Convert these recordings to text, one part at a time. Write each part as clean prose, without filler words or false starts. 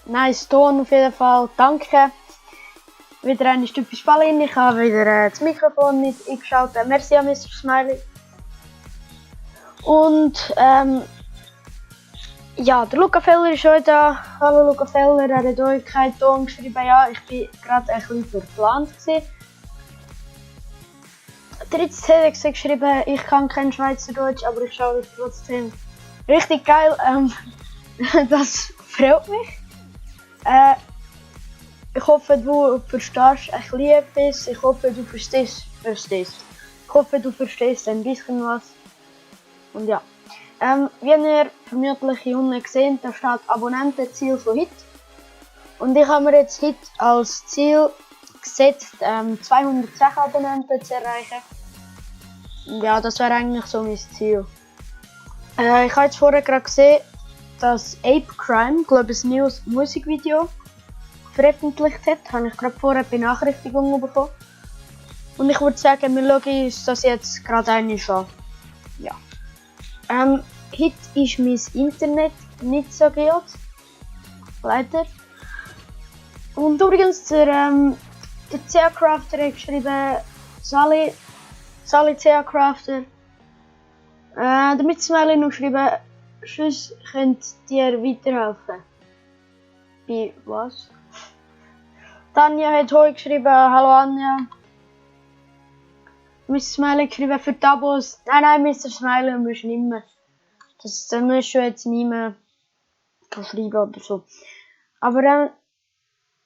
nice Ton auf jeden Fall. Danke. Wieder eine typisch Ballin. Ich habe wieder das Mikrofon nicht eingeschaltet. Merci an Mr. Smiley. Und ja, der Luca Feller ist heute da. Hallo Luca Feller, er hat euch keinen Ton geschrieben. Ja, ich bin gerade ein bisschen verplant gewesen. Der jetzt hat geschrieben, ich kann kein Schweizerdeutsch, aber ich schaue es trotzdem. Richtig geil, das freut mich. Ich hoffe, du verstehst ein bisschen etwas. Ich hoffe, du verstehst. Ich hoffe, du verstehst ein bisschen was. Und ja. Wie ihr vermutlich hier unten gesehen, da steht Abonnentenziel von HIT. Und ich habe mir jetzt HIT als Ziel gesetzt, 210 Abonnenten zu erreichen. Ja, das wäre eigentlich so mein Ziel. Ich habe jetzt vorher gerade gesehen, dass Ape Crime, glaube ich, ein neues Musikvideo veröffentlicht hat. Habe ich gerade vorher Benachrichtigungen bekommen. Und ich würde sagen, wir schauen uns das jetzt gerade einmal an. Ja. Heute ist mein Internet nicht so gut. Leider. Und übrigens, der CA Crafter hat geschrieben, Sally CA Crafter. Der Mitsmeiler noch geschrieben, sonst könnt dir weiterhelfen. Bei was? Tanja hat heute geschrieben, hallo Anja. Mr. Smiley geschrieben für Tabos. Nein, Mr. Smiley musst du nicht mehr. Das musst du jetzt nicht mehr schreiben oder so. Aber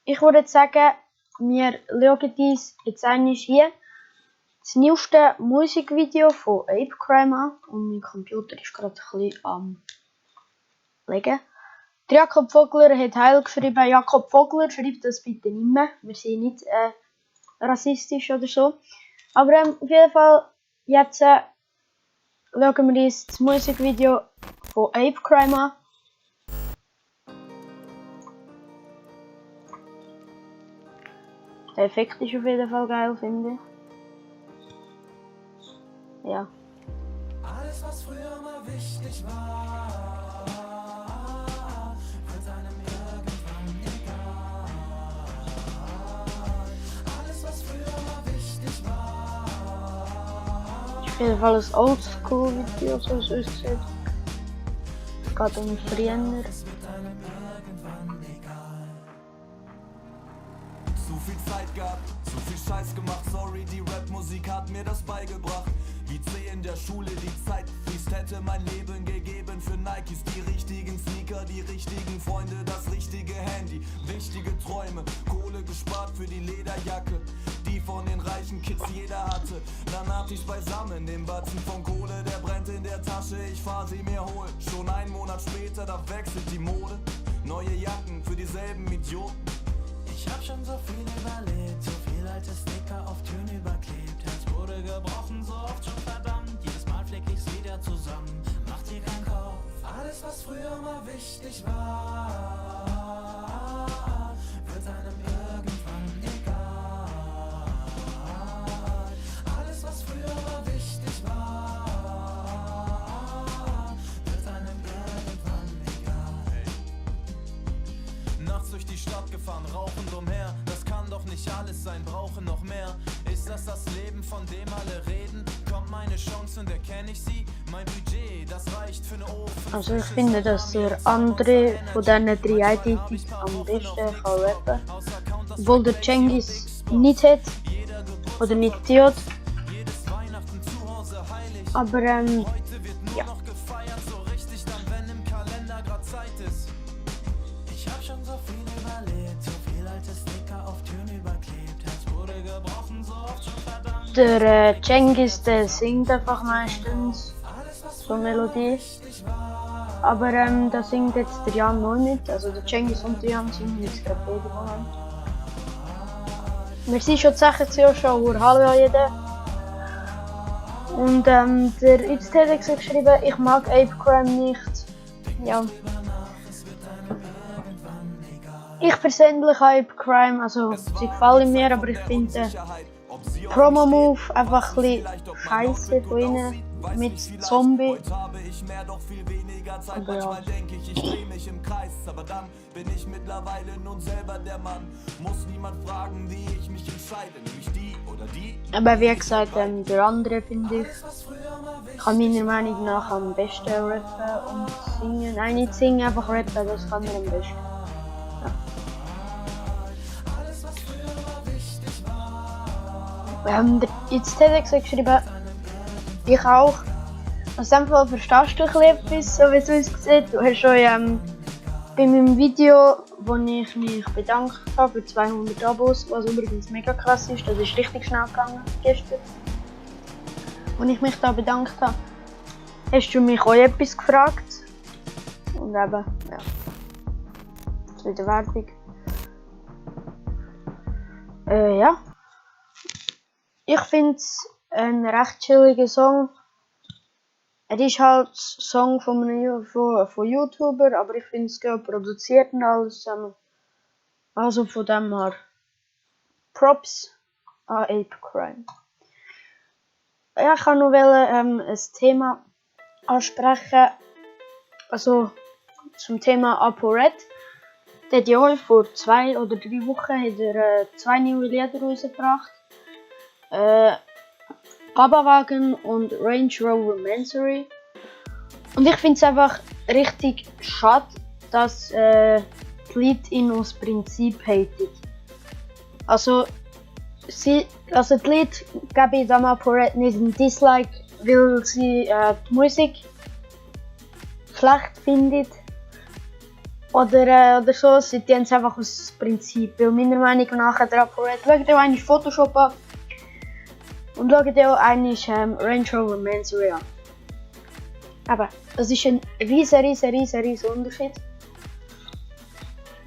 ich würde jetzt sagen, wir schauen uns jetzt einmal hier das neueste Musikvideo von Ape Crime an. Und mein Computer ist gerade ein bisschen am Legen. Der Jakob Vogler hat Heil geschrieben. Jakob Vogler, schreibt das bitte nicht mehr. Wir sind nicht rassistisch oder so. Aber auf jeden Fall, jetzt schauen wir uns das Musikvideo von Ape Crime an. Der Effekt ist auf jeden Fall geil, finde ich. Ja. Alles, was früher mal wichtig war, wird einem irgendwann egal. Alles, was früher mal wichtig war. Auf jeden Fall ein Oldschool-Video, so es aussieht. Es geht um früher. Zu viel Zeit gehabt, zu viel Scheiß gemacht, sorry, die Rap-Musik hat mir das beigebracht. Wie C in der Schule, die Zeit fließt, hätte mein Leben gegeben für Nikes. Die richtigen Sneaker, die richtigen Freunde, das richtige Handy. Wichtige Träume, Kohle gespart für die Lederjacke, die von den reichen Kids jeder hatte. Dann hab ich beisammen den Batzen von Kohle, der brennt in der Tasche, ich fahr sie mir hol. Schon einen Monat später, da wechselt die Mode. Neue Jacken für dieselben Idioten. Ich hab schon so viel überlebt, so viel alte Sticker auf Türen überklebt. Herz wurde gebrochen, so oft schon verdammt. Jedes Mal flieg ich's wieder zusammen, macht dir keinen Kopf. Alles, was früher mal wichtig war, wird einem irgendwann egal. Alles, was früher mal wichtig war, wird einem irgendwann egal. Nachts durch die Stadt gefahren, rauchend umher. Das kann doch nicht alles sein, brauchen noch mehr. Ist das das Leben, von dem alle reden? Kommt meine Chance und erkenne ich sie? Mein Budget, das reicht für eine Ofen. Also ich finde, dass der andere von diesen drei IDs am besten kann rappen. Obwohl der Cengiz nicht hat. Oder nicht hat. Aber ja. Ich hab schon so viel überlebt, so viel alte Sticker auf Türen überklebt. Herz wurde gebrochen, so oft schon verdammt. Der Cengiz, der singt einfach meistens so Melodie. Aber da singt jetzt der Jan noch nicht. Also der Cengiz und der Jan singen jetzt gerade beide Moment. Wir sind schon 16 Jahre schon, hallo an jeden. Und der XT hat geschrieben, ich mag Ape Crime nicht. Ja. Ich persönlich Ape Crime, also sie gefallen mir, aber ich finde Promo-Move einfach ein bisschen scheiße von ihnen. Weiß mit nicht, vielleicht, Zombie. heute habe ich mehr, doch viel weniger Zeit. Aber ja. Manchmal denke ich dreh mich im Kreis. Aber dann bin ich mittlerweile nun selber der Mann. Muss niemand fragen, wie ich mich entscheide. Nämlich die oder die. Aber wie gesagt, der andere finde ich, kann meiner Meinung nach am besten rappen und singen. Nein, nicht singen, einfach rappen, das kann er am besten. Ja. Jetzt hat er geschrieben, ich auch. Aus dem Fall verstehst du etwas, so wie es aussieht. Du hast schon bei meinem Video, wo ich mich bedankt habe für 200 Abos, was übrigens mega krass ist, das ist richtig schnell gegangen gestern. Als ich mich da bedankt habe, hast du mich auch etwas gefragt. Und eben, ja. Jetzt wieder Werbung. Ja. Ich finde es ein recht chilliger Song. Er ist halt Song von YouTuber, aber ich finde es gut produziert und alles zusammen. Also von dem her. Props an Ape Crime. Ja, ich kann noch ein Thema ansprechen. Also zum Thema ApoRed. Der hat ja vor 2 oder 3 Wochen hat er 2 neue Lieder rausgebracht. Babawagen und Range Rover Mansory. Und ich finde es einfach richtig schade, dass die Leute ihn aus Prinzip haten. Also die Leute geben dem ApoRed nicht einen Dislike, weil sie die Musik schlecht finden. Oder so, sie tun es einfach aus Prinzip. Weil meiner Meinung nach hat der ApoRed, schaut dir einmal Photoshop an und schaut dir einmal Range Rover Mansory an. Aber das ist ein riesen Unterschied.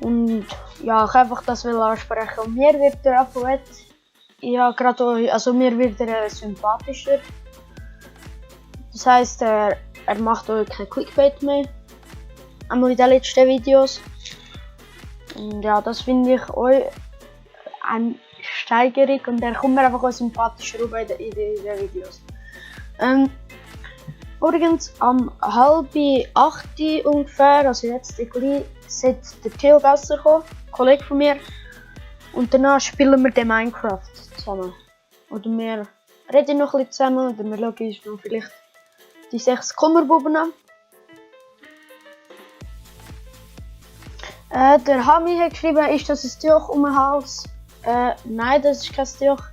Und ja, ich einfach das will ansprechen. Und mir wird der ApoRed, ja gerade, also mir wird er sympathischer. Das heisst, er macht auch kein Clickbait mehr. Einmal in den letzten Videos. Und ja, das finde ich auch eine Steigerung und er kommt mir einfach auch sympathischer rüber in den Videos. Übrigens am 7:30 ungefähr, also jetzt sollte der Theo Gasser kommen, ein Kollege von mir. Und danach spielen wir den Minecraft zusammen. Oder wir reden noch ein bisschen zusammen oder wir schauen uns noch vielleicht die 6 Kummerbuben an. Der Hami hat geschrieben, ist das ein Tuch um den Hals? Nein, das ist kein Tuch.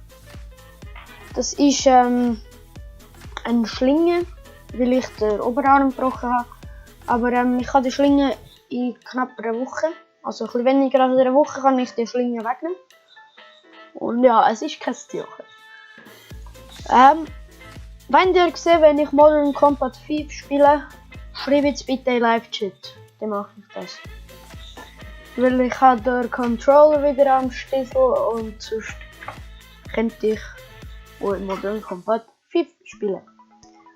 Das ist eine Schlinge, weil ich den Oberarm gebrochen habe. Aber ich habe die Schlinge in knapp einer Woche, also ein bisschen weniger als einer Woche, kann ich die Schlinge wegnehmen. Und ja, es ist kein Tuch. Wenn ihr seht, wenn ich Modern Combat 5 spiele, schreibt jetzt bitte in Live-Chat. Dann mache ich das. Weil ich habe den Controller wieder am Stiefel und sonst könnte ich auch in Modern Combat 5 spielen.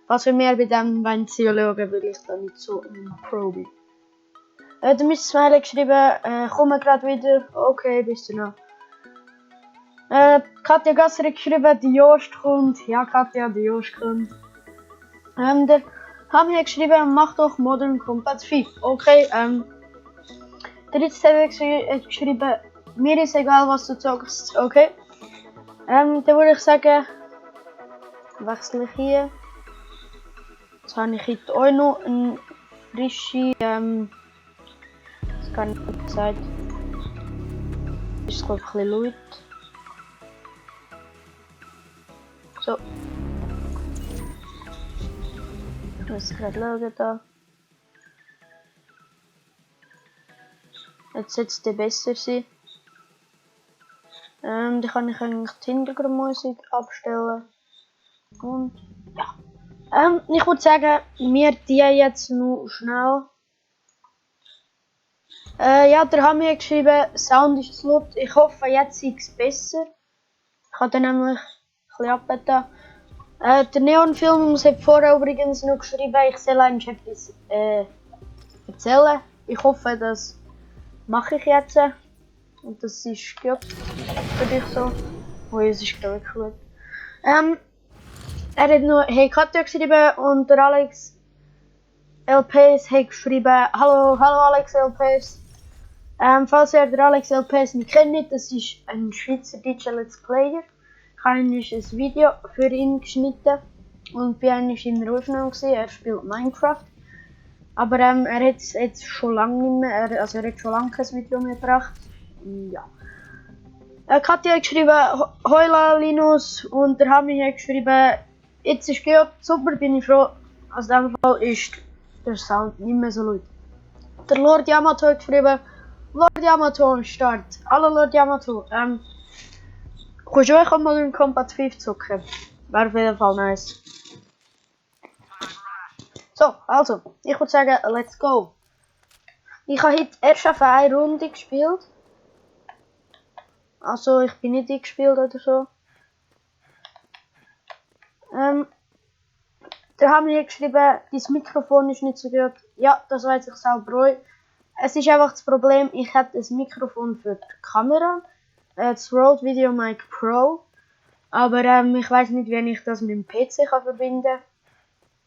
Was wir mehr bei dem wollen schauen, weil ich da nicht so ein Pro bin. Der Mr. Smiley geschrieben, komme gerade wieder. Okay, bist du noch. Katja Gasser hat geschrieben, die Jost kommt. Ja, Katja, die Jost kommt. Der Hami hat geschrieben, mach doch Modern Combat 5. Okay, der letzte hat geschrieben, mir ist egal, was du sagst. Okay. Dann würde ich sagen, wechsle ich hier. Jetzt habe ich heute auch noch eine frische, das kann ich nicht gesagt. Ist glaube ich ein bisschen laut. So. Ich muss gerade schauen da. Jetzt sollte es besser sein. Dann kann ich eigentlich die Hintergrundmusik abstellen. Und ja. Ich würde sagen, wir die jetzt noch schnell. Ja, der haben mir geschrieben, Sound ist zu laut. Ich hoffe, jetzt ist es besser. Ich habe dann nämlich ein bisschen abbeten. Der Neon-Film hat vorher übrigens noch geschrieben, ich soll eigentlich etwas erzählen. Ich hoffe, das mache ich jetzt. Und das ist gut für dich so. Oh, es ist wirklich gut. Er hat nur «Hey Katja» geschrieben und der Alex LPs hat geschrieben «Hallo Alex LPs». Falls ihr den Alex LPs nicht kennt, das ist ein Schweizer DJ Let's Player. Ich habe ein Video für ihn geschnitten und bin eigentlich in der Aufnahme gesehen. Er spielt Minecraft. Aber er hat jetzt schon lange nicht mehr, er hat schon lange kein Video mehr gebracht. Ja. Katja hat geschrieben «Heula Linus» und der Hami hat geschrieben «Jetzt ist gut, super, bin ich froh». Aus dem Fall ist der Sound nicht mehr so laut. Der Lord Yamato hat geschrieben «Lord Yamato am Start». Hallo Lord Yamato. Kannst du auch mal in Combat 5 zocken? Wäre auf jeden Fall nice. So, also, ich würde sagen, let's go. Ich habe heute erst auf eine Runde gespielt. Also, ich bin nicht eingespielt oder so. Da haben wir geschrieben, dein Mikrofon ist nicht so gut. Ja, das weiß ich selber auch. Es ist einfach das Problem, ich habe ein Mikrofon für die Kamera. Das Rode Video Mic Pro. Aber ich weiß nicht, wie ich das mit dem PC kann verbinden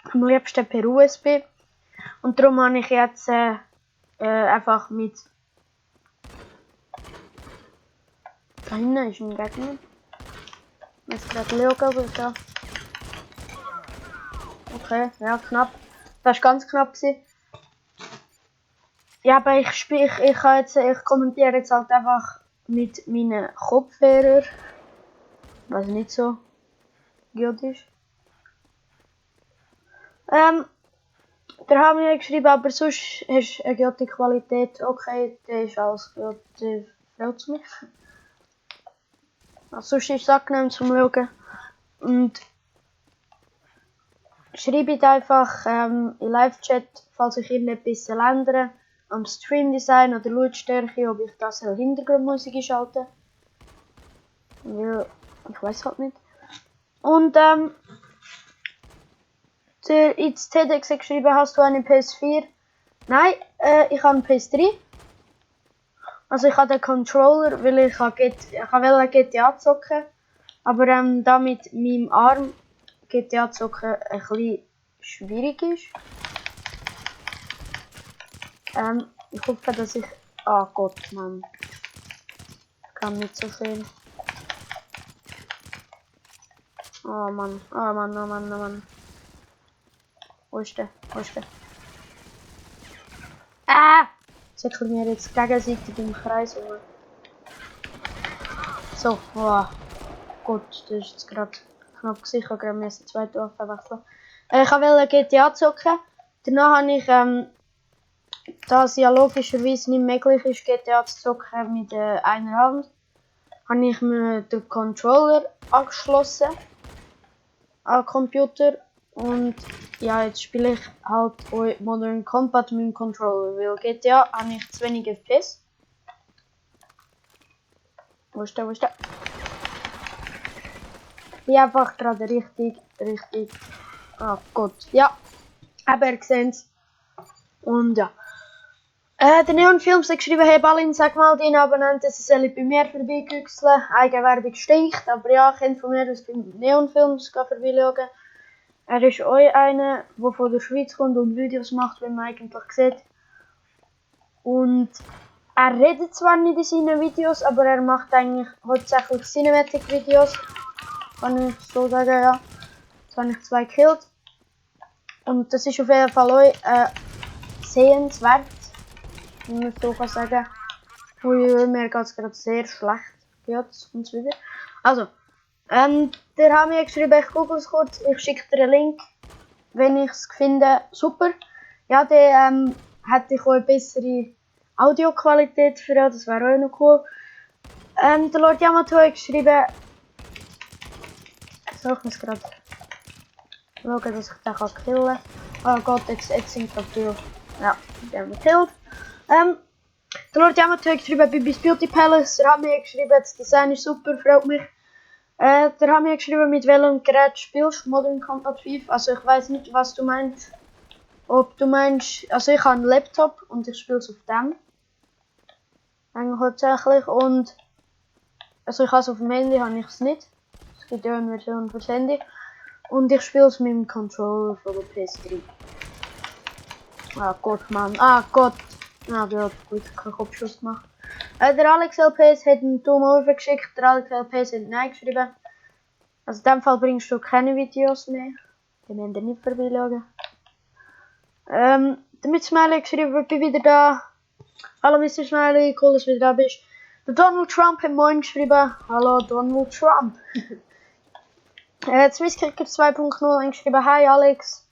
kann. Am liebsten per USB. Und darum habe ich jetzt einfach mit. Da hinten ist ein Gegner. Jetzt gerade Leo da. Okay, ja, knapp. Das war ganz knapp. Ja, aber ich kommentiere jetzt halt einfach mit meinen Kopfhörern. Was nicht so gut ist. Da haben wir geschrieben, aber sonst hast du eine gute Qualität. Okay, der ist alles gut, der freut mich. Also sonst ist es angenehm zum Schauen. Und schreibt einfach im Live-Chat, falls ich irgendetwas ändere am Stream-Design oder Lautstärke, ob ich das in Hintergrundmusik schalte. Weil ich weiß halt nicht. Und der XTDX hat geschrieben, hast du eine PS4? Nein, ich habe eine PS3. Also ich habe den Controller, weil ich wollte GTA zocken. Aber da mit meinem Arm GTA zocken ein bisschen schwierig ist. Ich hoffe, dass ich... Ah Gott, Mann. Ich kann nicht so sehen. Oh Mann, oh Mann, oh Mann, oh Mann. Wo ist der? Wo ist der? Ah! Zirkeln wir jetzt gegenseitig im Kreis rum. So, oh Gott, das ist jetzt gerade knapp gewesen. Ich habe gerade die zweite Waffe wechseln. Ich wollte GTA zocken. Danach habe ich, da es ja logischerweise nicht möglich ist, GTA zu zocken mit einer Hand, habe ich mir den Controller angeschlossen an den Computer. Und ja, jetzt spiele ich halt Modern Combat mit dem Controller, weil GTA habe ich zu wenig FPS. Wo ist der? Wo ist der? Ich bin einfach gerade richtig. Oh Gott. Ja, aber ihr seht es. Und ja. Der Neonfilm hat geschrieben, hey Balin, sag mal deinen Abonnenten, sie sollen bei mir vorbeigüchseln. Eigenwerbung stinkt, aber ja, kennt von mir das beim Neonfilms vorbeischauen. Er ist auch einer, der von der Schweiz kommt und Videos macht, wie man eigentlich sieht. Und er redet zwar nicht in seinen Videos, aber er macht eigentlich hauptsächlich Cinematic-Videos. Kann ich so sagen, ja. Jetzt habe ich 2 gekillt. Und das ist auf jeden Fall auch sehenswert, wie man so kann sagen. Ui, mir geht es gerade sehr schlecht. Jetzt und so wieder. Also. Der haben mir geschrieben, ich google es kurz, ich schicke dir einen Link, wenn ich es finde, super. Ja, dann hätte ich auch eine bessere Audioqualität für das, das wäre auch noch cool. Der Lord Yamato hat geschrieben, soll ich es gerade schauen, dass ich den killen kann. Oh Gott, jetzt sind wir viel. Ja, die haben wir gekillt. Der Lord Yamato hat geschrieben, Bibis Beauty Palace, der hat mir geschrieben, das Design ist super, freut mich. Der hat mir geschrieben, mit welchem Gerät spielst du Modern Combat 5. Also ich weiß nicht, was du meinst. Ob du meinst, also ich habe einen Laptop und ich spiele es auf dem. Eigentlich hauptsächlich. Und also ich habe es auf dem Handy, habe ich es nicht. Es gibt ja eine Version fürs Handy. Und ich spiele es mit dem Controller von der PS3. Ah Gott, Mann. Ah Gott. Ja, der hat gut keinen Kopfschuss gemacht. Der Alex LPS hat einen Daumen hoch geschickt. Der Alex LPS hat Nein geschrieben. Also in dem Fall bringst du keine Videos mehr. Die müssen ihr nicht vorbeischauen. Der Mr. Smiley geschrieben, ich bin wieder da. Hallo Mr. Smiley, cool, dass du wieder da bist. Der Donald Trump hat moin geschrieben. Hallo Donald Trump. Swisskicker 2.0 hat geschrieben, hi Alex.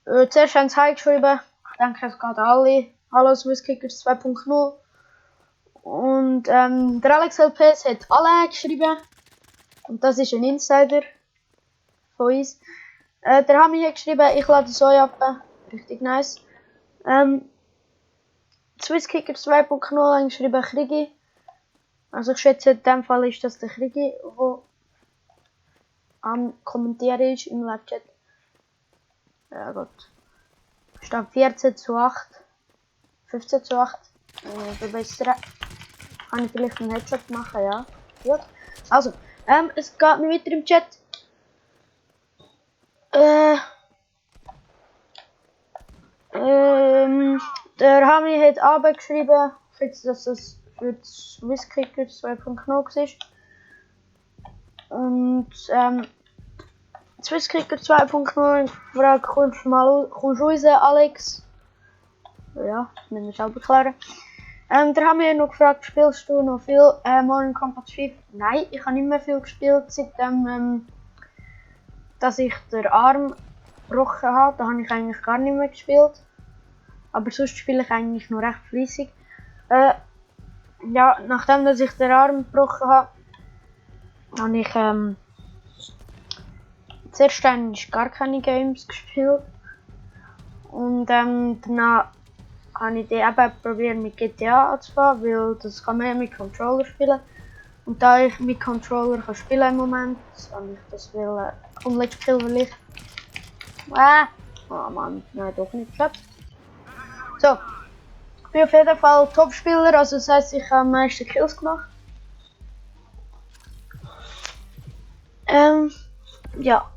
Zuerst haben sie hi geschrieben. Ich denke, es geht alle. Hallo Swisskicker 2.0. Und der Alex LPS hat alle geschrieben. Und das ist ein Insider von uns. Der Hami hat geschrieben, ich lade es euch ab. Richtig nice. Swisskicker 2.0 hat geschrieben, Krigi. Also ich schätze, in dem Fall ist das der Krigi, der am Kommentieren ist im Live-Chat. Ja gut. Steht 14:8. 15:8. Verbessern. Kann ich vielleicht einen Headshot machen, ja. Gut. Also, es geht mir weiter im Chat. Der Hami hat Arbeit geschrieben, dass es für das Swisskicker 2.0 ist. Und Swisskicker 2.0 fragt, kommst du raus, Alex? Ja, das müssen wir selber klären. Der Hami hat noch gefragt, spielst du noch viel Morning Kombat 5? Nein, ich habe nicht mehr viel gespielt, seitdem dass ich den Arm gebrochen habe. Da habe ich eigentlich gar nicht mehr gespielt. Aber sonst spiele ich eigentlich nur recht fleissig. Ja, nachdem dass ich den Arm gebrochen habe, habe ich zuerst eigentlich gar keine Games gespielt. Und danach habe ich die eben probiert mit GTA anzufangen, weil das kann man ja mit Controller spielen. Und da ich mit Controller kann spielen im Moment, habe ich das will unletztes Kill will ich. Oh Mann, nein, doch nicht geklappt. So, ich bin auf jeden Fall Topspieler, also das heisst, ich habe am meisten Kills gemacht. Ja.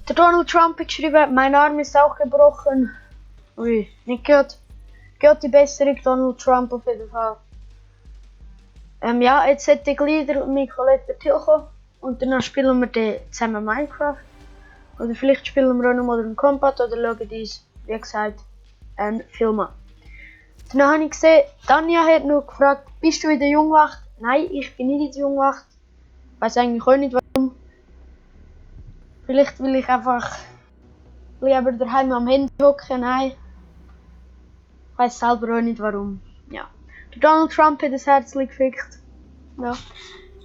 Der Donald Trump hat geschrieben, mein Arm ist auch gebrochen. Ui, nicht gehört. Geht die Besserung, Donald Trump auf jeden Fall. Ja, jetzt hätte ich gleich mit Colette Till kommen und danach spielen wir dann zusammen Minecraft. Oder vielleicht spielen wir auch noch Modern Combat oder schauen uns, wie gesagt, einen Film an. Dann habe ich gesehen, Tanja hat noch gefragt, bist du in der Jungwacht? Nein, ich bin nicht in der Jungwacht. Ich weiß eigentlich auch nicht warum. Vielleicht will ich einfach lieber daheim am Handy hocken, nein. Ich weiß selber auch nicht warum. Ja. Der Donald Trump hat das Herzchen gefickt. Ja.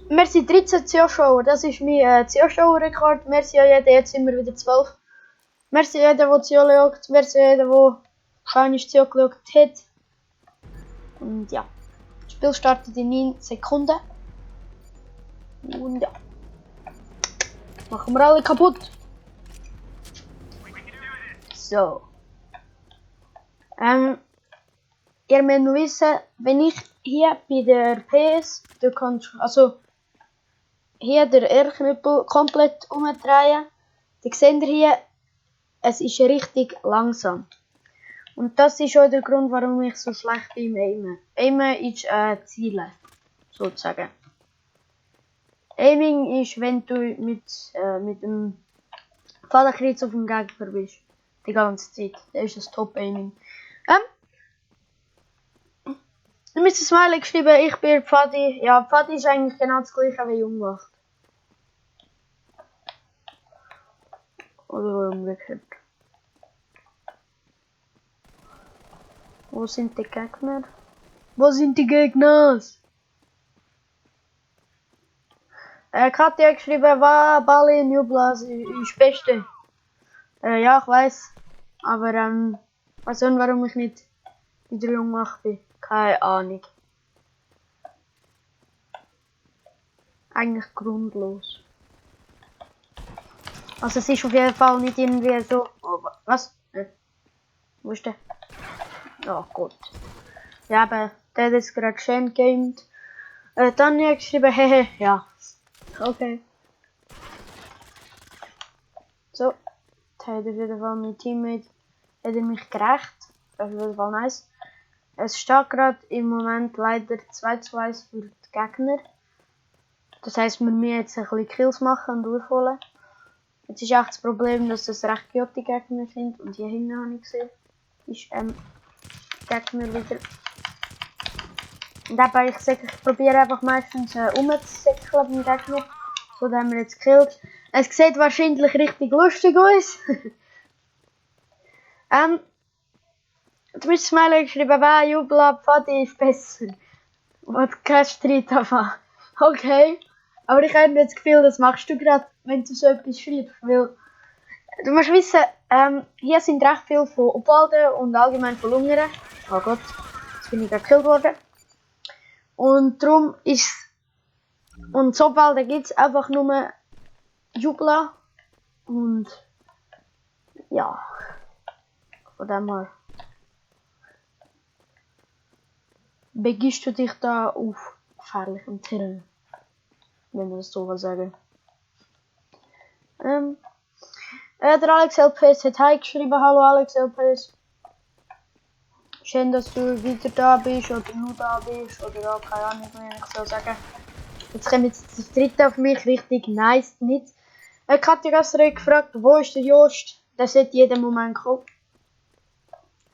Merci 13 Zuschauer, das ist mein Zuschauerrekord. Merci an jeden, jetzt sind wir wieder 12. Merci an jeden, der zuschaut. Merci an jeden, der wahrscheinlich zugeschaut hat. Und ja. Das Spiel startet in 9 Sekunden. Und ja. Machen wir alle kaputt. So. Ihr müsst noch wissen, wenn ich hier bei der PS, also hier der R-Knüppel komplett umdrehen, dann seht ihr hier, es ist richtig langsam. Und das ist auch der Grund, warum ich so schlecht bin im Aimen. Aimen ist Zielen, sozusagen. Aiming ist, wenn du mit dem Fadenkreuz auf dem Gegner bist. Die ganze Zeit. Das ist das Top-Aiming. Mr. Smiley geschrieben, ich bin Pfadi. Ja, Pfadi ist eigentlich genau das gleiche wie Jungwacht. Oder umgekehrt. Wo sind die Gegner? Wo sind die Gegner? Katja hat geschrieben, Bali New Blast ist Beste. Ja, ich weiß. Aber weiß nicht, warum ich nicht in der Jungwacht bin. Keine Ahnung. Eigentlich grundlos. Also es ist auf jeden Fall nicht irgendwie so... Oh, was? Wo ist der? Oh Gott. Ja, aber der hat jetzt gerade schön gamed. Tanja hat geschrieben, hehe, ja. Okay. So, da hat auf jeden Fall mein Teammate hat er mich gerecht. Das ist auf jeden Fall nice. Es steht gerade im Moment leider 2:1 für die Gegner. Das heisst, wir müssen jetzt ein bisschen Kills machen und aufholen. Jetzt ist echt das Problem, dass das recht gute Gegner sind. Und hier hinten habe ich gesehen, ist Gegner wieder. Und dabei, ich sage, ich probiere einfach meistens rumzusäckeln beim Gegner. So, den haben wir jetzt gekillt. Es sieht wahrscheinlich richtig lustig aus. Du musst mal geschrieben, wer Jubel ab, Fadi ist besser. Und kein Streit davon. Okay. Aber ich habe das Gefühl, das machst du gerade, wenn du so etwas schreibst. Weil, du musst wissen, hier sind recht viele von Obwalden und allgemein von Lungern. Oh Gott, jetzt bin ich gerade gekillt worden. Und darum ist und so Obwalden gibt es einfach nur Jubla. Und ja, von dem her begibst du dich da auf gefährlichem Terrain. Wenn man das so sagen. Der Alex LPS hat Hi geschrieben. Hallo Alex LPS. Schön, dass du wieder da bist oder nur da bist oder auch keine Ahnung mehr, ich soll sagen. Jetzt kommt jetzt das dritte auf mich, richtig nice nicht. Katja Gasser hat gefragt, wo ist der Jost? Der sollte jeden Moment kommen.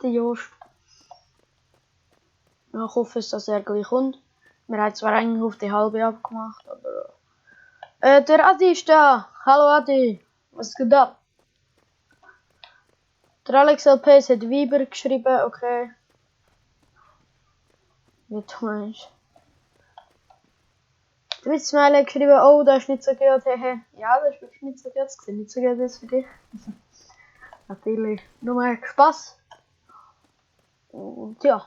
Der Jost. Ja, ich hoffe, dass er gleich kommt. Wir haben zwar eigentlich auf die halbe abgemacht, aber... der Adi ist da. Hallo Adi. Was geht ab? Der Alex LPS hat Weiber geschrieben, okay. Wie du meinst. Der Witzmeiler hat geschrieben, oh, das ist nicht so gut, hehe. Ja, das ist wirklich nicht so gut, das sieht nicht so gut aus für dich. Natürlich, nur Spaß. Und ja.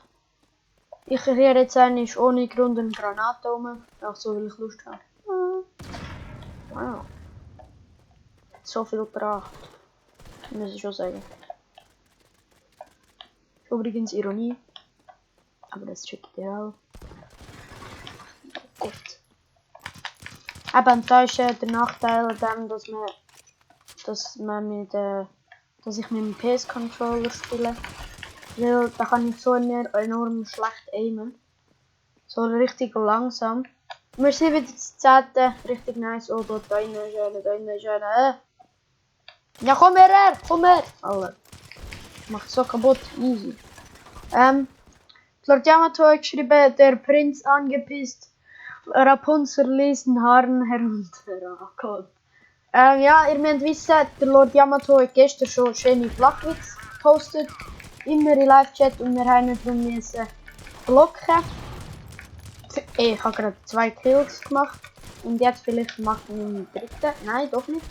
Ich rühre jetzt eigentlich ohne Grund eine Granate rum, auch so, weil ich Lust habe. Wow. So viel gebracht. Muss ich schon sagen. Übrigens Ironie. Aber das checkt ihr auch. Oh Gott. Eben, da ist der Nachteil an dem, dass ich mit dem PS-Controller spiele. Weil da kann ich so enorm schlecht aimen. So richtig langsam. Wir sind wieder das 10. Richtig nice. Oh Gott, da innen ist einer, da innen ist einer. Ja, komm her, komm her! Alter. Macht so kaputt. Easy. Lord Yamato hat geschrieben, der Prinz angepisst. Rapunzel ließ den Haaren herunter. Oh Gott. Ja, ihr müsst wissen, der Lord Yamato hat gestern schon schöne Flachwitz gepostet. Immer in Live-Chat und wir haben ihn darum müssen blocken. Ich habe gerade 2 Kills gemacht. Und jetzt vielleicht macht er einen dritten. Nein, doch nicht.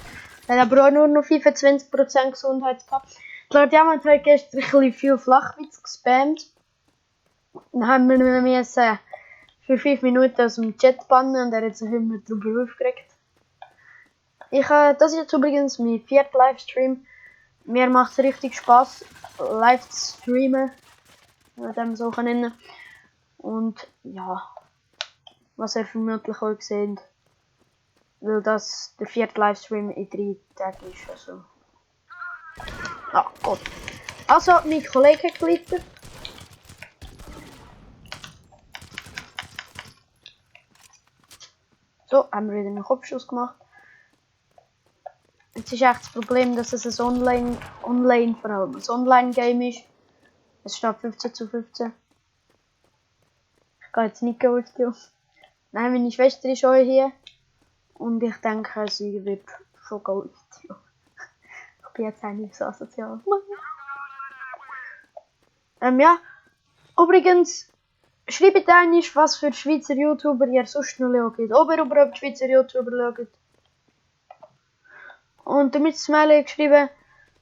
Er hat aber auch nur noch 25% Gesundheit gehabt. Lord Yamato hat gestern ein bisschen viel Flachwitz gespammt. Dann haben wir müssen für 5 Minuten aus dem Chat bannen und er hat sich immer darüber aufgeregt. Das ist jetzt übrigens mein 4. Livestream. Mir macht es richtig Spaß, live zu streamen, wenn man das so nennen kann. Und ja, was ihr vermutlich auch seht, weil das der 4. Livestream in 3 Tagen ist. Also. Oh Gott. Also, mein Kollege hat geliefert. So, haben wir wieder einen Kopfschuss gemacht. Jetzt ist echt das Problem, dass es ein Online-Game ist. Es steht 15:15. Ich gehe jetzt nicht auf die. Nein, meine Schwester ist auch hier. Und ich denke, sie wird schon auf die. Ich bin jetzt eigentlich so asozial. Ja. Übrigens, schreibt eigentlich, was für Schweizer YouTuber ihr sonst noch schaut. Ob ihr überhaupt Schweizer YouTuber schaut. Und damit ist Smiley geschrieben,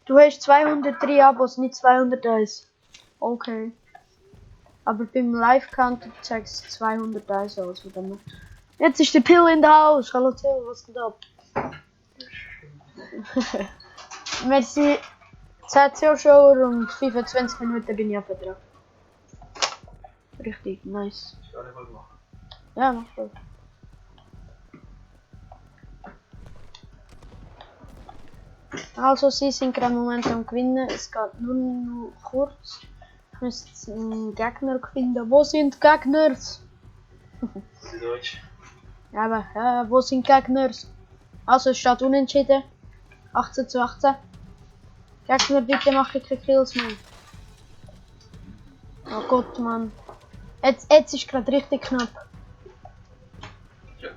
du hast 203 Abos, nicht 201. Okay. Aber beim Live-Counter zeigt es 201 aus. Jetzt ist der Pill in der Haus. Hallo Till, was geht ab? Merci. 10 Zuschauer und 25 Minuten bin ich auf Vertrag. Richtig, nice. Ja, mach das. Also sie sind gerade im Moment am Gewinnen. Es geht nur noch kurz. Ich müsste einen Gegner finden. Wo sind die Gegner? Die Deutsch. Ja, aber wo sind die Gegner? Also es steht unentschieden. 18 zu 18. Gegner, bitte mach ich keine Kills mehr. Oh Gott, Mann. Jetzt ist gerade richtig knapp. Ja.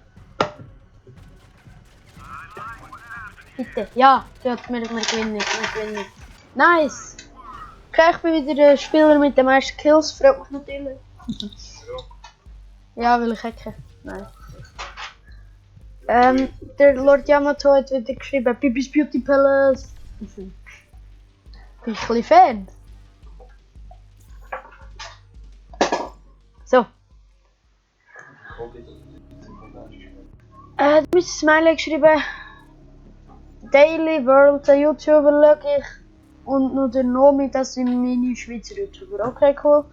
Bitte. Ja, gut, wir gewinnen. Wir gewinnen. Nice! Okay, ich bin wieder der Spieler mit den meisten Kills. Freut mich natürlich. Ja, will ich hacken. Nein. Der Lord Yamato hat wieder geschrieben, Bibis Beauty Palace. Bin ich ein bisschen Fan. So. Du hast Smiley geschrieben, Daily World, der YouTuber schaue ich. Und nur der Nomi, das sind meine Schweizer YouTuber. Okay, cool.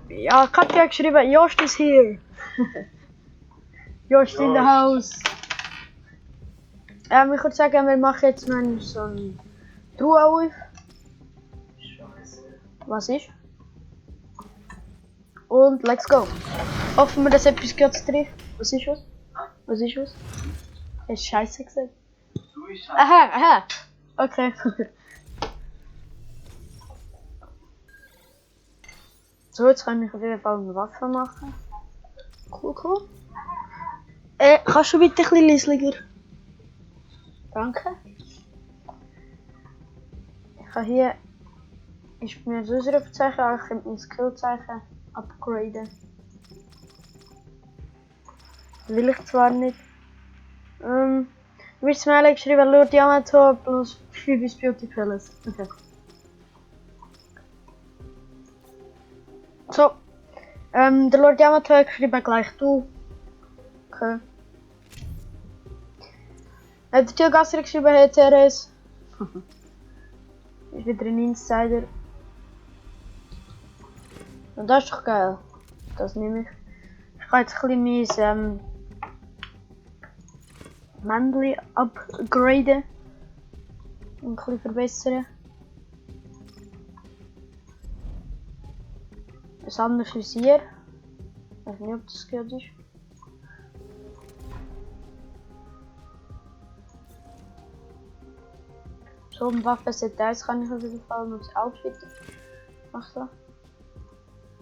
Ja, Katja hat geschrieben, Jost is here. Jost in the house. Ich würde sagen, wir machen jetzt mal so ein Truhe auf. Was ist? Und let's go. Hoffen wir, dass etwas gerade trifft. Was ist was? Was ist was? Hast du Scheiße gesagt? Du bist Aha. Okay. So, jetzt kann ich auf jeden Fall eine Waffe machen. Cool. Kannst du bitte ein bisschen leislicher? Danke. Ich habe hier... Ist mir das Ausrufezeichen, aber ich könnte mein Skillzeichen upgraden. Will ich zwar nicht. Du hast mir geschrieben, Lord Yamato plus Phoebus Beauty Palace. Okay. So. Der Lord Yamato hat geschrieben, gleich du. Okay. Der Türgasser geschrieben, hey Teres. Ist wieder ein Insider. Und das ist doch geil. Das nehme ich. Ich kann jetzt ein bisschen mein Männchen upgraden. Und ein bisschen verbessern. Ein anderes Visier. Ich weiß nicht, ob das gut ist. So ein Waffenset 1 kann ich auf jeden Fall noch das Outfit machen.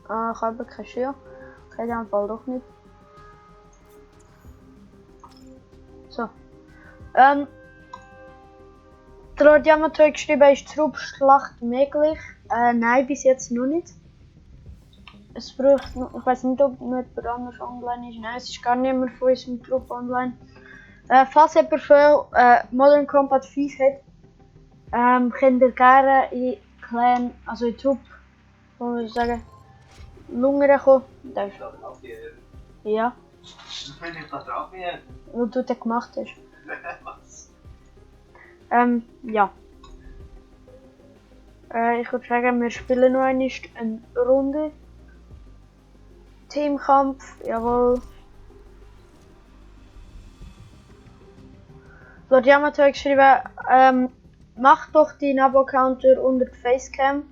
Ich habe kein Schild. Okay, in dem Fall doch nicht. So. Der Lord Yamato hat geschrieben, ist die Truppschlacht möglich? Nein, bis jetzt noch nicht. Es braucht noch, ich weiß nicht, ob noch jemand anders online ist. Nein, es ist gar niemand von unserem Trupp online. Falls jemand für Modern Combat 5 hat, könnt ihr gerne in Clan, also in Trupp, wo wir sagen, Lungern kommen. Ja. Ich bin nicht da drauf mehr. Was du das gemacht hast. Was? Ja. Ich würde sagen, wir spielen noch eine Runde. Teamkampf, jawohl. Lord Yamato hat geschrieben, mach doch den Abo-Counter unter die Facecam.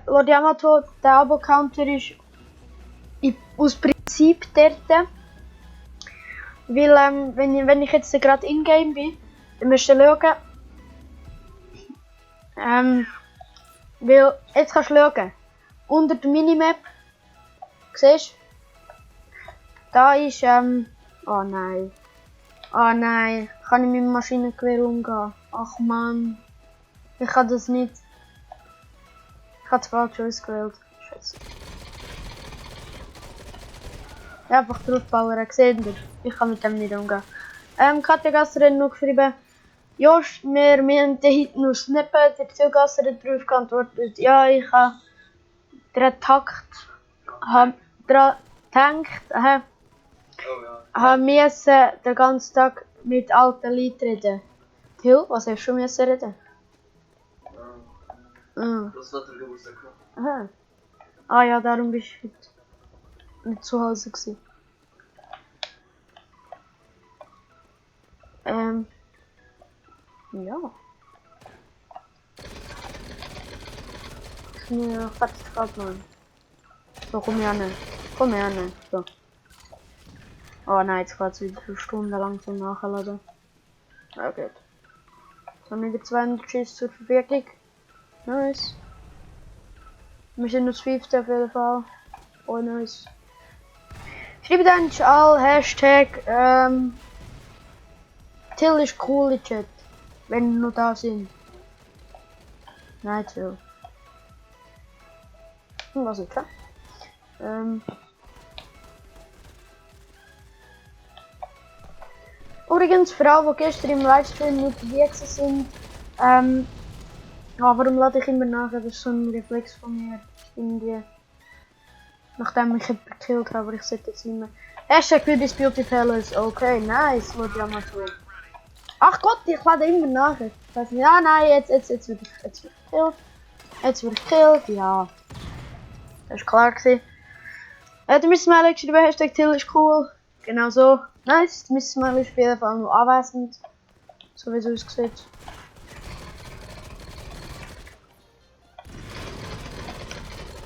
Lord Yamato, der Abo-Counter ist aus Prinzip dort. Weil, wenn ich jetzt gerade in-game bin, dann müsst ihr schauen. Weil, jetzt kannst du schauen. Unter der Minimap, siehst du? Da ist, oh nein. Oh nein, kann ich mit dem Maschinengewehr umgehen? Ach man, ich kann das nicht. Ich habe das falsch ausgewählt. Scheiße. Ja, einfach draufballern, seht ihr? Ich kann mit dem nicht umgehen. Katja Gasser hat noch geschrieben, Jost, wir haben den Hit noch snippen. Der Zuggasser hat darauf geantwortet, ja, ich habe den Takt, habe daran gedacht, müssen den ganzen Tag mit alten Leuten reden. Till, was hast du müssen reden? Das hat er Geburtstag gehabt. Aha. Ah ja, darum bist du heute nicht zu Hause gewesen. Ja. Ich muss mir fertig abmachen. So, komm her, ne. Komm her, ne. So. Oh nein, jetzt geht es wieder eine Stunde lang zum Nachladen. Ja, gut. So, haben wieder 200 Schuss zur Verfügung. Nice. Wir sind das 5. auf jeden Fall. Oh, nice. Schreibt eigentlich all Hashtag, Till ist cool in Chat. Wenn noch da sind. Nein, Till. Was ist das? Übrigens, für alle, die gestern im Livestream nicht dabei sind, warum lade ich immer nach? Das ist so ein Reflex von mir. Irgendwie. Nachdem ich jemanden gekillt habe, aber ich sollte jetzt nicht mehr. Hashtag Baby's Beauty Palace. Okay, nice, Lord Yamato. Ach Gott, ich lade immer nach. Ich weiß nicht, ja, nein, jetzt wird ich gekillt. Jetzt wird ich gekillt, ja. Das ist klar gewesen. Der Miss Smiley geschrieben, Hashtag Till ist cool. Genau so. Nice, der Miss Smiley ist auf jeden Fall noch anwesend. So wie es aussieht.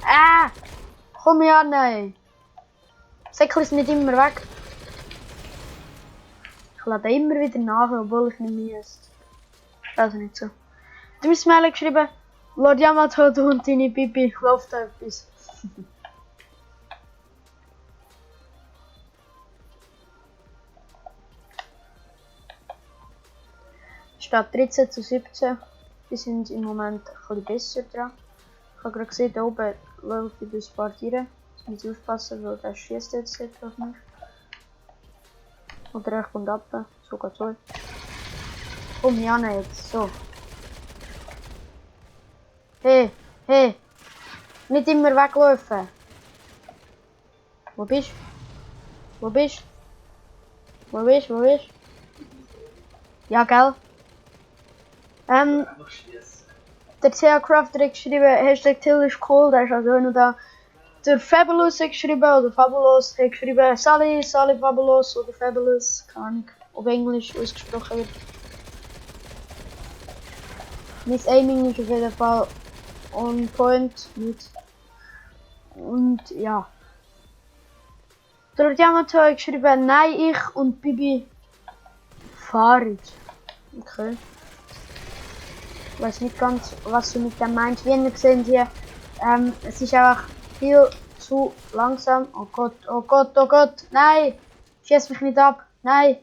Ah! Komm her, nein! Säckchen ist nicht immer weg. Ich lade immer wieder nach, obwohl ich nicht müsste. Also nicht so. Der Miss Smiley geschrieben, Lord Yamato, du und deine Bibi, läuft da etwas. Statt 13:17. Wir sind im Moment ein bisschen besser dran. Ich habe gerade gesehen, da oben läuft ein paar Tiere. Jetzt muss ich aufpassen, weil der schießt jetzt auf mich. Oder er kommt ab. So geht's so. Komm, Jana jetzt. So. Hey, hey. Nicht immer weglaufen. Wo bist du? Wo bist du? Wo bist du? Wo bist du? Ja, gell? Der CA Crafter hat geschrieben, Hashtag Till ist cool, der ist also noch da. Der Fabulous hat geschrieben, oder Fabulous hat geschrieben, Sally Fabulous oder Fabulous, keine Ahnung, auf Englisch ausgesprochen wird. Miss Aiming ist auf jeden Fall on point mit. Und ja. Der Yamato hat geschrieben, nein, ich und Bibi fahren. Okay. Ich weiß nicht ganz, was du mit dem meinst. Wie ihr seht hier, es ist einfach viel zu langsam. Oh Gott, oh Gott, oh Gott, nein! Schieß mich nicht ab, nein!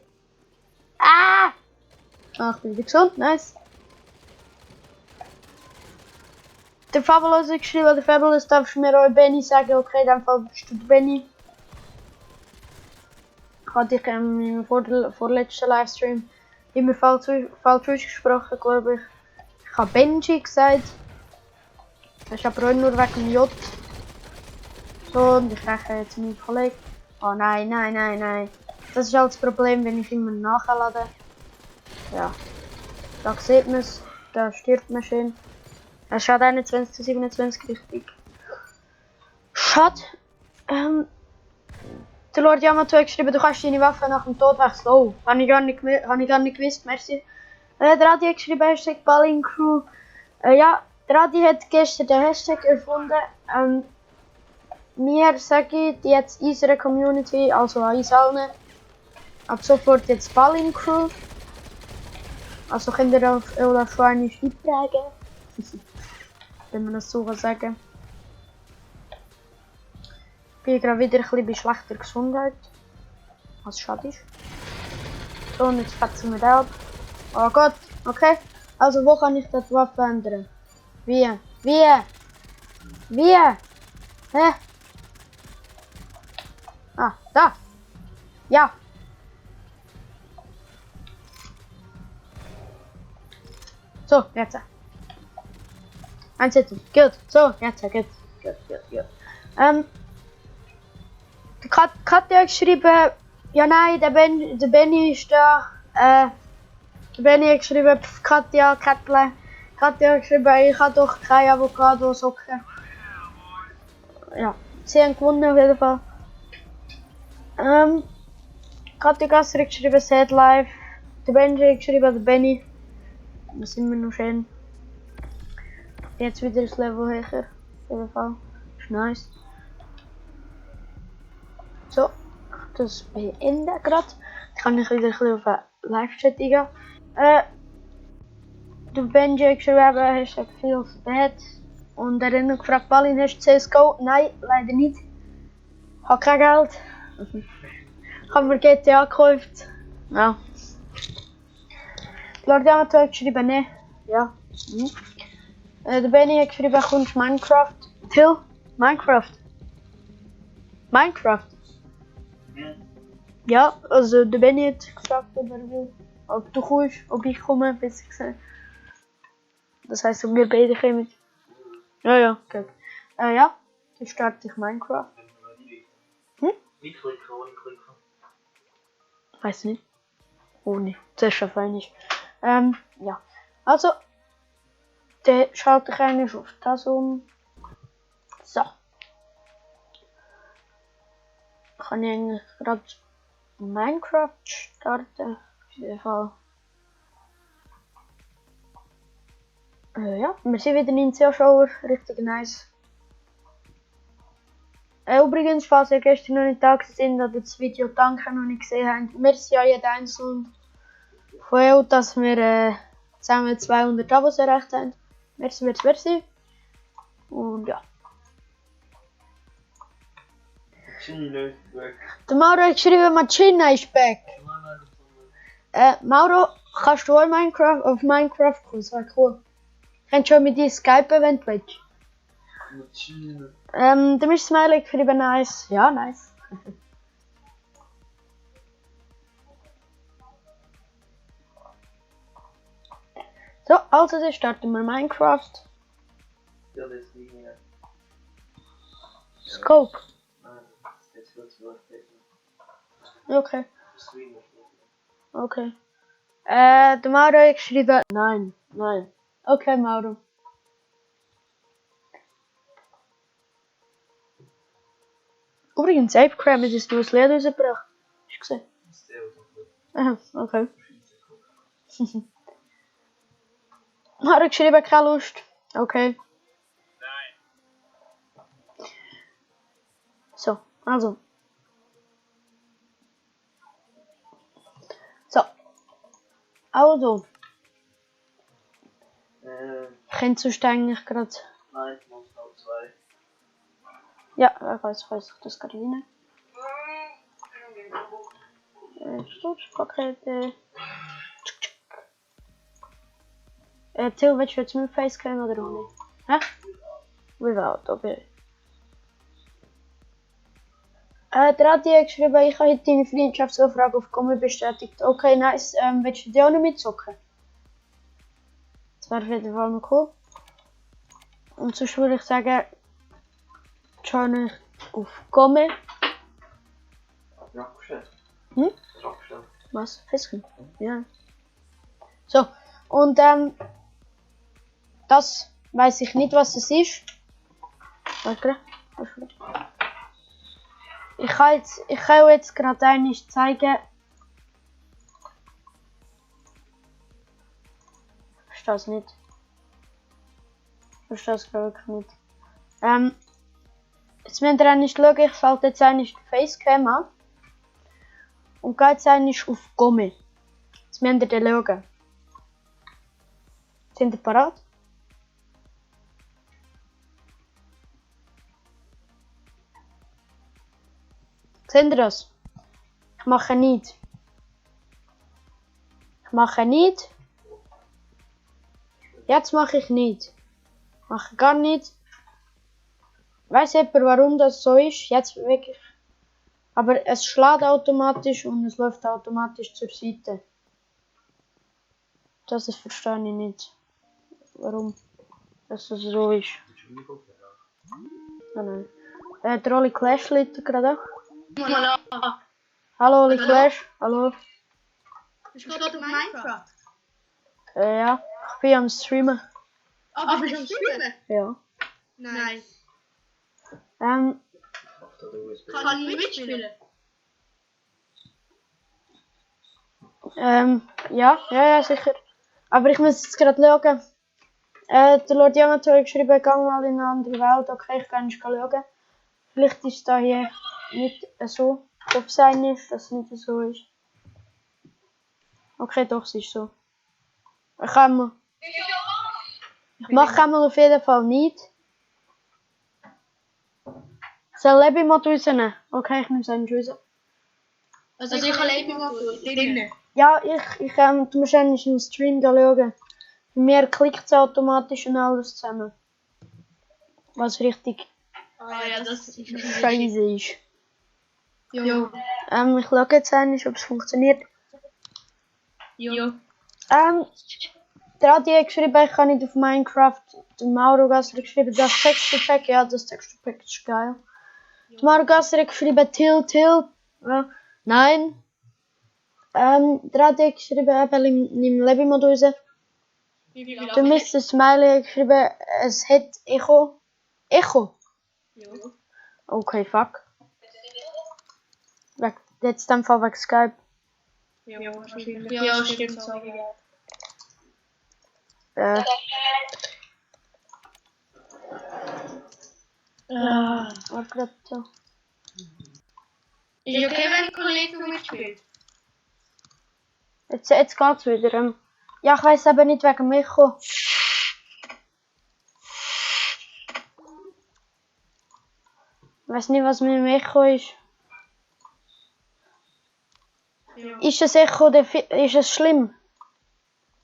Ah! Ach, ich bin wieder gesund, nice. Der Fabulous hat geschrieben, der Fabulous darfst du mir auch Benny sagen, okay, dann bist du Benny. Hatte ich im vorletzten Livestream immer falsch ausgesprochen, glaube ich. Ich habe Benji gesagt. Das ist aber auch nur wegen dem J. So, und ich rechne jetzt meinen Kollegen. Oh nein, nein, nein, nein. Das ist halt das Problem, wenn ich immer nachlade. Ja. Da sieht man es. Da stirbt man schön. Es schaut 21:27 richtig. Schade. Der Lord Yamato hat geschrieben, du kannst deine Waffe nach dem Tod wechseln. Oh, habe ich gar nicht gewusst, merci. Der Adi hat geschrieben, Hashtag Balling Crew. Ja, der Adi hat gestern den Hashtag erfunden. Mir sage ich jetzt unserer Community, also an uns allen, ab sofort jetzt Balling Crew. Also könnt ihr auf eure Schweinisch eintragen. Wenn man das so sagen kann. Ich bin gerade wieder ein bisschen bei schlechter Gesundheit. Was schade ist. So, und jetzt fetzen wir da ab. Oh Gott, okay. Also wo kann ich das Waffe ändern? Wie? Hä? Ah, da. Ja. So, jetzt. Einsetzen. Gut. So, jetzt. Gut. Katja hat geschrieben, ja nein, der Benny ist da. Der Benny hat geschrieben, Katja hat geschrieben, ich habe doch keine Avocado-Socken. Ja, sie haben gewonnen auf jeden Fall. Katja Gasser hat geschrieben, Sad Life. Der Benji hat geschrieben, der Benny. Das sind wir noch schön. Jetzt wieder das Level höher. Auf jeden Fall. Ist nice. So, das beende gerade. Jetzt kann ich wieder ein bisschen auf den Live-Chat eingehen. Der Benji hat geschrieben, Hashtag feels bad. Und er hat noch gefragt, Balin, hast du CSGO? Nein, leider nicht. Ich habe kein Geld. Ich habe mir GTA gekauft. Ja. Lordiano hat geschrieben, ne. Ja. Der Benny hat geschrieben, kommst Minecraft. Till? Minecraft. Minecraft? Ja, also der Benny hat gefragt, ob er will. Ob du kommst, ob ich komme, besser gesagt. Das heisst, ob wir beide kommen. Ja, okay. Ja, dann starte ich Minecraft. Nicht klicken, ohne klicken. Weiß nicht. Ohne. Das ist schon fein. Ja. Also, dann schalte ich eigentlich auf das um. So. Kann ich eigentlich gerade Minecraft starten. Auf jeden Fall. Ja, wir sind wieder in Zuschauer. Richtig nice. Übrigens, falls ihr gestern noch nicht da sind oder das Video danke noch nicht gesehen habt, merci an jeden Einzelnen von euch, dass wir zusammen 200 Abos erreicht haben. Merci. Und ja. China ist weg. Der Mauro hat geschrieben, Machina ist back. Mauro, kannst du auch auf Minecraft kommen? Das wäre cool. Kannst du schon mit dir Skype wenn du willst. China. Der Misch Smiley geschrieben, nice. Ja, nice. So, also dann starten wir Minecraft. Ja, das ist nicht mehr. Scope. Nein, das wird zu weit. Okay. Streamer. Okay. Der Mauro hat geschrieben, nein. Okay, Mauro. Übrigens, Apecram hat jetzt neues Lied rausgebracht. Hast du gesehen? Ist der Aha, okay. Mauro hat geschrieben, keine Lust. Okay. Nein. So, also. Also. Ich könnte sonst eigentlich gerade. Nein, ich muss noch 2. Ja, ich weiß das gerade rein. Stutzpakete. Till, willst du jetzt mit Facecam oder ohne? Hä? Without, okay. Der Adi hat geschrieben, ich habe heute deine Freundschaftsanfrage auf Kommen bestätigt. Okay, nice. Willst du die auch noch mitzocken? Das wäre auf jeden Fall noch cool. Und sonst würde ich sagen, join ich auf Kommen. Rockstedt. Rockstedt. Was? Facecam? Ja. So, und das weiß ich nicht, was es ist. Warte. Ich kann jetzt gerade eines zeigen. Ich verstehe es nicht. Ich verstehe es wirklich nicht. Jetzt müsst ihr nicht schauen, ich schalte jetzt eigentlich die Facecam an. Und gehe jetzt eigentlich auf Gomme. Jetzt müsst ihr dann schauen. Sind ihr parat? Seht ihr das? Ich mache nicht. Jetzt mache ich nicht. Ich mache gar nicht. Weiß jemand, warum das so ist? Jetzt wirklich. Aber es schlägt automatisch und es läuft automatisch zur Seite. Das verstehe ich nicht. Warum das so ist. Nein. Der Oli Clash liegt gerade auch. Hallo Oli Clash. Hallo. Ich bin gerade auf Minecraft. Ja, ich bin am Streamen. Aber ich am Streamen? Ja. Nice. Auf der USB. Kann ich mitspielen? Ja, sicher. Aber ich muss jetzt gerade schauen. Der Lord Yamato hat geschrieben, gang mal in eine andere Welt. Okay, ich kann nicht schauen. Vielleicht ist es da hier nicht so. Ob es sein ist, dass es nicht so ist. Okay, doch, es ist so. Ich mache einmal auf jeden Fall nicht. Soll Leben-Mod rausnehmen? Okay, ich nehme es nicht raus. Also ich habe Leben-Mod drinnen. Ja, du musst eigentlich im Stream schauen. Bei mir klickt es automatisch und alles zusammen. Was richtig Ja, das ist scheiße ist. Jo. Ich schaue jetzt eigentlich, ob es funktioniert. Jo. Der Adi hat geschrieben, ich kann nicht auf Minecraft. Der Mauro Gasser hat geschrieben, das Texture Pack. Ja, das Texture Pack ist geil. Der Mauro Gasser hat geschrieben, Till. Ja, nein. Der Adi hat geschrieben, nimm Leben-Mod raus. Der Mr. Smiley hat geschrieben, es hat Echo. Echo? Jo. Okay, fuck. Jetzt einfach wegen Skype. Jo, wahrscheinlich. Ja, stimmt, sorry. Warte grad so. Ist okay, wenn die Kollege mitspielt? Jetzt geht's wieder. Ja, ich weiss eben nicht wegen Micho. Ich weiss nicht, was mit Micho ist. Ja. Ist das Echo ist es schlimm?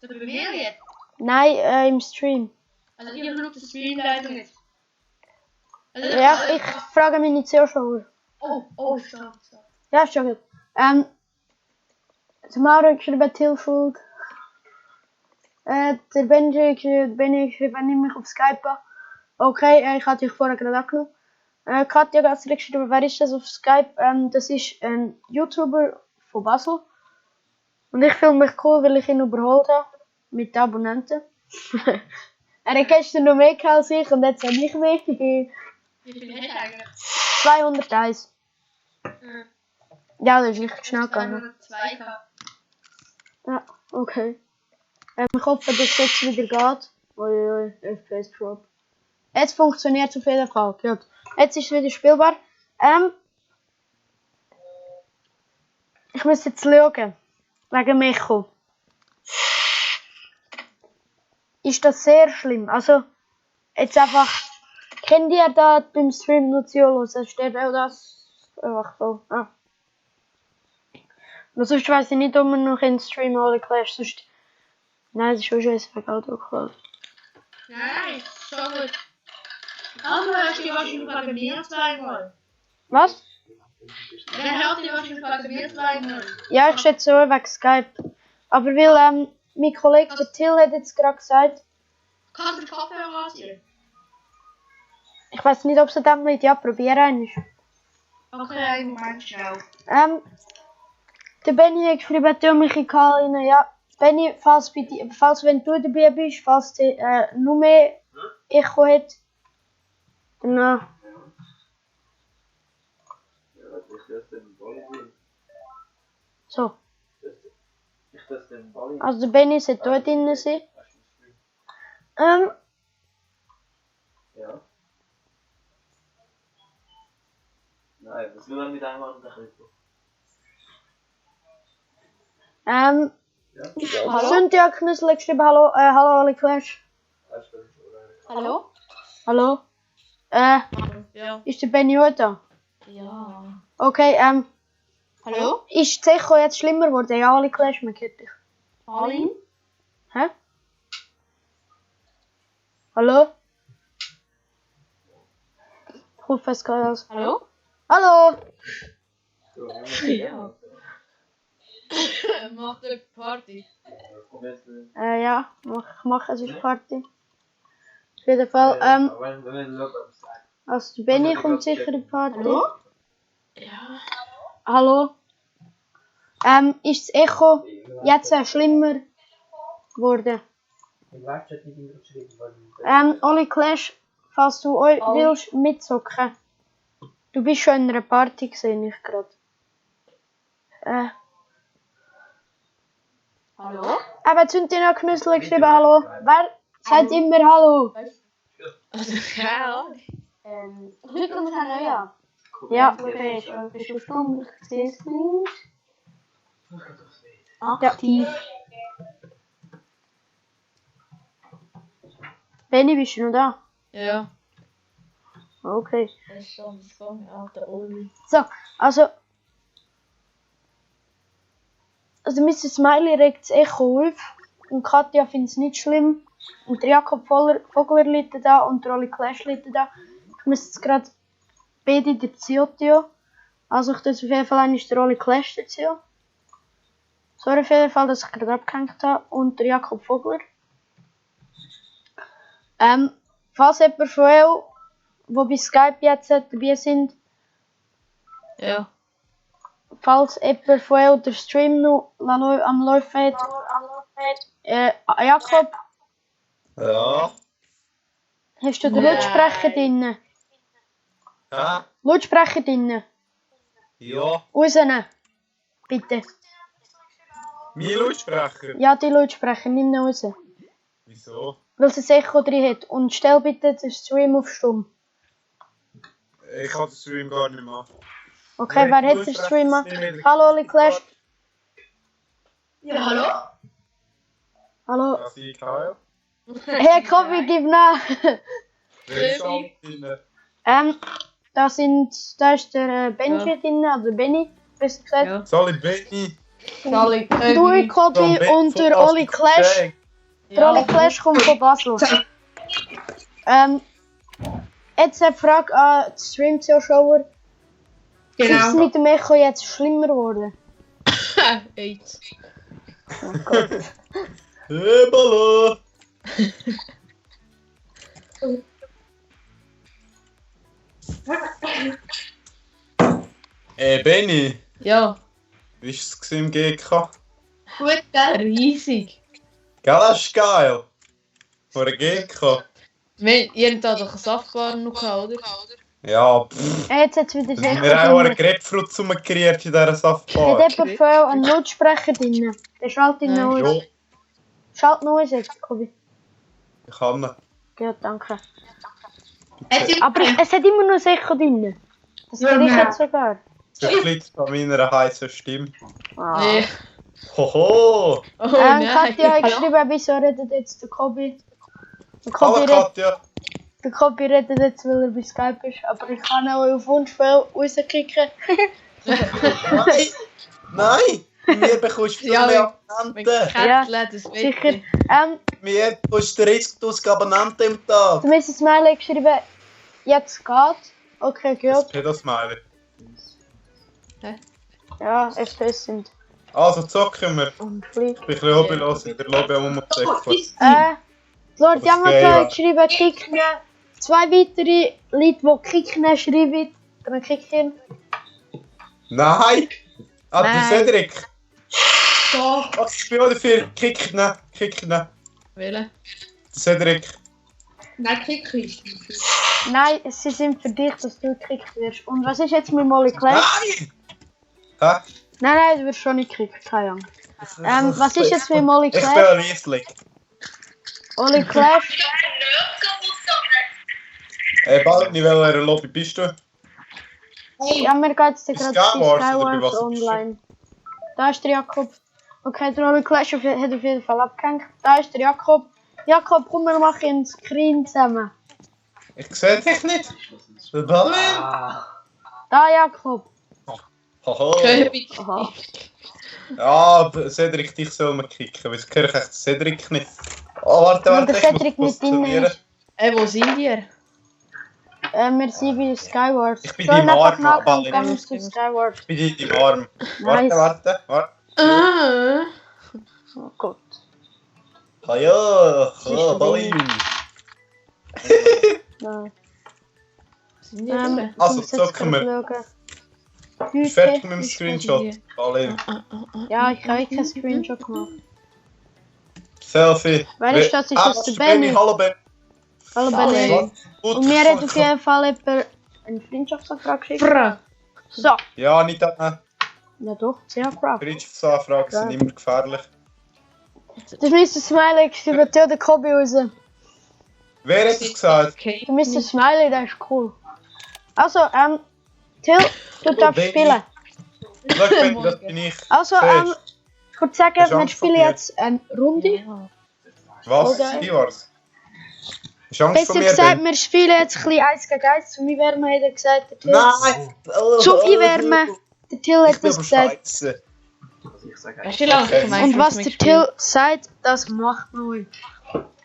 So bei mir jetzt? Nein, im Stream. Also ich schaue den Stream leider nicht. Also, Ja, ich frage mich nicht sehr schon. Stopp. Ja, ist schon gut. Der Mauro hat geschrieben, Tilfuld. Der Benji hat geschrieben, nimm mich auf Skype an. Okay, ich hatte dich vorher gerade angenommen. Katja Gasser hat geschrieben, wer ist das auf Skype? Das ist ein YouTuber von Basel. Und ich fühle mich cool, weil ich ihn überholt habe. Mit Abonnenten. Er hat gestern noch mehr als ich und jetzt habe ich mehr. Wie viel hast du eigentlich? 201. Ja, das ist richtig schnell gegangen. 202. Ja, okay. Ich hoffe, dass es jetzt wieder geht. Ui, FPS Drop. Jetzt funktioniert es auf jeden Fall. Gut. Jetzt ist es wieder spielbar. Ich muss jetzt schauen. Wegen Micho. Ist das sehr schlimm? Also, jetzt einfach. Kennt ihr da beim Stream nur zuhören? Steht auch das einfach so. Ah. Aber sonst weiss ich nicht, ob man noch in Stream alle Clash. Sonst. Nein, das ist schon scheiße wegen Autoclash. Nein, schon gut. Also hörst du wahrscheinlich wegen mir zweimal. Was? Wer hört dich wahrscheinlich wegen mir zweimal? Ja, ich schätze auch wegen Skype. Aber weil mein Kollege der Till hat jetzt gerade gesagt, Kannst du den Kopfhörer anziehen? ich weiß nicht, ob sie das mit ja probieren. Okay, einen Moment schnell. Der Benny hat geschrieben, tu mich in Karl rein. Ja, Benny, falls wenn du dabei bist, falls du noch mehr Echo hat, dann Ja, ich das den Ball sehen. so. Ich das den Ball. Also der Benny sollte dort drin sein. Ja. Nein, was will er mit einem anderen Krypto? Cynthia Knüssel hat geschrieben, hallo alle Clash. Hallo? Hallo? Ja. Ist der Benny heute da? Ja. Okay, Hallo? ist das Echo jetzt schlimmer geworden? Ja, alle Clash, man kennt dich. Alin? Hä? Hallo? Ich hoffe, es geht alles. Hallo? Hallo? Ja. Macht eine Party. Ja, ich mache es ist Party. Auf jeden Fall, also der Benny kommt sicher in die Party. Hallo? Ja. Hallo? Ist das Echo jetzt schlimmer geworden? Oli Clash, falls du euch willst mitzocken. Du bist schon in einer Party gesehen, ich gerade. Hallo? Aber Zündina Knüssel geschrieben, hallo. Wer sagt immer hallo? Also, ja. Drück uns an, ja. Ja, okay, schon. Bist du stumm? Ich sehe es nicht. Aktiv. Benni, bist du noch da? Ja. Okay. Das ist schon das Song, alter Oli. So, also Mr. Smiley regt das Echo auf und Katja findet es nicht schlimm. Und der Jakob Vogler liegt da und der Oli Clash liegt da. Ich muss jetzt gerade beide dazu. Also ich tue auf jeden Fall einmal der Oli Clash dazu. Sorry auf jeden Fall, dass ich gerade abgehängt habe. Und der Jakob Vogler. Falls jemand von euch, die bei Skype jetzt dabei sind, Ja. falls jemand von euch den Stream noch am Laufen hat, Jakob, Ja. hast du den Lautsprecher drin? Ja. Lautsprecher drin? Ja. Rausnehmen, bitte. Mein Lautsprecher? Ja, die Lautsprecher, nimm ihn raus. Wieso? Weil es ein Echo drin hat. Und stell bitte den Stream auf stumm. Ich kann den Stream gar nicht machen. Okay, wer hat den Stream an? Hallo, Oli Clash. Ja, hallo? Hallo. Was ich kann? Hey, Kobi, gib nach. Wer ist alles drin? Da ist der Benji drin, also Benny, besser gesagt. Ja. Sali Benny. Sally, Du, Kobi und der Oli Clash. Der Oli Clash kommt von Basel. Jetzt eine Frage an die Stream-Zuschauer. Ist es Genau. mit dem Echo jetzt schlimmer geworden? AIDS. Oh Gott. Ebolo. Benny. Ja. Wie war es im GK? Gut, gell? Riesig. Gell, das ist geil. Vor der GK. Ihr habt da doch einen Saftbar noch gehabt, oder? Ja, Jetzt hat es wieder das wir Echo haben auch einen drin. Grapefruit zugekriegt in dieser Saftbar. Hat jemand von euch einen Lautsprecher drin? Der schaltet ihn noch Nein. aus. Jo, Schalt noch aus jetzt, Kobi. ich kann ihn. Ja, danke. Hat Aber es hat immer noch ein Echo drin. Das höre ich jetzt sogar. Das liegt an meiner heißen Stimme. Ah. Nee. Hoho! Oh nein. Katja hat geschrieben, wieso redet jetzt der Kobi? Der Hallo Kobi, Katja! der Kobi redet jetzt, weil er bei Skype ist. Aber ich kann auch auf Wunsch rauskicken. Nein! Mir bekommst du Ja, mehr Mein Abonnenten! Kärtchen, das Sicher. Wetter. Mir bekommst du 30.000 Abonnenten im Tag! Der Mrs. Smiley hat geschrieben, jetzt geht. Okay, Das gut. Pedosmiley. Ja, FPS sind. Also zocken wir. Und fliegt. Ich bin ein bisschen hobbylos in der Lobby um und Lord Das Yamato ist geil, hat geschrieben, kicken. 2 weitere Leute, die kicken, schreiben. Dann kicken. Nein! Ah, der Nein. Cedric! Doch. Was ich bin auch dafür? Kick ihn! Kick ihn! Der Wählen. Cedric! Nein, krieg ich. Nein, sie sind für dich, dass du gekickt wirst. Und was ist jetzt mit Molly Clash? Nein! Hä? Nein, du wirst schon nicht gekickt, keine Ahnung. Was ist jetzt mit Molly Ich bin Clash? ein Riesling. Molly Clash? Bald in welcher Lobby bist du? Ja, mir geht es gerade bei Skywars, oder bei Skywars was bist du? online. Da ist der Jakob. Okay, der Molly Clash hat auf jeden Fall abgehängt. Da ist der Jakob. Jakob, komm, wir machen einen Screen zusammen. Ich sehe dich nicht. Der Ballon. Da, Jakob. Haha. Köpig. Aha. Ja, Cedric, dich soll man kicken. Wieso höre ich echt Cedric nicht? Oh, warte, Weil der ich muss Cedric mit drin positionieren. ist. Wo sind ihr? Wir sind bei Skywars. Ich bin Join deinem einfach Arm, nach aber und gehen zu Skywars. Ich bin in deinem Arm. Nice. Warte. Ah. Oh Gott. Ja, ist Ballon. Nein. Sind ihr drin? Also, ich muss jetzt zocken wir. gerade schauen. Fertig Heute. mit dem Screenshot. Ballon. Ja, ich habe keinen Screenshot gemacht. Selfie. Wer ist das? Ist das das der ist Benny? Benny? Hallo Benny. Hallo Benny. Gut, Und mir hat auf jeden Fall jemand eine Freundschaftsanfrage geschickt. Fra. So. Ja, nicht an. Ja doch, sehr craft. Freundschaftsanfragen sind immer gefährlich. Der Mr. Smiley geschrieben, Till den Kobi raus. Wer hat es gesagt? Okay. Der Mr. Smiley, der ist cool. Also, Till, du darfst spielen. Schau, Ben, das bin ich. Also, Zuerst. ich würde sagen, Das ist wir Angst spielen vor mir. jetzt eine Runde. Was? Okay. Wie war's? Hast du Angst Besser vor mir, gesagt, Ben? wir spielen jetzt ein bisschen 1 gegen 1 zum Einwärmen, hat er gesagt. Der Till. Nein! Zum Einwärmen. Der Till Ich hat bin das aber gesagt. scheiße. Ich sage Weißt du, wie lange Okay. ich Minecraft Und was der mitgespielt? Till sagt, das macht man euch.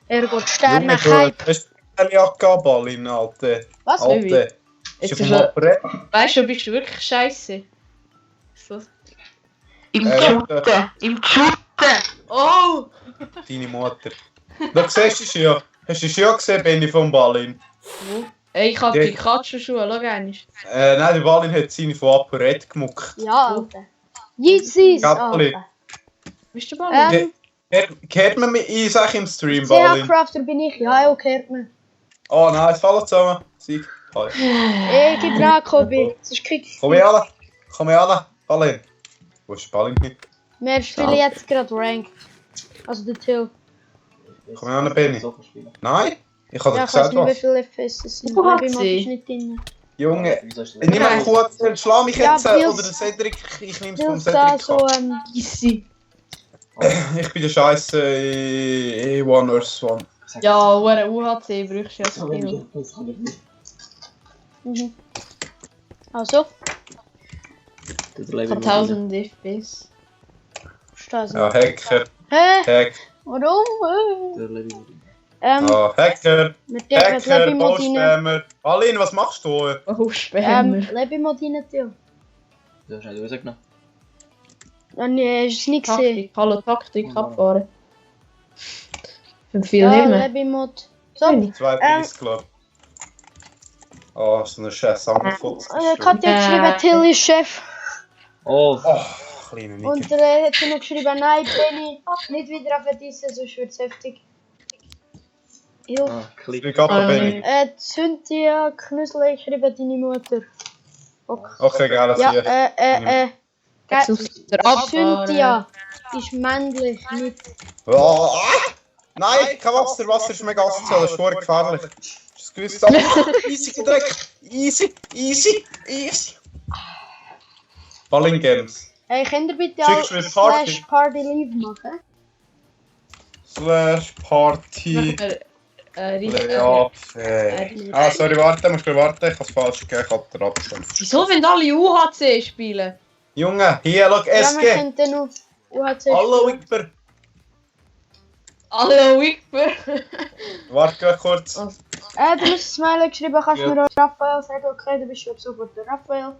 Er geht Sterne Junge, Hype. du hast eine Jacke abballen, Alter. Was? Alter. Jetzt Ist ist auf dem er- Operett. Weißt du, bist du wirklich scheiße? So. Im Oh! Deine Mutter. Du siehst es ja. Hast du es ja gesehen, Benny vom Ballin? Ey, ich hab Ja. Pikachu-Schuhe, schau einmal. Nein, der Ballin hat seine von Operett gemuckt. Ja, Alter. Yeezys, Gappeli. Alter. Bist du Ball? Hört man mich ein, sag ich im Stream, Ballin? CH-Crafter bin ich. Ja, okay, hört man. Oh nein, es fallen zusammen. Sieg. Hi. Ey, gib dran, Kobi. Sonst krieg ich... Komm her, alle. Komm her, alle. Ballin. Wo ist Ballin nicht? Wir spielen jetzt gerade Ranked. Also der Till. Komm her, Benny. So verspielen. Nein? Ich habe Ja, doch ich weiß gesagt, nicht, wie was. viele FPS es sind. Wo hat Ich bin sie? nicht drin. Junge, Wieso ist das? nimm mal kurz, schlag mich Ja, jetzt Pils- oder der Cedric. Ich nehme es vom Till da Cedric so, an. Easy. Ich bin der Scheiße One vs. One. Ja, eine UHC brauchst du ja Skill. Mhm. Also, Ich hab 1000 FPS. verstehst du? Ja, Hacker. Hä? Hack. Warum? Ja, Hacker. Wir dürfen Hacker, Lebimod rein. Ballspammer. Ballin, was machst du? Oh, Spammer. Lebimod rein, Till. Du hast nicht rausgenommen. Ja, nee, hast du es nicht gesehen. Taktik, hallo Taktik, abfahren. Für viel Ja, nehmen. Lebimod. So, 2,30 glaube ich. Oh, so eine scheiß Sammelfotz. Katja hat geschrieben, Till ist Chef. Oh, Oh, kleine Nicke. Und hat sie noch geschrieben, nein, Benny, nicht wieder auf Dissen, sonst wird es heftig. Hilfe. Klick. Klick ab, Benny. Cynthia Knüssel hat geschrieben, deine Mutter. Okay. Okay, geil, das Ja, hier. Jetzt auf der Abfahrt. Cynthia ist männlich, nicht. Oh, ah! Nein, kein Wasser. Wasser ist mega asozial, das ist voll gefährlich. Hast du es gewusst? Easy gedrückt. Easy, easy, easy. Ballin Games. Hey, könnt ihr bitte Schickst auch du mir Party? /Party Leave machen? Slash Party. Ja. Ah, sorry, warte, musst du warten. Ich hab's falsch gegeben, ich hab den Abstand. Wieso, wenn alle UHC spielen? Junge, hier, schau, Ja, wir SG. könnten auf UHC Hallo, spielen. Wigper. Hallo, Wigper. Warte gleich kurz. Du hast Smiley geschrieben, kannst du mir auch Raphael sagen? Okay, du bist ab sofort der Raphael.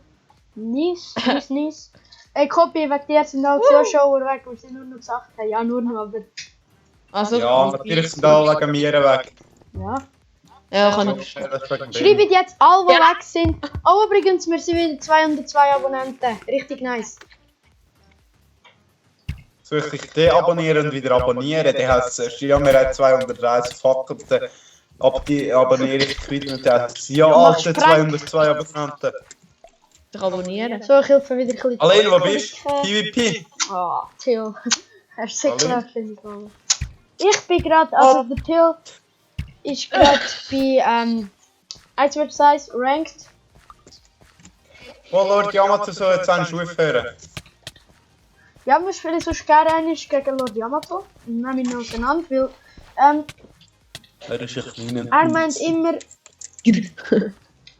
Nice, nice, nice. Ey, Copy, wegen dir sind alle Zuschauer weg, wir sind nur noch 18. Ja, nur noch, aber... Also, Ja, natürlich sind alle wegen mir weg. Ja. Ja, kann ich verstehen. Das ist wegen Schreibt Benny. jetzt alle, die Ja. weg sind. Oh, übrigens, wir sind wieder 202 Abonnenten. Richtig nice. Soll ich dich deabonnieren und wieder abonnieren? Der hat es erst, ja, wir haben 230 Fackeln. Ab die abonniere ich wieder und der hat ja, alte 202 Abonnenten. Dich abonnieren. So, ich helfe wieder ein bisschen. Allein, wo bist du? PvP. Ah, Till. Hast du Hallo? gesagt, finde ich auch. Ich bin gerade, also der Till ist gerade bei 1 vs 1 ranked. Oh Lord Yamato soll jetzt einen Schuh hören. Ja, wir spielen sonst gerne einmal gegen Lord Yamato. Und nehmen ihn auseinander, weil Er ist ein kleiner. er meint immer,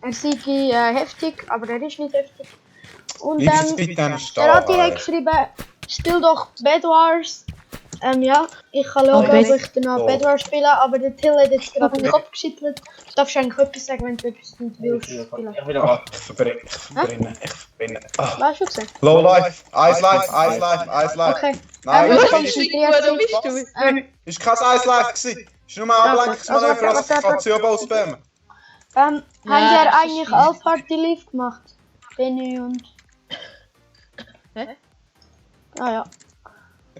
er sei heftig, aber er ist nicht heftig. Und Wie ist es mit dem der Adi hat Stahl? geschrieben, spiel doch Bed Wars. Ja, ich kann schauen, Bed- ob ich danach Bed Wars spiele, aber der Till hat jetzt gerade den Kopf geschüttelt. Du darfst eigentlich etwas sagen, wenn du etwas nicht willst spielen. Ich will Ah, ich verbrenne. Ah. Weißt du gesehen? Low Life, Ice Life, Ice Life, Ice Life. Okay. Nein, wir das konzentrieren Wo sich. bist du? ist kein Ice Life gewesen. Ist nur ein Ablenkungsmanöver, Also, als ich kann Zubau spammen. Haben Ja, ihr das eigentlich ist auch Party Live gemacht? Benny und... Hä? Ah ja.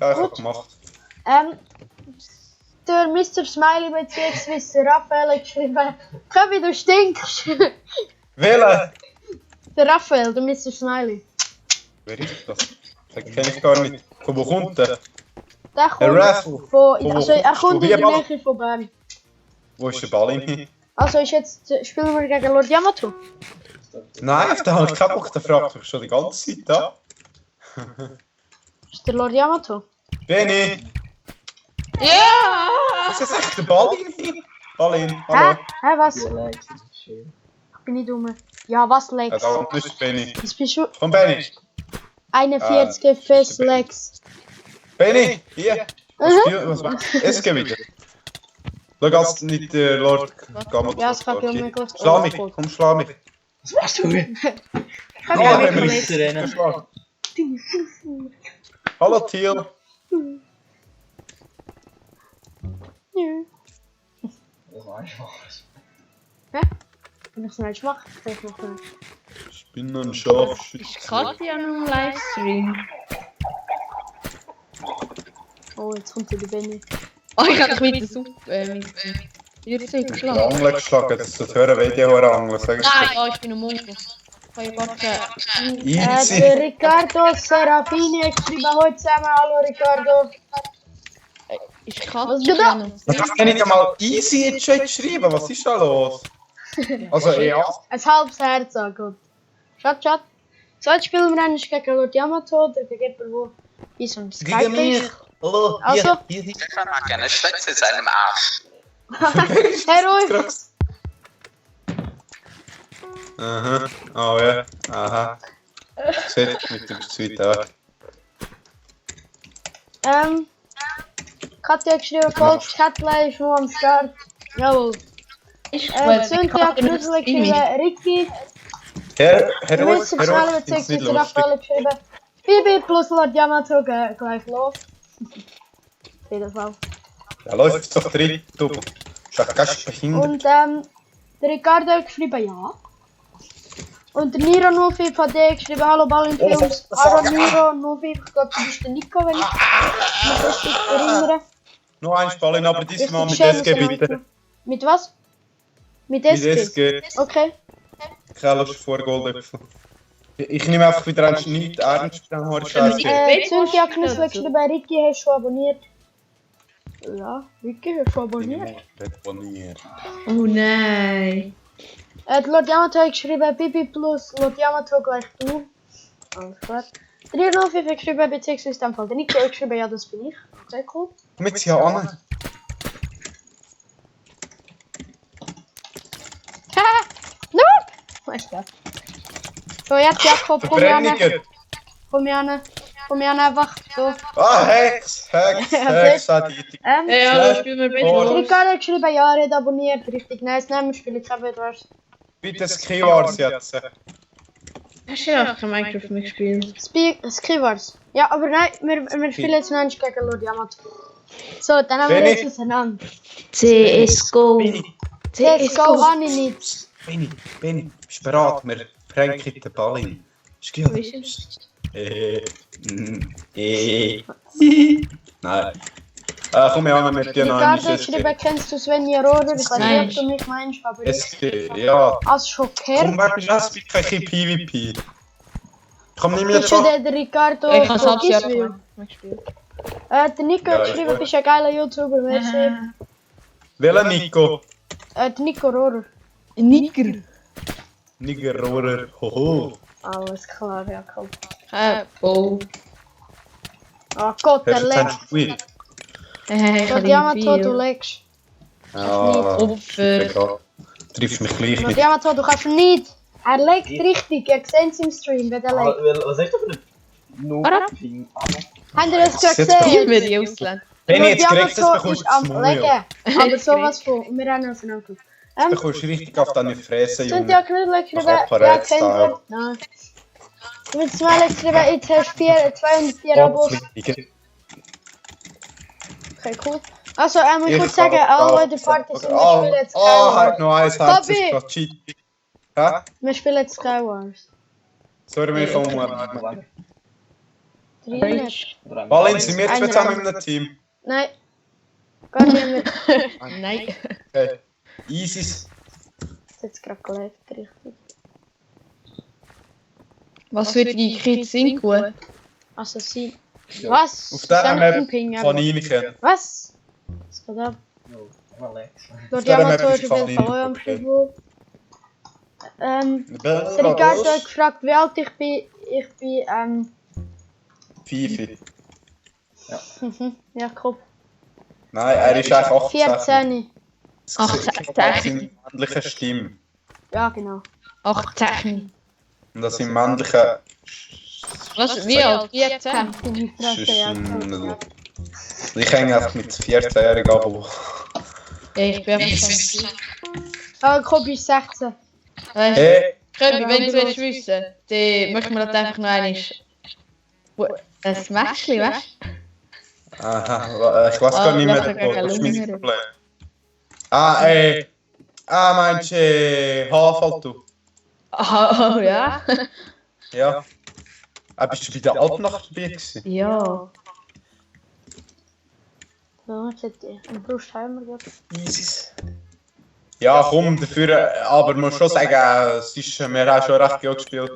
Ja, ich hab gemacht. Der Mr. Smiley bzw. Raphael hat geschrieben, Köbi, du stinkst. Wählen! Der Raphael, der Mr. Smiley. Wer ist das? Den kenn ich gar nicht. Von wo kommt der? Der Ein kommt Raffle. von... Also er kommt in die Ball. Nähe von Bern. Wo ist der Ball hin? Also ist jetzt... Spielen wir gegen Lord Yamato? Nein, auf den habe ich keinen Bock, der fragt mich schon die ganze Zeit da. Ist der Lord Yamato? Benny! Ja! Ist das echt der Ball hin? Ball hin, Hä? hallo. Hä, was? Ja, like, das ist schön. Ich bin nicht dumm. Ja, was Ja, Lex? da unten ist Benny. Das bist du... Komm, Benny! 41 fürs Lex. Benny! Hier! Was machst du? Es geht wieder. Schau, als nicht der Lord Gamma. Ja, es kann ich unmöglich. Schlag mich, komm, schlag mich. Was machst du? Ich hab Ja, ja wenn wir nicht nicht rennen. geschlagen. Hallo, Thiel. Das war einfach was. Wenn ich es nicht mache, kann ich noch nicht. Ich bin ein Scharfschütze. Ist Katja noch im Livestream? Oh, jetzt kommt wieder Benny. Oh, ich hab dich mit der Suppe, mit Würzig geschlagen. Angler geschlagen, das ist hören Video angeln, sag ich Nein, dir. ja, ich bin ein Munkel. Ich kann ja gar keine... Easy. Der Riccardo Serafini hat geschrieben, heute zusammen. Hallo Riccardo. Ist Was Katja geht ab? noch? Das hast du nicht einmal easy in den Chat geschrieben, was ist da los? Also, ja. Ein halbes Herz angeguckt. Chat. So, jetzt spielen wir eigentlich gegen Lord Yamato, der jemand, der wie so ein Skype ist. Hallo, Also. hier. Stefan mag gerne Schwätze in seinem Arsch. Hey, ruhig. Aha, oh ja, aha. Zit mit dem Zweiten Tag. Katja hat geschrieben, Coach Catley ist nur am Start. Jawohl. Ist Cynthia hat Knüssel geschrieben, Ricky. Herr Wir müssen schnell Rolf, überzeugt, ist nicht sie lustig. Raphael geschrieben. Bibi plus Lord Yamato gleich los. Auf jeden Fall. Ja, läuft doch drin, du. Ist doch ganz behindert. Und der Ricardo hat geschrieben, ja. Und der Niro 05 hat geschrieben, hallo Ballinfilms. Hallo Niro 05, ich glaube, du bist der Nico, wenn ich mich richtig erinnere. Nur ein Spalin, aber diesmal mit Richtig SG schön, bitte. Mit was? Mit Mit SG? SG. Okay. Keine Lust vor Goldäpfel. Ich nehme einfach wieder einen Schnitt ernst, dann habe ich SG. Cynthia Knüssel geschrieben, Ricky, hast du schon abonniert? Ja, Ricky, hast du schon abonniert? Deponiert. Oh nein. Lord Yamato hat geschrieben, Bibi plus Lord Yamato gleich du. Alles klar. 305 hat geschrieben, beziehungsweise in dem Fall der Nico hat geschrieben, ja, das bin ich. Okay, cool. Komm jetzt hier an. Nope! Weißt du. So, jetzt Jakob, komm her. Verbrenniger. Komm her einfach. So. Ah, Hex, hat die. Ja, da spielen wir besser. Ricardo hat geschrieben, ja, er hat abonniert. Richtig nice. Nein, wir spielen jetzt eben etwas. Bitte Skywars jetzt. Hast du ja auch kein Minecraft mehr gespielt? Skrivers. Ja, aber nein, wir spielen jetzt noch nicht gegen Lord Yamato. So, dann haben wir Benny. jetzt auseinander. CSGO. CSGO habe ich nicht. Benny, bist du bereit? Wir pranken den Ball in. Ist gut. Nein. Komm her, wir dir noch Ricardo hat ein geschrieben, kennst du Svenja Rohrer? Ich weiß Nein. nicht, ob du mich meinst, aber ich SG, ja. als Schocker. Komm, wer bist du? Es gibt kein PvP. Komm, nimm mir Bist du schon. der Ricardo Ich habe von es ja Giswil? gespielt. Der Nico Ja, hat ich geschrieben, weiß. bist ein geiler YouTuber, merci. Welcher Nico? Der Nico Rohrer. Niger. Niger Rohrer. Hoho. Alles klar, ja, komm. Oh. Oh Gott, der Hörst du leckt. jetzt Spiel? Ich Lord Yamato, du leckst. Ja, Opfer. triffst mich gleich Lord nicht. Yamato, du kannst nicht. Er leckt richtig, ihr seht es im Stream, wie der leckt. Was hast du für eine Noob-Ding? Habt ihr das gerade Jetzt Hier gesehen? will ich ausländen. Wenn ich jetzt Lord kriegst, das Yamato bekommst ist du am das Maul. Lecken. Aber sowas von. Und wir haben uns angeguckt. Das bekommst du richtig auf deine Fresse, Sind ja Junge. Knüppel geschrieben? Nach Ja, Apparat-Style. kennt ihr? Nein. Du willst mal geschrieben, jetzt hast du 204 Abos. Okay, cool. Also, ich würde sagen, alle Leute Partys und wir spielen jetzt halt Skywars. noch eins, hat sich Bobby! gerade cheat. Hä? Wir spielen jetzt Skywars. Sorry, wir kommen. Drinnen. Ballin, sind wir zwei zusammen in einem Team? Nein. Gar nicht mehr. Nein. Okay. Isis. Das ist jetzt gerade geläuft, richtig. Was wird die Kids singen? Assassin. Was? Auf dieser Map Ping, Kaninchen. Was? Was geht ab? Oh, Alex. Dort dieser ja Map mal ist so viel Kaninchen. Feuer am Schreiben. Ricardo hat gefragt, wie alt ich bin. Ich bin, Fifi. ja, grob. Nein, er ist eigentlich 18. 14. 18. Männliche Stimme. Ja, genau. 18. Und das sind männliche Was? Wie alt? 14? In die Fresse, ja. Schüssel. Ich hänge einfach mit 14-Jährigen ab. Ja, ich bin einfach schon. Aber grob ist 16. Weißt du, Hey, Köbi, wenn du willst wissen, dann möchten wir das einfach noch einmal. Ein Mäschchen, weißt du? aha, ich weiß gar nicht mehr, was ist mein Problem. Meinst du Haarfall? Oh, ja. Ja. Bist du bei der Altnacht dabei gewesen? Ja. So, jetzt hätte ich einen Brustheimer gehabt. Isis. Ja, komm, dafür, aber man muss schon sagen, wir haben schon recht gut gespielt.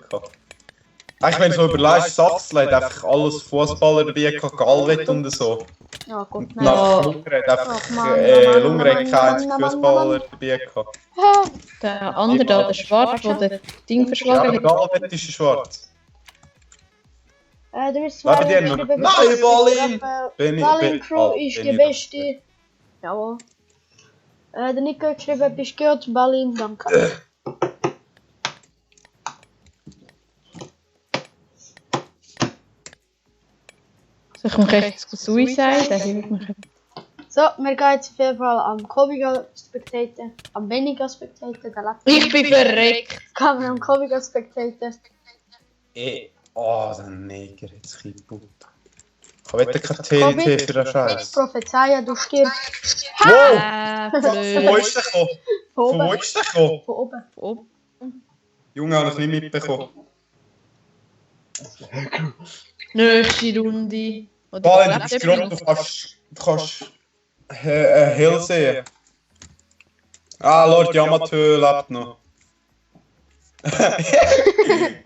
Ich wenn du so überlegst, Sachsel hat einfach alles Fußballer dabei gehabt, Galvet und so. Ja, gut, Und nein. nach Lunger hat einfach Ach, Mann, Lunger hat keinen einzigen Mann, Fußballer dabei gehabt. Der andere da, der Schwarz, der das Ding Ja, verschlagen aber hat. Galvet ist schwarz. Du bist Wer bei dir noch? Nein, Balin! Balin Crew ist Benny. die beste. Jawohl. Der Nico hat geschrieben, bist gut, Balin, danke. Soll ich mich jetzt Suicide? Dann hilft mich. So, wir gehen jetzt auf jeden Fall am Kobi spectaten, am Benny spectaten, der Laptop. Ich bin verreckt. Kann man am Kobi spectaten. Oh, der Neger, jetzt ein bisschen. Ich will kein TNT für den Scheiß. Prophezeia, du stirbst. Wow! Von wo Blöd. ist der gekommen? Von Von wo oben. ist der gekommen? Von oben. Oh, Junge, habe ich nicht mitbekommen. nächste Runde. Oder Balin, du klappt bist etwas? gerade, du kannst Hill sehen. Lord Yamato lebt noch.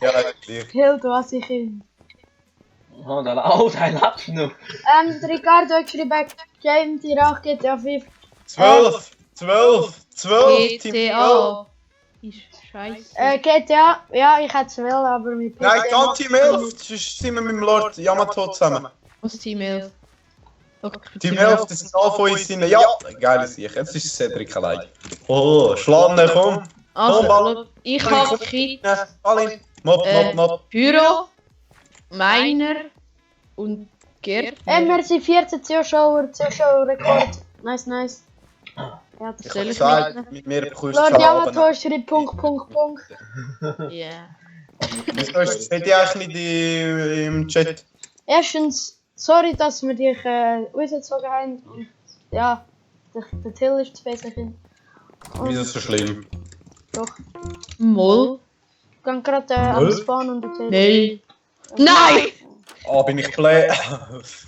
Ja, ist gleich. Hill, du hast dich in. Oh, der lebt noch. Der Ricardo hat geschrieben, Game dir auch GTA 5. 12! 12 Team 12! GTA. Ist scheiße. GTA, ja, ich hätte es will, aber mit PC. Nein, ganz Team 11! Sonst sind wir mit dem Lord Yamato zusammen. Was Team 11? Okay, Team 11, das sind alle von uns. Ja, geile Sicht. Jetzt ist Cedric allein. Oh, Schlanne, komm! Komm, Balin! Also, ich habe Kit, Balin! Mob! Pyro, Meiner und Gerd. Wir sind 14 Zuschauerrekord. Nice. Ja, das Ich soll hab ich gesagt, mitnehmen. mit mir bekommst du Lord schon Yamato schreibt Punkt. Ja. Wieso ist das nicht eigentlich nicht im Chat? Erstens, sorry, dass wir dich rausgezogen haben. Und, ja, der Till ist zu besser. Wieso so schlimm? Doch. Moll. Ich gehe gerade am Spawn und der Till. Nein. Nein! Bin ich blöd?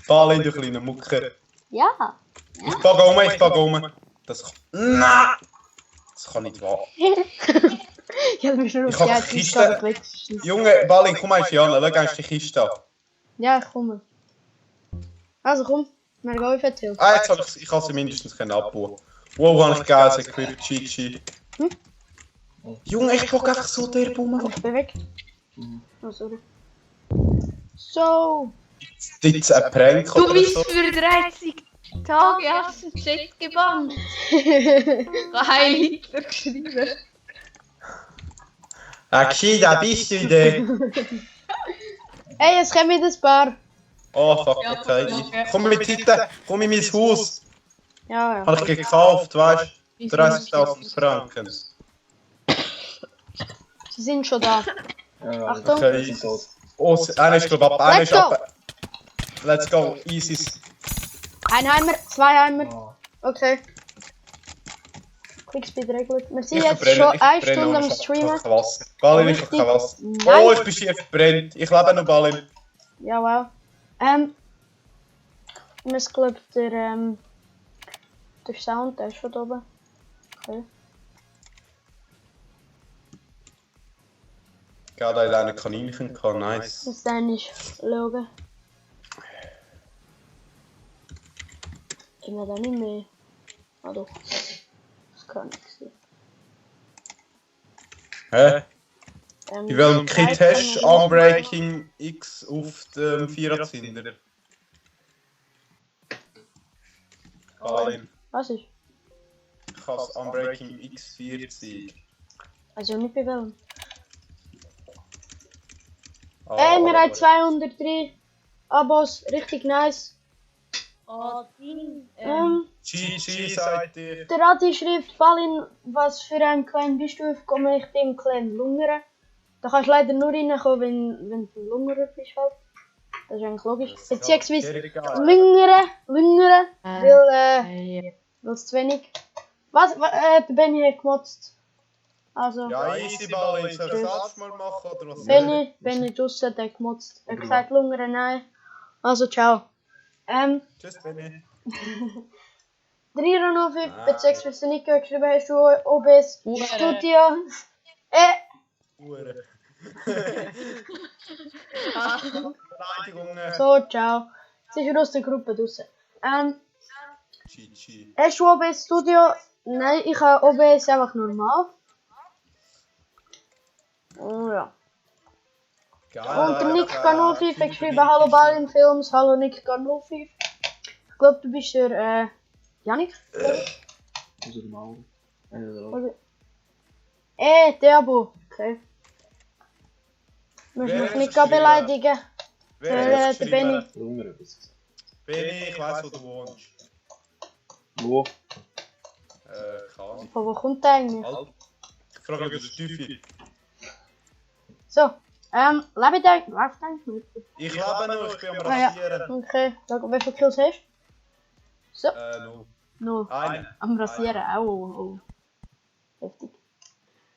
Balin, du kleine Mucke. Ja. Ich packe um. Das kann... Nein! Das kann nicht wahr. Ich habe mich nur Ich auf die hab Kiste Kiste. geklickt. Junge, Balin, komm mal hier an, schau einst die Kiste an. Ja, ich komme. Also komm, wir gehen auf den Till. Jetzt hab ich kann sie mindestens abbauen. Wow, habe ich geil, Equip, GG. Junge, ich packe einfach so der Bumme. Ich bin weg. Oh, sorry. So. Jetzt ein Prank Du oder bist so. für 30 Tage aus dem Chat gebannt. Heilig geschrieben. Aki, da bist du denn? Hey, es kommt wieder ein paar. Oh fuck, okay. Komm mit hinten, komm in mein Haus. Ja. Habe ich gekauft, weißt du? 30.000 Franken. Sie sind schon da. Ja, Achtung. Okay. Oh, einer ist glaub ab, einer Let's ist ab. Let's go, easy. Ein Heimer, zwei Heimer. Oh. Okay. Quickspeed regelt. Wir sind jetzt schon eine Stunde am Streamen. Balin, ich hab kein Wasser. Oh, ich bin schief verbrennt. Ich lebe noch, Balin. Ja, wow. Wir glaubt der Sound, der ist schon da oben. Okay. Gerade hat einer Kaninchen gehabt, nice. Das dann ist schauen. Können wir da nicht mehr? Ah doch. Das kann nicht sein. Hä? Die wollen kein Zeit Test können wir- Unbreaking X auf dem Viererzylinder. Balin. Was ist? Ich kann das Unbreaking X4 zeigen. Also nicht bei welchem. Ah, Ey, wir haben 203 Abos. Richtig nice. Oh, Ding. GG sagt ihr. Der Adi schreibt, Balin, was für ein Clan bist du aufgekommen? Ich bin im Clan Lungere. Da kannst du leider nur reinkommen, wenn du Lungere bist halt. Das ist eigentlich logisch. Beziehungsweise Lungere, weil es zu wenig. Was? Der Benny hat gemotzt. Also, Ja, easy Balin. Soll ich das selbst mal machen oder was? Benny draussen hat gemotzt. Er hat gesagt Lungere nein. Also, ciao. Tschüss Benny. 305, beziehungsweise Nico hat geschrieben, hast du OBS Studio? Hure. So, ciao. Sie ist aus der Gruppe draussen. GG. Hast du OBS Studio? Nein, ich habe OBS einfach normal. Oh, ja. Und der Nick K05 hat geschrieben, hallo Balin Films, hallo Nick K05. Ich glaube, du bist der, Janik? Also normal. Deabo. Okay. Musst Wer mich hat nicht geschrieben? beleidigen. Wer Der hat Benny. geschrieben? Lungere, was gesagt. Benny, ich weiss, wo du wohnst. Wo? Keine Ahnung. Von wo kommt der eigentlich? Halt. Ich frage über den Stüffi. So, lebe ich eigentlich? Läuft eigentlich nicht? Ich lebe noch, ich bin am Ah, ja. Rasieren. Okay, schau, wie viele Kills hast du? So, No. no. Einen. Am Rasieren, oh. Heftig.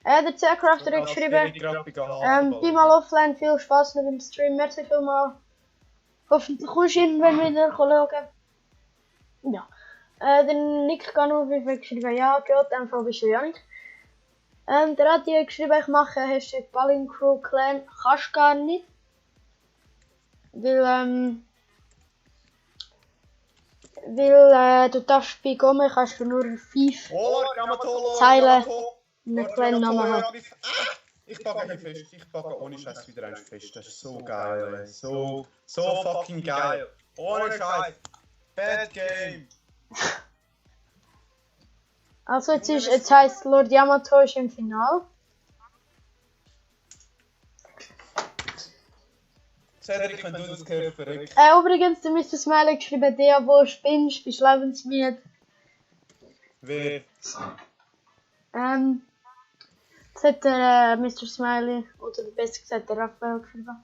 Der Zercrafter hat geschrieben, bin mal offline, viel Spaß mit dem Stream, merci vielmals. Hoffentlich kommst du irgendwann wieder schauen. Ja. Der Nick kann auf jeden Fall geschrieben, ja, gehört, einfach bist du Janik. Der Adi hat geschrieben, ich mache Hashtag Balin Crew Clan, kannst gar nicht. Weil, du darfst bei Gomme kannst du nur 5 Zeilen in den kleinen Namen haben. Ich packe hier fest, ich packe ohne Scheiß wieder eins fest. Das ist so geil, ey. So fucking geil. Ohne Scheiß. Bad Game. Also jetzt heisst Lord Yamato ist im Finale. Cedric, wenn du das gehört, verrückt. Übrigens, der Mr. Smiley geschrieben, der wo spinnst, bist lebensmüde. Wer? Das hat der Mr. Smiley, oder besser gesagt der Raphael geschrieben.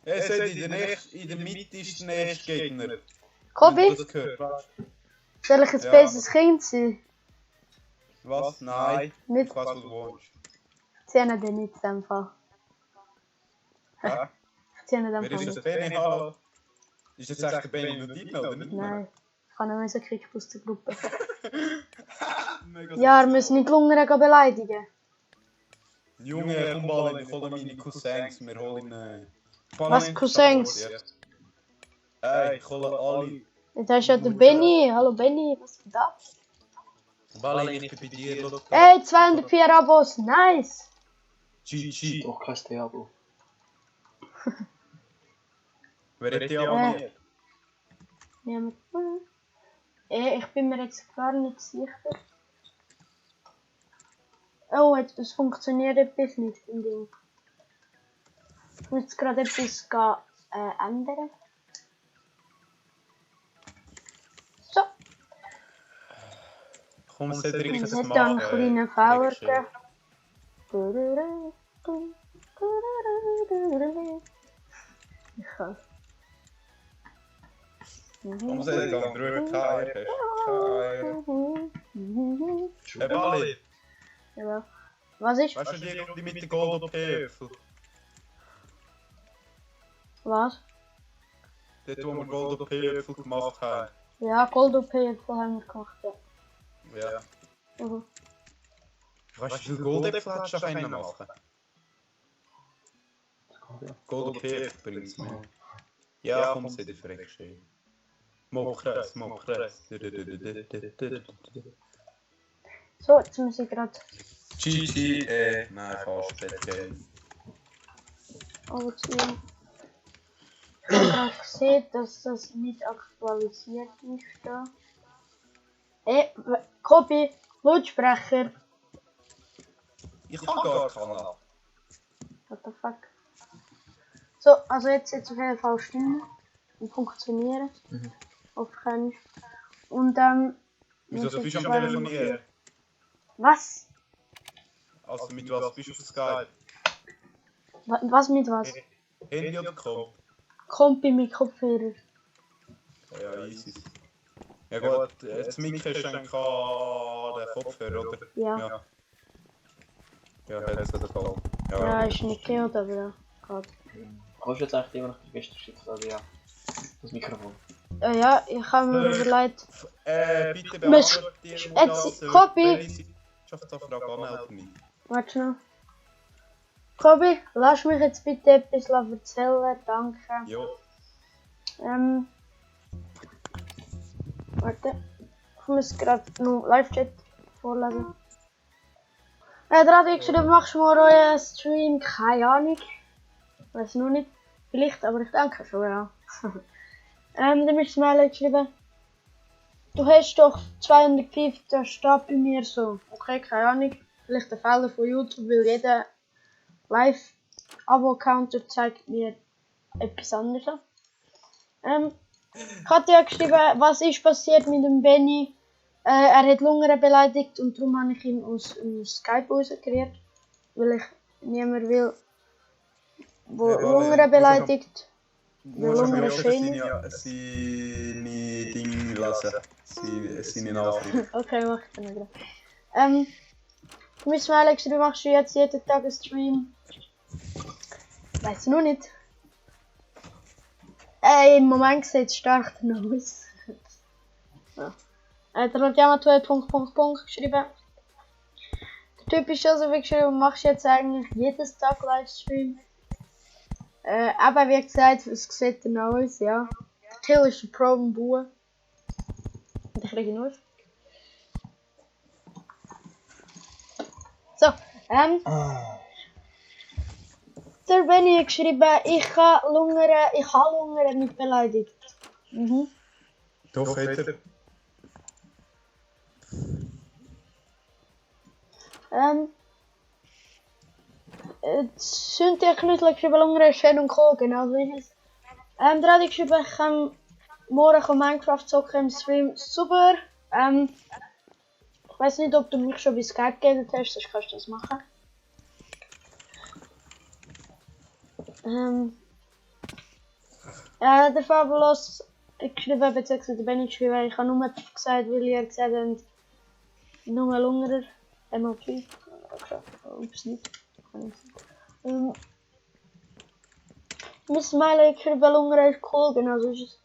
Er sagt, in der Mitte ist der nächste Gegner. Kobi, Wenn du das gehört. soll ich ein Ja. besseres Kind sein? Was? Nein. Nicht. Ich weiß, wo du wohnst. Ich ziehe den nicht in dem Fall. Ja? Ich ziehe den Wer Fall ist nicht. das? Benny, hallo? Ist das echt der Benny Nudino oder nicht? Nein, ich kann nicht mehr so kriegen aus der Gruppe. Mega Ja, wir müssen nicht Lungern beleidigen. Junge, komm mal, wir holen meine Cousins, wir holen... Was, Cousins? Ey, ich hole alle. Jetzt hast du ja den Benny. Hallo Benny, was ist da? Balin, ich bin bei dir, schau. Ey, 204 Abos, nice! GG. Doch kein Diablo. Wer hat die abonniert? Ja, mit... Ich bin mir jetzt gar nicht sicher. Oh, jetzt, es funktioniert etwas nicht im Ding. Ich muss jetzt gerade etwas ändern. So, Komm, Cedric, es das hat da einen kleinen Fehler gegeben. Ich kann. Komm, Cedric, dann drüber KR. Hey, Balin, Ja. Was ist? weißt du die mit der Gold OP-Öffel? Was? Dort, wo wir Gold OP-Öffel gemacht haben. Ja, Gold OP haben wir gemacht, ja. Ja. Mhm. Weißt du, wie viel Goldäpfel hättest du auf einen machen? Gold OP bringt es mir. Ja, komm, Cedric, verreckst du. Mopres. So, jetzt muss ich gerade nein, fast nicht. ausziehen. Ich habe gerade gesehen, dass das nicht aktualisiert ist da. Kobi, Lautsprecher. Ich habe gar keinen. What the fuck? So, also jetzt auf jeden Fall stimmen und funktionieren. Hoffentlich. Und Wieso bist du am Telefonieren? Was? Also mit was bist du auf Skype? Was mit was? Handy oder Comp? Kompi mit Kopfhörer. Ja, easy. Ja gut, das Mikro ist dann der Kopfhörer, oder? Ja. Ja, hat es der Fall. Ja, ist nicht gehört, aber ja. Geht. Kannst du jetzt eigentlich immer noch die beste Geschichte sagen? Ja. Das Mikrofon. Ja, ich habe mir überlegt. Bitte beantwortet ihr das. Kobi! Schafft anmelden mich. Warte schnell. Kobi, lass mich jetzt bitte etwas erzählen, danke. Jo. Warte. Ich muss gerade noch Live-Chat vorlesen. Der hat geschrieben, machst du mal euren Stream? Keine Ahnung. Weiß noch nicht. Vielleicht, aber ich denke schon, ja. Dann ist Smiley geschrieben. Du hast doch 205, das steht bei mir so. Okay, keine Ahnung. Vielleicht ein Fehler von YouTube, weil jeder Live-Abo-Counter zeigt mir etwas anderes an. Katja geschrieben, was ist passiert mit dem Benny? Er hat Lungern beleidigt und darum habe ich ihn aus Skype rausgekriegt. Weil ich niemand will, der Lungern beleidigt. Weil Lungern schön ist. Seine Dinge lassen. Seine Nachrichten. Okay, mach ich dann wieder. Du musst mir ehrlich geschrieben, machst du jetzt jeden Tag einen Stream? Weiß noch nicht. Im Moment sieht es stark noch aus. Ja. Der Radiamato hat ... geschrieben. Der Typ ist also wie geschrieben, machst jetzt eigentlich jedes Tag Livestream. Aber wie gesagt, es sieht dann aus, ja. Der Till ist ein Pro im Bauen. Und ich kriege nur. So, der Benny hat geschrieben, ich habe Lungern nicht beleidigt. Doch, hat er. Cynthia Knüttler geschrieben, Lungern ist schön und cool, genau so ist es. Der hat geschrieben, ich kann morgen Minecraft zocken im Stream. Super. Ich weiß nicht, ob du mich schon bei Skype geredet hast, sonst kannst du das machen. Der Fabulous hat geschrieben, beziehungsweise der Benny geschrieben, ich habe nur gesagt, weil ihr gesagt habt, nur Lungerer, MLP. Ups, nicht. Miss Smiley geschrieben, Lungerer ist cool, genau so ist es.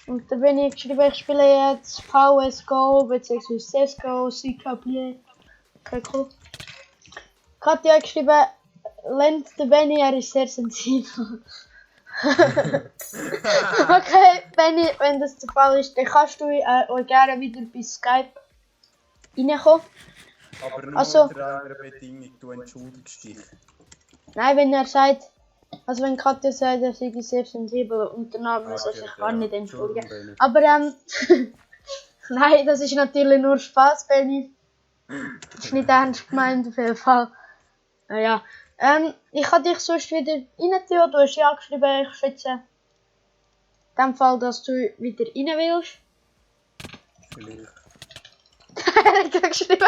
Und da bin ich geschrieben, ich spiele jetzt VSGO bzw. CSGO, CKP. Okay, cool. Katja hat geschrieben, lernt der Benny, er ist sehr sensibel. Okay, Benny, wenn das der Fall ist, dann kannst du euch gerne wieder bei Skype reinkommen. Aber nur Also, unter einer Bedingung, du entschuldigst dich. Nein, wenn er sagt, also wenn Katja sagt, er sei sehr sensibel und danach muss er sich gar nicht entschuldigen. Aber nein, das ist natürlich nur Spaß, Benny. Das ist nicht ernst gemeint auf jeden Fall. Naja. Ich kann dich sonst wieder rein tun. Du hast ja geschrieben, ich schätze in dem Fall, dass du wieder rein willst. Vielleicht. Er hat geschrieben,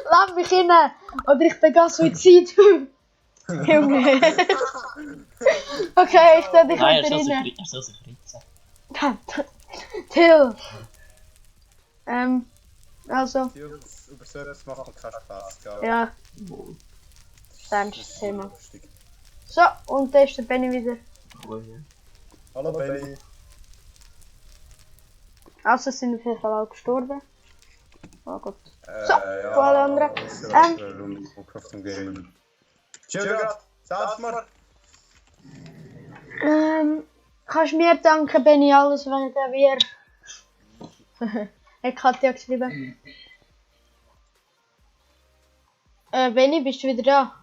lass mich rein oder ich begehe Suizid. Junge. Okay, ich tue dich Nein, wieder rein. er soll sich ritzen. Till. Also, Jungs, über so etwas macht mir keinen Spaß, gell? ja. Das ist das Thema. So, und da ist der Benny wieder. Hallo Benny. Also sind auf jeden Fall auch gestorben. Oh Gott. So, Ja, alle anderen. Tschüss, sag's mal. Kannst mir danken, Benny, alles, wenn wir Hat Katja geschrieben. Benni, bist du wieder da?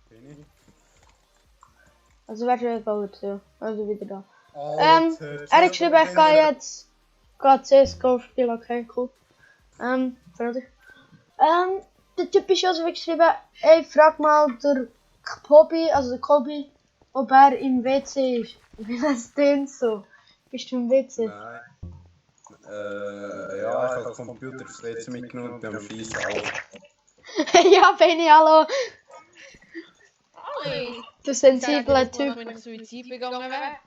Bin ich? Also wärst du bald, ja. Also wieder da. Alter, Er hat geschrieben, ich gehe jetzt CSGO spielen, okay, cool. Fertig. Der Typ ist also geschrieben, ey, frag mal der Kobi, also der Kobi, ob er im WC ist. Wie das denn so? Bist du im WC? Nein. Ja, ich habe den Computer das letzte mitgenommen und bin am Schießen. Ja, Benni, hallo. Hey. Du sensibler Typ. Typ. Wenn ich Suizid begangen wäre.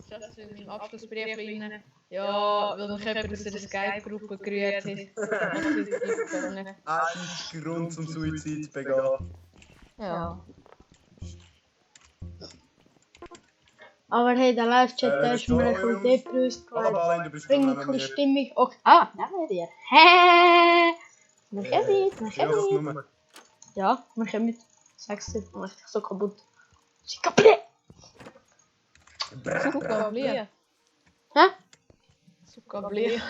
Das ist in meinem Abschlussbrief drin. Ja, weil mich jemand aus der Skype-Gruppe gerührt hat. Suizid begangen. Ein Grund zum Suizid begehen. Ja. Aber hey, der Live-Chat, der ist mir ein bisschen depressed. Hallo Balin, du bist Bringt ein noch bisschen nicht. Stimmung. Okay. Ah, nehmen wir. Hä? Wir kommen, Ja, das Nummer. Ja, wir kommen. Sag's dir, mach dich so kaputt. Sie kaputt! Zuckerblier. Hä? Zuckerblier.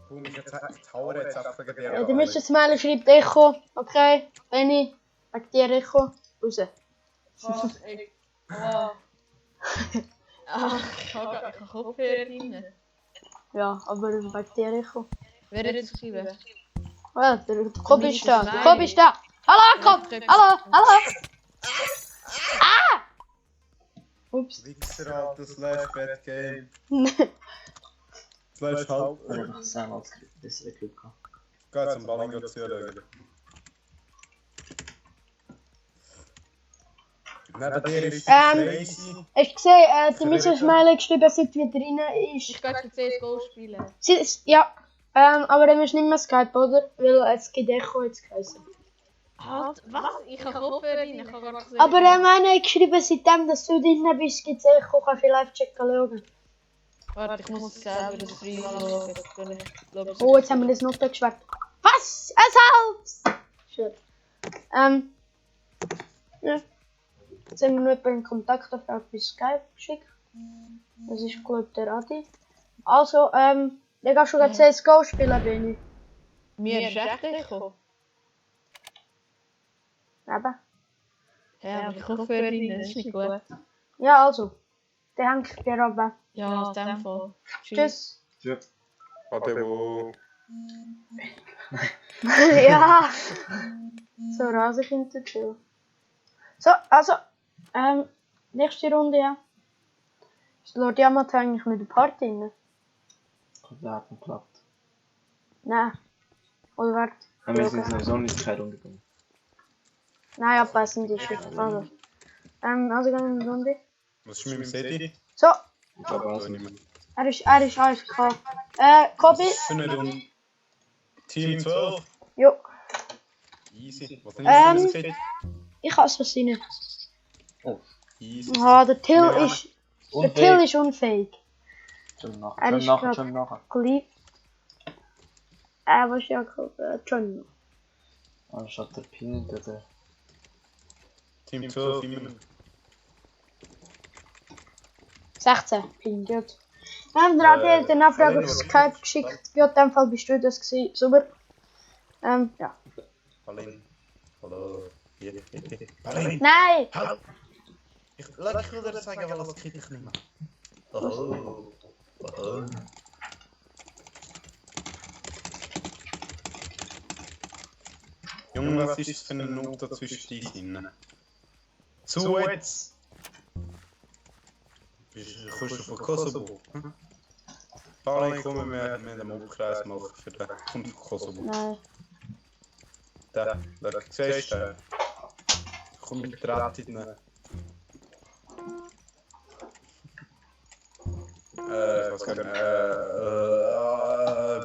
Boom, ich jetzt Tower jetzt einfach wegen dir. Du müsstest mal schreibt Echo. Okay, Benni, wegen dir Echo. Raus. Was? Ich. Wow. Ich habe Kopfhörer drin. Ja, aber wegen dir Echo. Wer hat es geschrieben? Ja, der Kobi ist da. Der Kobi ist da. Hallo, Kob! Hallo, hallo! Ah! Ups. Wichser, Alter, slash bad game. Slash halt. Ich habe zweimal das bessere Glück gehabt. Geh zum Balling zuschauen. Neben dir ist crazy. Hast du gesehen, die Mrs. Smiley geschrieben, seit wieder rein ist. Ich gehe zu CSGO spielen. Ja, aber dann musst du nicht mehr Skype, oder? Weil es gibt Echo jetzt geheißen. Halt, was? Ich habe Kopfhörer rein, ich habe gar nicht gesehen. Aber meine hat geschrieben, seitdem dass du drin bist, gibt es Echo, kannst du live checken schauen. Warte, ich muss selber das Stream anschauen. Oh, jetzt haben wir das noch geschwärzt. Was? Es hält! Schön. Ja. Jetzt haben wir noch jemanden Kontakt auf bei Skype geschickt. Das ist gut, der Adi. Also, ich kann schon CSGO spielen, Benni. Mir ist echt Echo. Eben. Ja, aber ich Kopfhörer rein, das ist nicht gut. Ja, also. Dann hängt der runter. Ja, aus dem Fall. Tschüss. Adebo. Ja. So, rasig hinter Tür. So, also. Nächste Runde, ja. Ist Lord Yamato eigentlich mit der Party rein? Der hat geklappt. Nein. Oder warte. Aber wir sind sowieso nicht keine Runde gegangen. Nein, abpassen die Schrift. Also. Also gehen wir in die Runde. Was ist mit dem Seti? So, Ich glaube auch nicht. er ist AFK. Kobi? Für eine Runde. Team 12. Jo. Easy. Was nimmst du für ein Ich hasse es rein. Easy. Ah, der Till Ja. ist. Der Till ist unfähig. Schon Er nachher, ist schon nachher, grad- schon nachher. Gleich. Was Jakob? John. Anstatt der Pin, der... Team 12 immer noch. 16. Ping, gut. Der Adi hat eine Anfrage auf Skype geschickt. Ja, in dem Fall bist du das gewesen. Super. Ja. Balin. Hallo. Hier. Balin. Nein! Hallo. Ich will dir sagen, weil das krieg ich nicht mehr. Oh. Oh. Junge, was ist das für eine Note zwischen dich? Zu jetzt! Kommst du von Kosovo? Balin, kommen wir mit dem Umkreis machen für den Kunden von Kosovo. Nein. Da, siehst du? Komm mit der Rattin. Ich weiß gar nicht.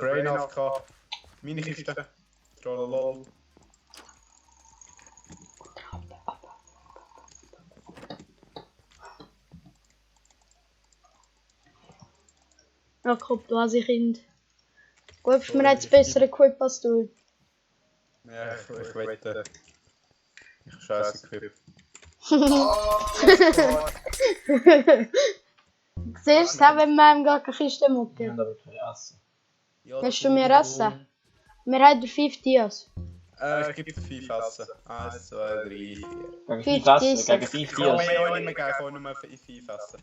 Brain AFK. Meine Kiste. Trollolol. Jakob, du hast ein Kind. Gibst mir jetzt besser Equip als du. Ja, ich wette. Ich scheiße Equip. Siehst du, wenn man gar keine Kiste Wir mucke. haben aber kein Essen. Willst du mir essen? Wir haben 5 Dias. Ich gebe 5 Essen. 1, 2, 3, 4. Gegen 50 5 Essen, Essen. gegen 5 Ich kann Tiere. mehr nicht mehr geben, ich kann nur 5 Essen.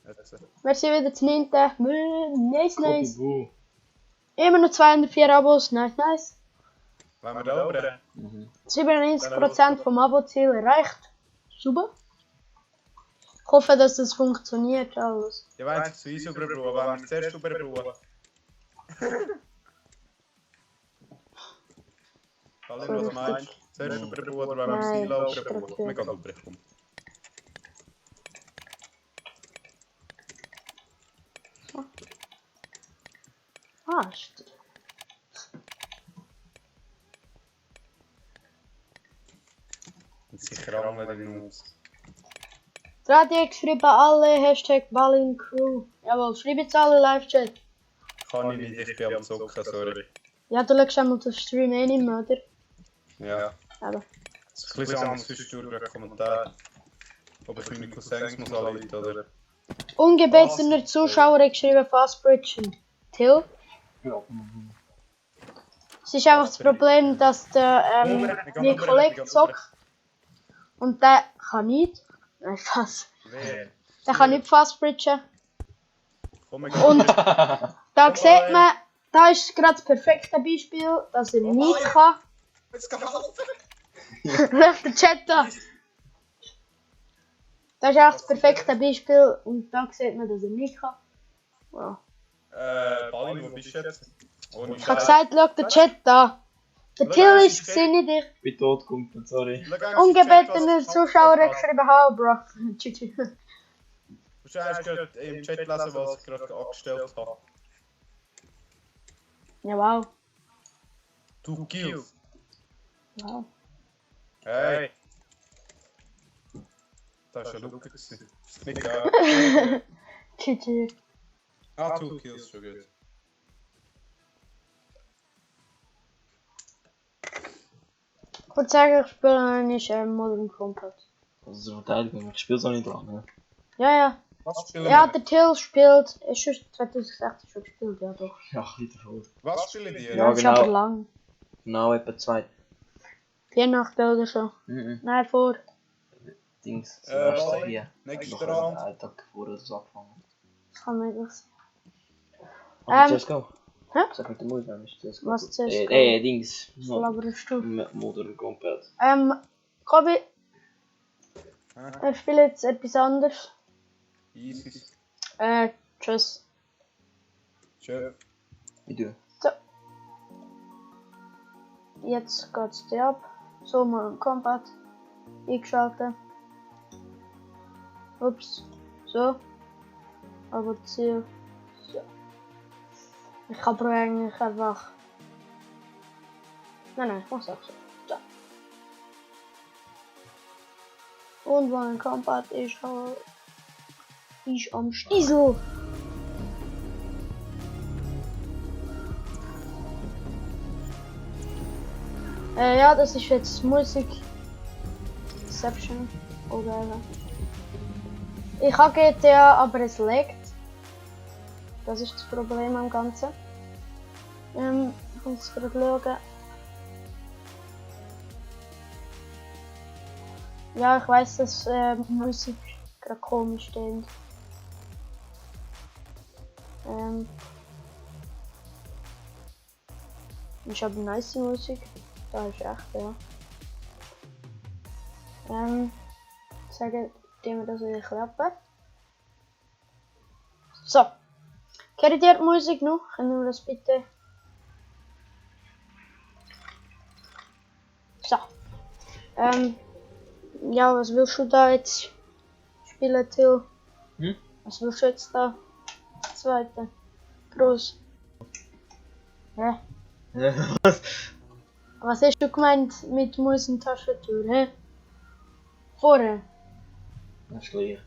Jetzt. Wir sind wieder zu 9. Nice, nice. Kopibu. Immer noch 204 Abos. Nice, nice. Wollen wir da oben? 97% vom Abo-Ziel erreicht. Super. Ich hoffe, dass das funktioniert alles. Ja, wenn es zu uns überbrühen, wenn wir zuerst überbrühen. Colin, was meinst du? Zuerst überbrühen oder wenn wir Nein, Silo ist überbrühen? okay. Wir gehen über, komm. Ah, stimmt. Und sicher angeln die Noobs. Radio hat geschrieben, alle Hashtag Ballin Crew. Jawohl, schreib jetzt alle Live-Chat. Kann ich nicht, ich bin am Zocken, sorry. Ja, du schaust einmal den Stream eh nicht mehr, oder? Ja. Aber. Das ist ein bisschen anders für durch den Kommentar. Ob ich meine Cousins muss anrufen oder... Ungebetener Zuschauer hat geschrieben, Fastbridgen. Till? Ja. Es ist einfach das Problem, dass der mein Kollege zockt. Und der kann nicht. Nein, was? Wer? Der kann nicht Fastbridgen. Komm, Und da sieht man, da ist gerade das perfekte Beispiel, dass er nicht kann. Jetzt kann helfen! Läuft der Chat da. Das ist auch das perfekte Beispiel und da sieht man, dass er nicht kann. Wow. Balin, wo bist du jetzt? Ohne Ich habe gesagt, schau den Chat da. Der Till ist gesehen dich. Ich bin tot, Kumpel, sorry. Ungebetener Zuschauer hat geschrieben, hallo Bro. Tschüss. Wahrscheinlich gerade im Chat lesen, was ich gerade angestellt habe. Ja, wow. 2 Kills. Wow. Hey! Das war eine Luke. Ist nicht geil. Tschüss. Ah, 2 Kills, schon gut. Ich würde sagen, ich spiele nicht Modern Combat. Also zur Verteidigung, ich spiele so nicht dran, ne? Ja. Was spielen Ja, wir? der Till spielt. Ist schon 2016 schon gespielt, ja doch. Ja, ein bisschen davor. Was spielen die? Ja, das ist genau. aber lang. Genau, etwa 2. 4 Nacht oder so. Nein, vor. Dings, Bali, Silvester hier. nächster Noch Abend. einen Tag davor oder so angefangen. Das kann möglich sein. Aber CSGO? Hä? Sag mit dem Mund, wenn ich CSGO. Was CSGO? Dings. Was laberst du? Modern Combat. Kobi. Wir spielen jetzt etwas anderes. Easy. Tschüss. Schön. Wie du? Jetzt geht's dir ab. So, mal ein Combat. Eingeschaltet. Ups. So. Aber Ziel. So. Ich kann aber eigentlich einfach. Nein, ich muss auch so. So. Und wenn ein Combat ist, ist am Stiesel. Ja, das ist jetzt Musik. Exception. Oder. Ich habe GTA, aber es laggt. Das ist das Problem am Ganzen. Ich muss gerade schauen. Ja, ich weiß, dass Musik gerade komisch steht. Ist aber nice Musik. Da ist echt, ja. Sagen, die wir das wieder klappen. So. Kennt ihr die Musik noch? Können wir das bitte? So. Ja, was willst du da jetzt spielen, Till? Was willst du jetzt da? Das zweite. Groß. Hä? Was hast du gemeint mit Maus und Tastatur, hä? Vorher? Das ist gleich.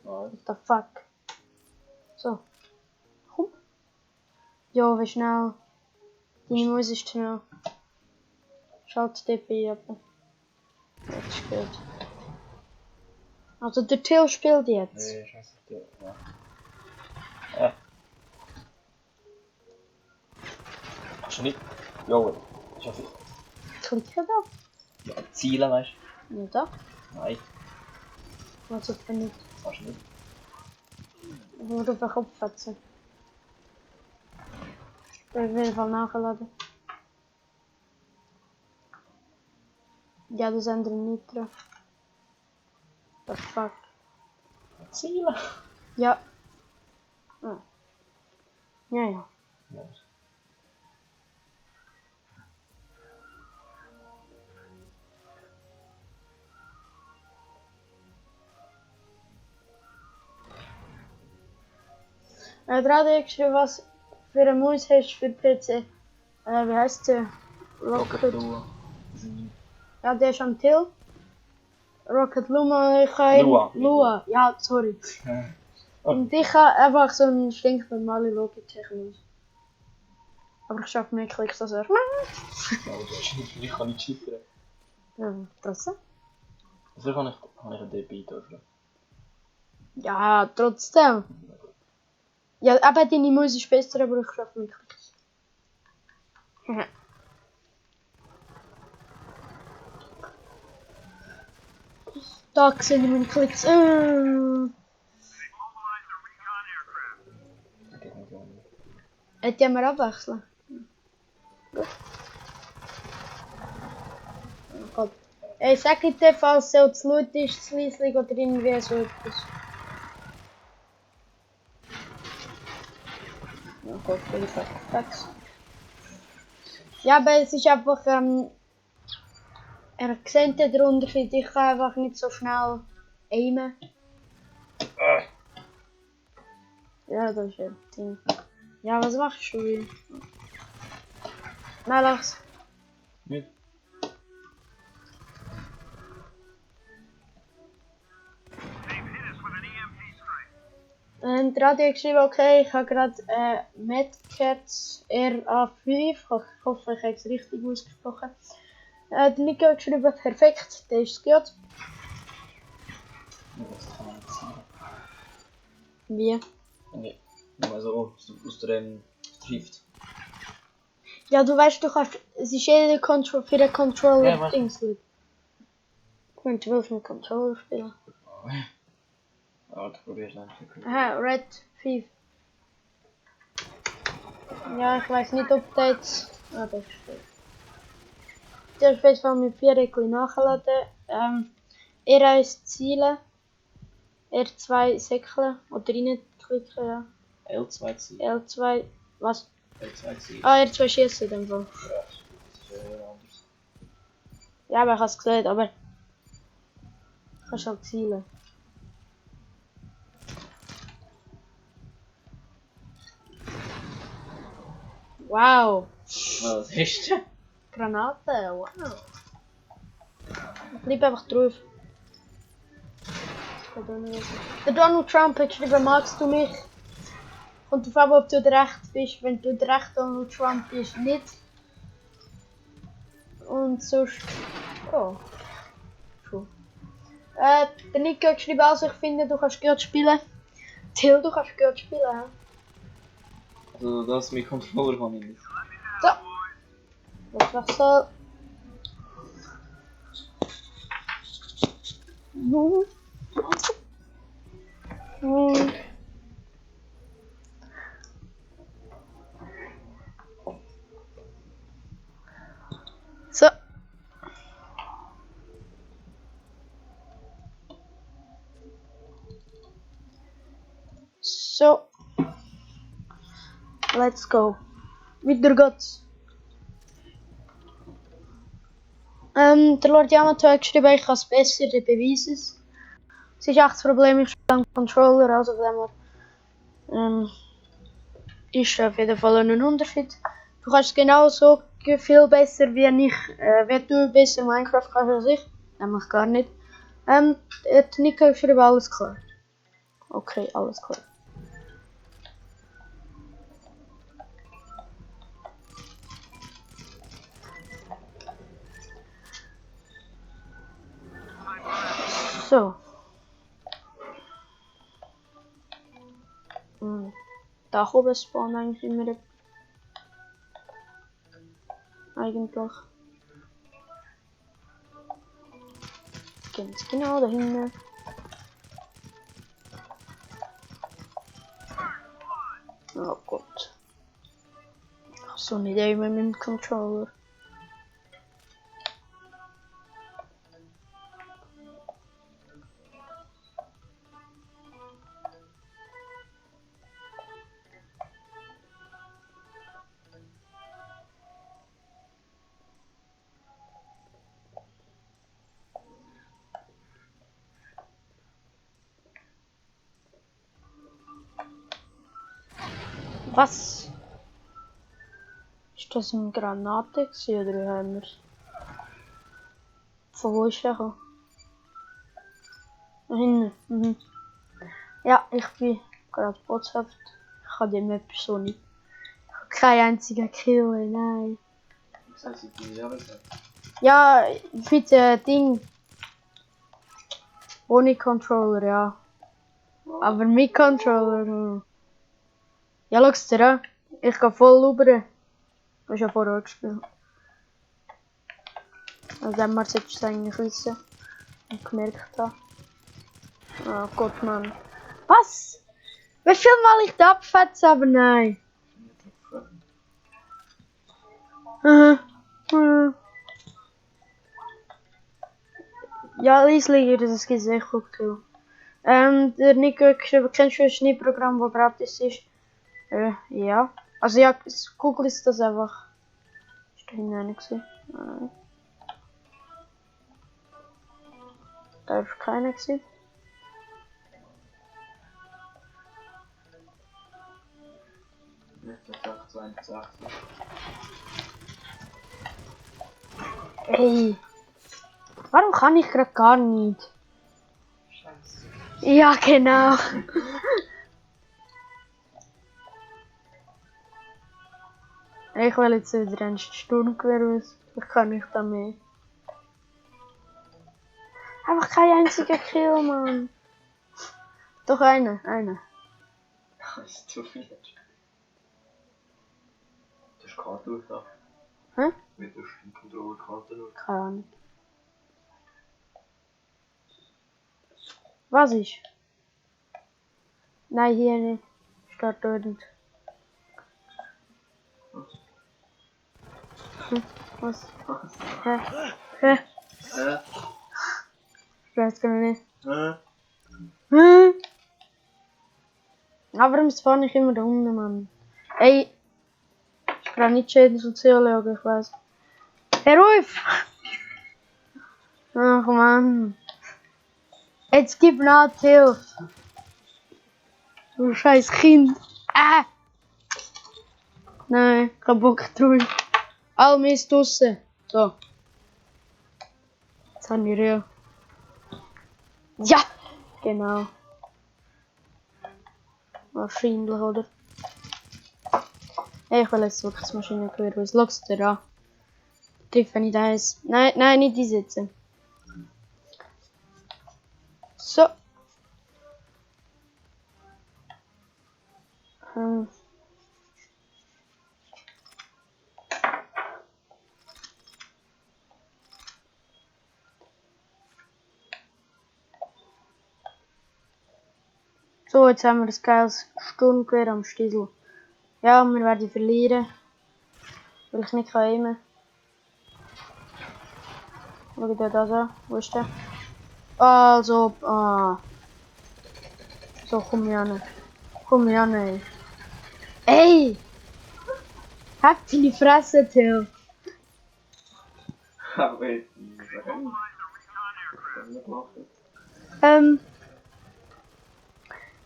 What the fuck? So. Komm. Jo, wie schnell. Deine Maus ist schnell. Schaut DP ab. Jetzt spielt. Also der Till spielt jetzt. Nee, scheiße. Ja. Ja. Kannst du nicht? Jo, schaffe ich. Kommt hier da? Ja, Ziele, weißt Ja, da. du? Nein, Was auf nicht. kannst du nicht. Nur auf den Kopf fetzen. Ich will auf jeden Fall nachladen. Ja, das andere Nitro. The fuck. Ziele? Ja. Ah. Ja, ja. Ja. Gerade ich geschrieben, was für eine Maus hast für PC. Wie heißt der? Rocket Lua. Ja, der ist am Till. Rocket Luma, ich kann Lua. Lua. Ja, sorry. Und ich habe einfach so einen stinknormale Logitech-Maus. Aber ich schaffe mehr Klicks als er. Ich kann nicht chiffern. Ja, trotzdem. Also kann ich einen DPI öffnen. Ja, trotzdem. Ja, aber deine Maus ist besser, aber ich schaffe mehr Klicks. Da sind meine Klicks. Hätte wir abwechseln? Gut. Oh Gott. Ey, sag bitte, falls es zu laut ist, zu leislich oder irgendwie so etwas. Oh Gott, bin ich weg. Ja, aber es ist einfach, er sieht den Unterschied, ich kann einfach nicht so schnell aimen. Ja, das ist ein Ding. Ja, was machst du hier? Nein, lass. Nicht? Der Radio hat geschrieben, okay, ich habe gerade Medcats RA5, ich hoffe, ich habe es richtig ausgesprochen. Der Nico hat geschrieben, perfekt, der ist gut. Das kann man nicht zielen. Wie? Nee, nur so aus dem trifft. Ja, du weißt, du kannst, es ist jeder für den Controller Ja, was? Dings. Ich meine, du willst mit Controller spielen. Ja, du probierst einfach. Aha, Red 5. Ja, ich weiß nicht, ob der jetzt... Ah, das steht. Der ist auf jeden Fall mit 4 Räckchen nachladen. R1 Ziele. R2 Säckle. Oder reinklicken, ja. L2 ziehen. L2... Was? L2 ziehen. Ah, R2 schießen in dem Fall. Ja, das ist anders. Ja, aber ich habe es gesehen, aber... Kannst halt zielen. Wow! Was ist das? Granate, wow! Ich bleib einfach drauf. Der Donald Trump hat geschrieben, magst du mich? Kommt auf an, ob du der Recht bist. Wenn du der Recht Donald Trump bist, nicht. Und sonst... Oh. Schon. Der Nico hat geschrieben, also ich finde, du kannst gut spielen. Till, du kannst gut spielen, hä? Also das mit Controller kann ich nicht. So. Das war so. So. So. Let's go. Wieder geht's. Der Lord Yamato hat geschrieben, ich kann es besser, der beweist es. Es ist echt das Problem, ich spiele am Controller, also von dem her, ist auf jeden Fall ein Unterschied. Du kannst genauso viel besser wie ich, wie du besser Minecraft kannst als ich, nämlich gar nicht. Der Nico hat geschrieben, alles klar. Okay, alles klar. So. Da oben spawnen eigentlich immer. Eigentlich. Ganz genau dahinter. Oh Gott. So eine Idee mit dem Controller. Was? Ist das eine Granate gewesen, oder haben wir? Von wo ist der gekommen? Da hinten. Mhm. Ja, ich bin gerade botshaft. Ich habe die Map so nicht. Ich habe keinen einzigen Kill, nein. Was heißt die Jahre? Ja, mit Ding. Ohne Controller, ja. Aber mit Controller. Ja, schau's dir an. Ich gehe voll rüber. Du hast ja vorher gespielt. Also haben wir es jetzt eigentlich wissen. Und gemerkt habe. Oh Gott, Mann. Was? Wie viel Mal ich da abfetze, aber nein. Ja, Liesli, das gibt echt gut Kill. Der Nico hat geschrieben, kennst du ein Schnittprogramm, das gratis ist? Ja. Also ja, Google ist das einfach. Ist da hinten einer gewesen? Nein. Da ist keiner gewesen. Ey. Warum kann ich gerade gar nicht? Scheiße. Ja, genau. Ich will jetzt wieder einen Sturmgewehr, weil ich kann nicht da mehr. Einfach kein einziger Kill, Mann. Doch einer. Das ist zu viel. Das ist Karte durch da. Hä? Mit der Stimmcontroller Karte durch. Keine Ahnung. Was ist? Nein, hier nicht. Steht dort nicht. Was? Hä? Ich weiß gar nicht. Aber warum fahre ich immer da unten, Mann? Ey! Ich kann nicht schäden sozial, ich weiß. Herr Ruf! Ach Mann. Jetzt gib mir halt Hilfe. Du scheiß Kind. Nein, kein Bock drauf. All Mist draussen. So. Jetzt haben wir ja. Ja! Genau. Wahrscheinlich, oder? Hey, ich will jetzt wirklich das Maschinengewehr, was lagst du da? Treffe nicht eins. Nein, nicht einsetzen. So. So, jetzt haben wir das geiles Sturmgewehr am Stiesel. Ja, wir werden verlieren. Weil ich nicht aimen kann. Schau dir das an. Wo ist der? Also, So, komm hier an. Ey. Ey! Habt in die Fresse, Till. Wait.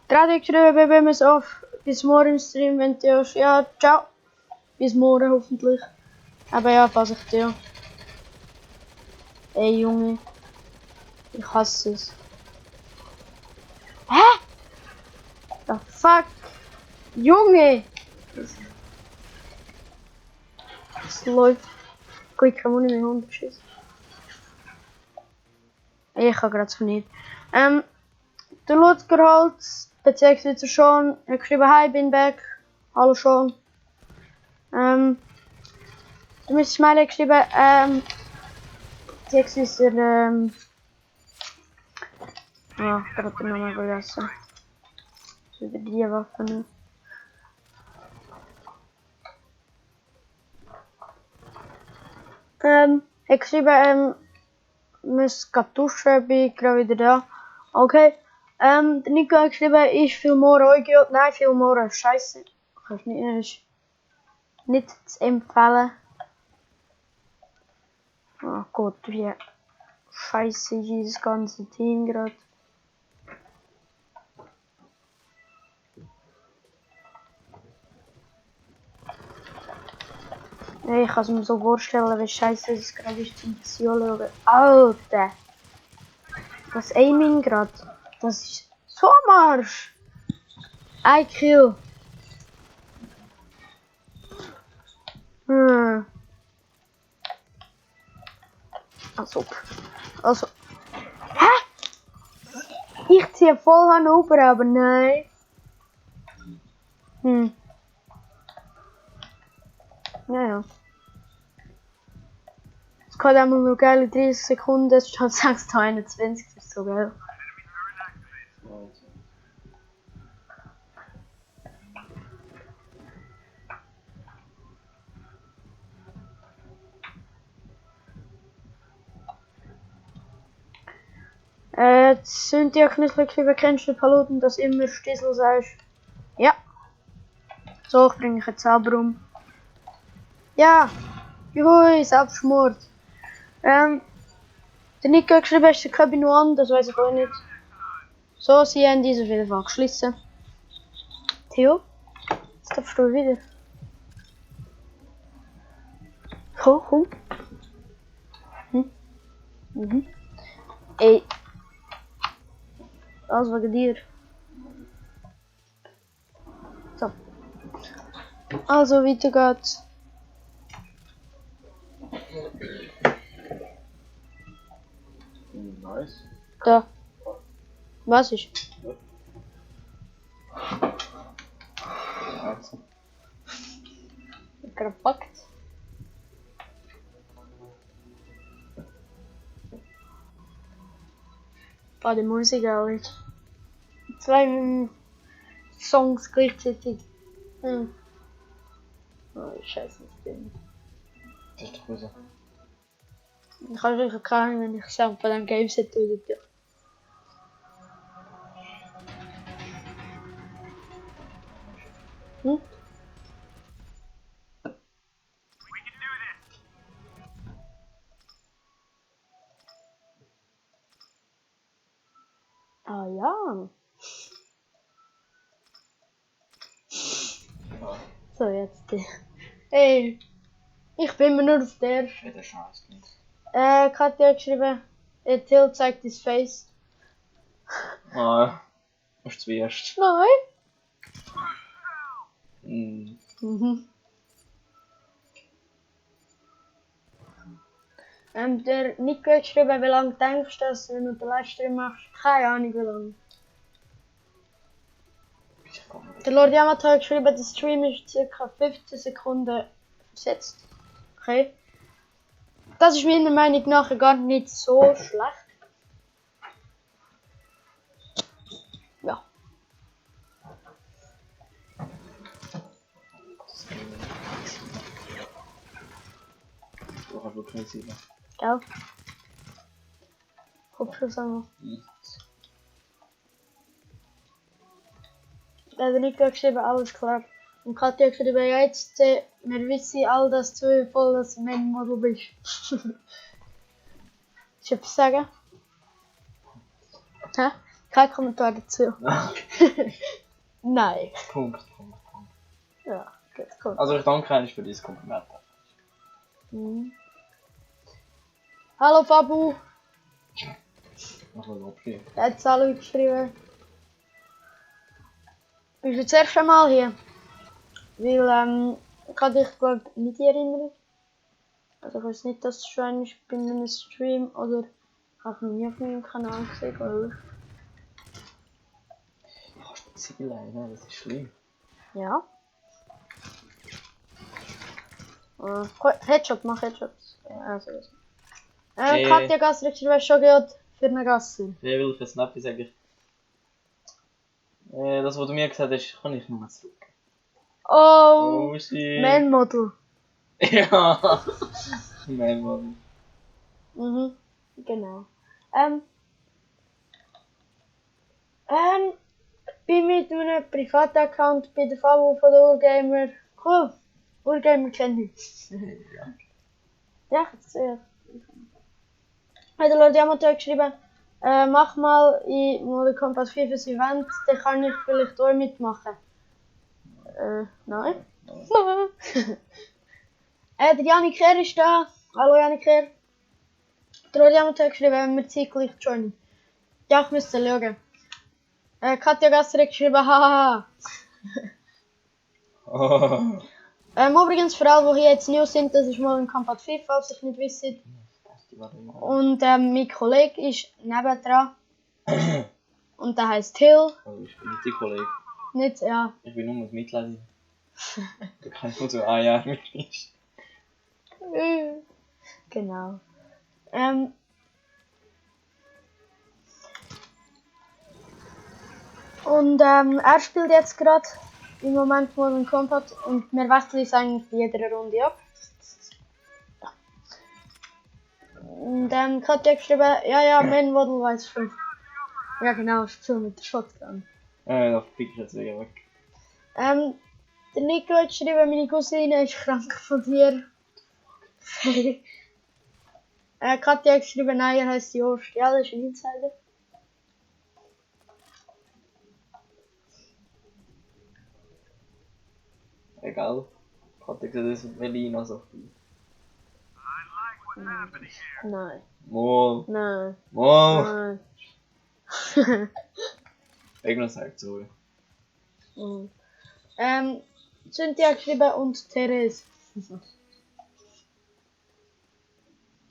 Gerade geschrieben, wir nehmen es auf. Bis morgen im Stream, wenn du hast. Ja, ciao. Bis morgen hoffentlich. Aber ja, pass ich dir. Ey, Junge. Ich hasse es. Hä? The fuck? Junge! Es läuft. Gut, ich kann auch nicht mehr 100 schießen. Ich habe gerade so nicht. Der Ludger Holz, beziehungsweise schon, hat geschrieben, hi, bin back. Hallo schon. Der Mr. Smiley hat geschrieben, beziehungsweise, ja, ich habe den Namen vergessen. Über die Waffen. Hat geschrieben, muss duschen, bin gerade wieder da. Okay. Der Nico hat geschrieben, ist viel more Eugeo. Nein, viel more Scheiße. Kannst nicht zu empfehlen. Oh Gott, wie scheiße ist dieses ganze Team gerade. Nee, ich kann es mir so vorstellen, wie scheiße es gerade ist zum Psychologen. Alter! Das Aiming gerade. Das ist so am Arsch! Ein Kill. Also. Hä? Ich ziehe voll an oben, aber nein. Naja. Es geht einmal noch geile 30 Sekunden, es steht 6:21, das ist so geil. Sind die knifflig über kennst du Paluten, dass immer Stissel sagst? Ja. So, ich bringe ich jetzt selber um. Ja. Juhui, Selbstmord. Der Nico hat geschrieben, ist der Cabin One, das weiß ich auch nicht. So, sie haben diese auf jeden Fall geschlossen. Theo, jetzt darfst du wieder. Komm. Ey. Alles wegen dir. So. Also, weiter geht's. Nice. Da. Was ist? Gepackt. Die Musik auch nicht. 2 Songs gleichzeitig. Oh, scheiße, das Ding. Das ist doch besser. Ich habe wirklich keine Ahnung, wenn ich Sound von dem Gameset tue. Ah ja. So, jetzt. Hey, ich bin mir nur auf der. Wieder Scheiß. Katja hat geschrieben, Till zeigt his face. Ah, musst du zuerst. Nein. Der Nico hat geschrieben, wie lange denkst du, dass wenn du den Livestream machst? Keine Ahnung wie lange. Der Lord Yamato hat geschrieben, der Stream ist ca. 15 Sekunden versetzt. Okay. Das ist meiner Meinung nach gar nicht so schlecht. Ja. Du hast wirklich nicht sehen. Gell? Kopfschuss einmal. Der hat Nico geschrieben, alles klar. Und Katja hat geschrieben, ja jetzt, wir wissen all das zu, wie voll das Man-Model bist. Willst du etwas sagen? Hä? Kein Kommentar dazu. Nein. Punkt. Ja, gut, cool. Also ich danke eigentlich für dieses Kompliment. Hallo Fabu. Mach mal abgeben. Er hat es alle geschrieben. Bist du das erste Mal hier? Weil, ich kann dich glaube nicht erinnern. Also ich weiß nicht, dass du schon einmal bei einem Stream oder Hab noch nie auf meinem Kanal gesehen, glaube Ziegelein, ne? Das ist schlimm. ich. Ja. Headshot, mach Headshots. Ja, also. Katja Gasser, ich weiß schon gehört für eine Gasse. Wer will für Snappy sag ich. Das, was du mir gesagt hast, kann ich nochmal zurück. Oh, Shit. Man Model. Ja. Man Model. Mhm, genau. Bin mit einem Privataccount bei der Fabo von der Urgamer. Cool. Urgamer kenne ich. Ja, sehr. Hat der Lord Yamato geschrieben, mach mal in Modern Combat 5 ein Event, dann kann ich vielleicht auch mitmachen. Nein. Der Janik Herr ist da. Hallo Janik Herr. Der Lord Yamato geschrieben, wir zeitgleich joinen. Ja, ich müsste schauen. Katja Gasser hat geschrieben, hahaha. Übrigens, für alle, die hier jetzt neu sind, das ist Modern Combat 5, falls ich nicht wisst. Und mein Kollege ist nebendran. Und der heißt Hill. Oh, ich bin nicht die Kollege. Nicht, ja. Ich bin nur mit Mitleid. Du kannst nur so ein Jahr mit mir. Genau. Und er spielt jetzt gerade im Moment Modern Combat und wir wechseln es eigentlich bei jeder Runde ab. Und Katja geschrieben, ja, Man Model weiß schon. Ja genau, ich spiele mit der Shotgun. Da flieg ich jetzt wieder weg. Der Nico hat geschrieben, meine Cousine ist krank von dir. Katja hat geschrieben, nein, er heißt Jost. Ja, das ist ein Insider. Egal. Ich hatte gesagt, das ist Berlin so viel. Nein. Mol. Nein. Mol. Nein. Irgendwann sagt so. Cynthia hat geschrieben und Therese.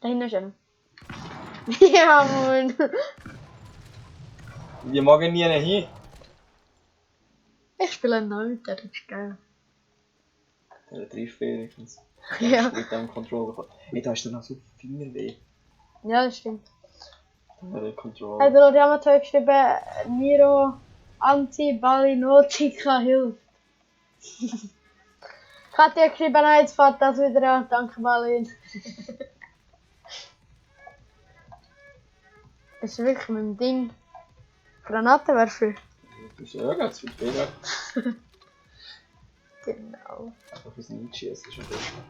Da hinten ist einer. Ja, moin. Wir morgen nie hin. Ich spiele neu, das ist geil. Der trifft wenigstens. Ja. Mit dem Controller. Ey, da ist dann noch so Fingerweh. Ja, das stimmt. Der Controller. Der Lord Yamato hat geschrieben, Miro Anti-Balinotica hilft. Katja hat geschrieben, nein, jetzt fährt das wieder an, danke Balin. Das ist wirklich mit dem Ding. Granatenwerfer. Du bist ja ganz viel Fehler. Genau. Einfach fürs Nicht-Schießen ist schon besser.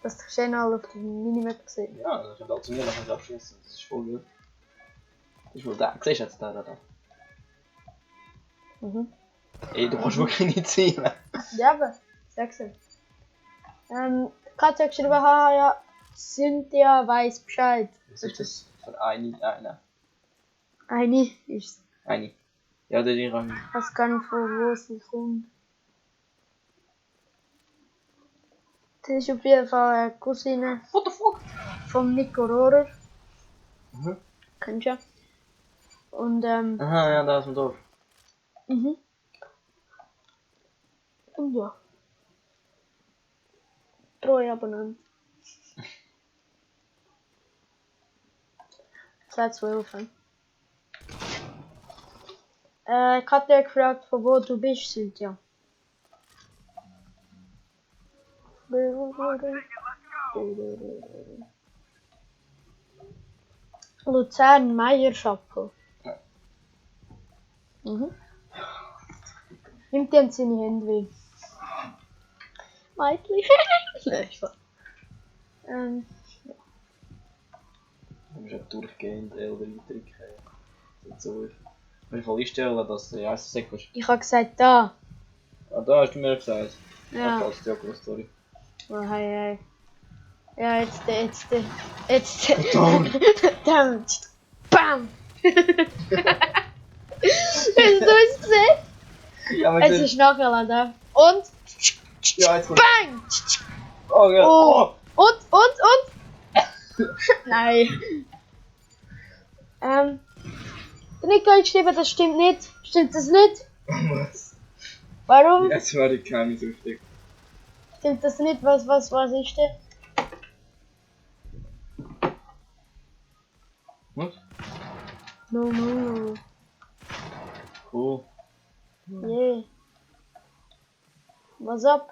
Das hast du noch auf der Minimap gesehen. Ja, das kann auch zu mir nachher abschießen. Das ist voll gut. Das ist wohl da. Siehst du jetzt da? Mhm. Ey, du kannst wirklich nicht zielen. Ja, aber, sag's dir. Katja hat geschrieben, haha, ja, Cynthia weiß Bescheid. Was ist das? Von einer. Eine ist. Eine. Ja, der ist Rang. Ich weiß gar nicht, von wo sie kommt. Das ist auf jeden Fall eine Cousine. What the fuck? Vom Nico Rohrer. Mhm. Kennst du ja. Und Aha, ja, da ist ein Dorf. Und ja. 3 Abonnenten. 212. Katja hat gefragt, von wo du bist, Cynthia. Luzern, Meierschapel. Mhm. Nimmt ihr seine Hände weh? Meitli. Nein, Spaß. Du musst ja durchgehend L3 so. Wie viel ist der, dass du erste Sekund? Ich habe gesagt, da. Ah, da hast du mir gesagt. Ja. Das ist ja gut, sorry. Oh, hey. Ja, jetzt. Down. Down. Bam! Hast du es gesehen? Ja, aber Es ist nachher da. Und? ja, jetzt kommt. Bang! Oh, ja. Oh. Und? Nein. Der Nico hat geschrieben, das stimmt nicht. Stimmt das nicht? Was? Warum? Jetzt war ich keine süchtig. Stimmt das nicht? Was ist denn? Was? No. Cool. Yeah. What's up?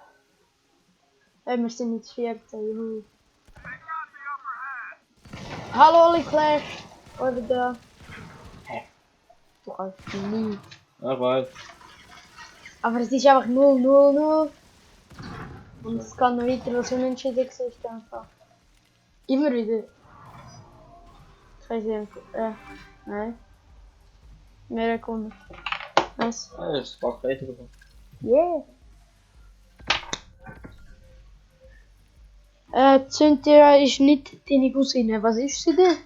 Hey, wir sind jetzt 14, juhu. Hallo Oli Clash! Oder da. Du kannst nie. Aber Aber es ist einfach 0-0-0. Und es kann noch weiter was unentschieden ist einfach. Immer wieder. Ich weiß nicht, nein. Mehr Kunden. Nice. das ist das Paket davon. Yeah. Cynthia ist nicht deine Cousine. Was ist sie denn?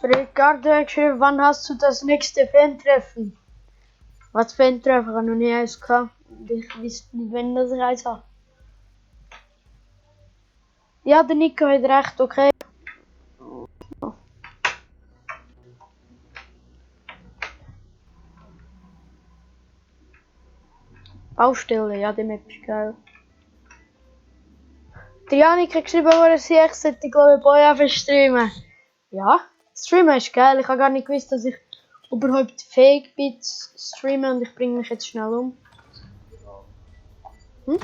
Ricardo hat geschrieben, wann hast du das nächste Fan-Treffen? Was Fan-Treffen? Ich habe noch nie eins gehabt. Ich wüsste nicht, wenn das ich eins habe. Ja, der Nico hat recht, okay. Baustelle, ja, die Map ist geil. Der Janik hat geschrieben, wo er sich sollte, glaube ich, bei euch streamen. Ja, streamen ist geil. Ich habe gar nicht gewusst, dass ich überhaupt fähig bin zu streamen und ich bringe mich jetzt schnell um. Hm?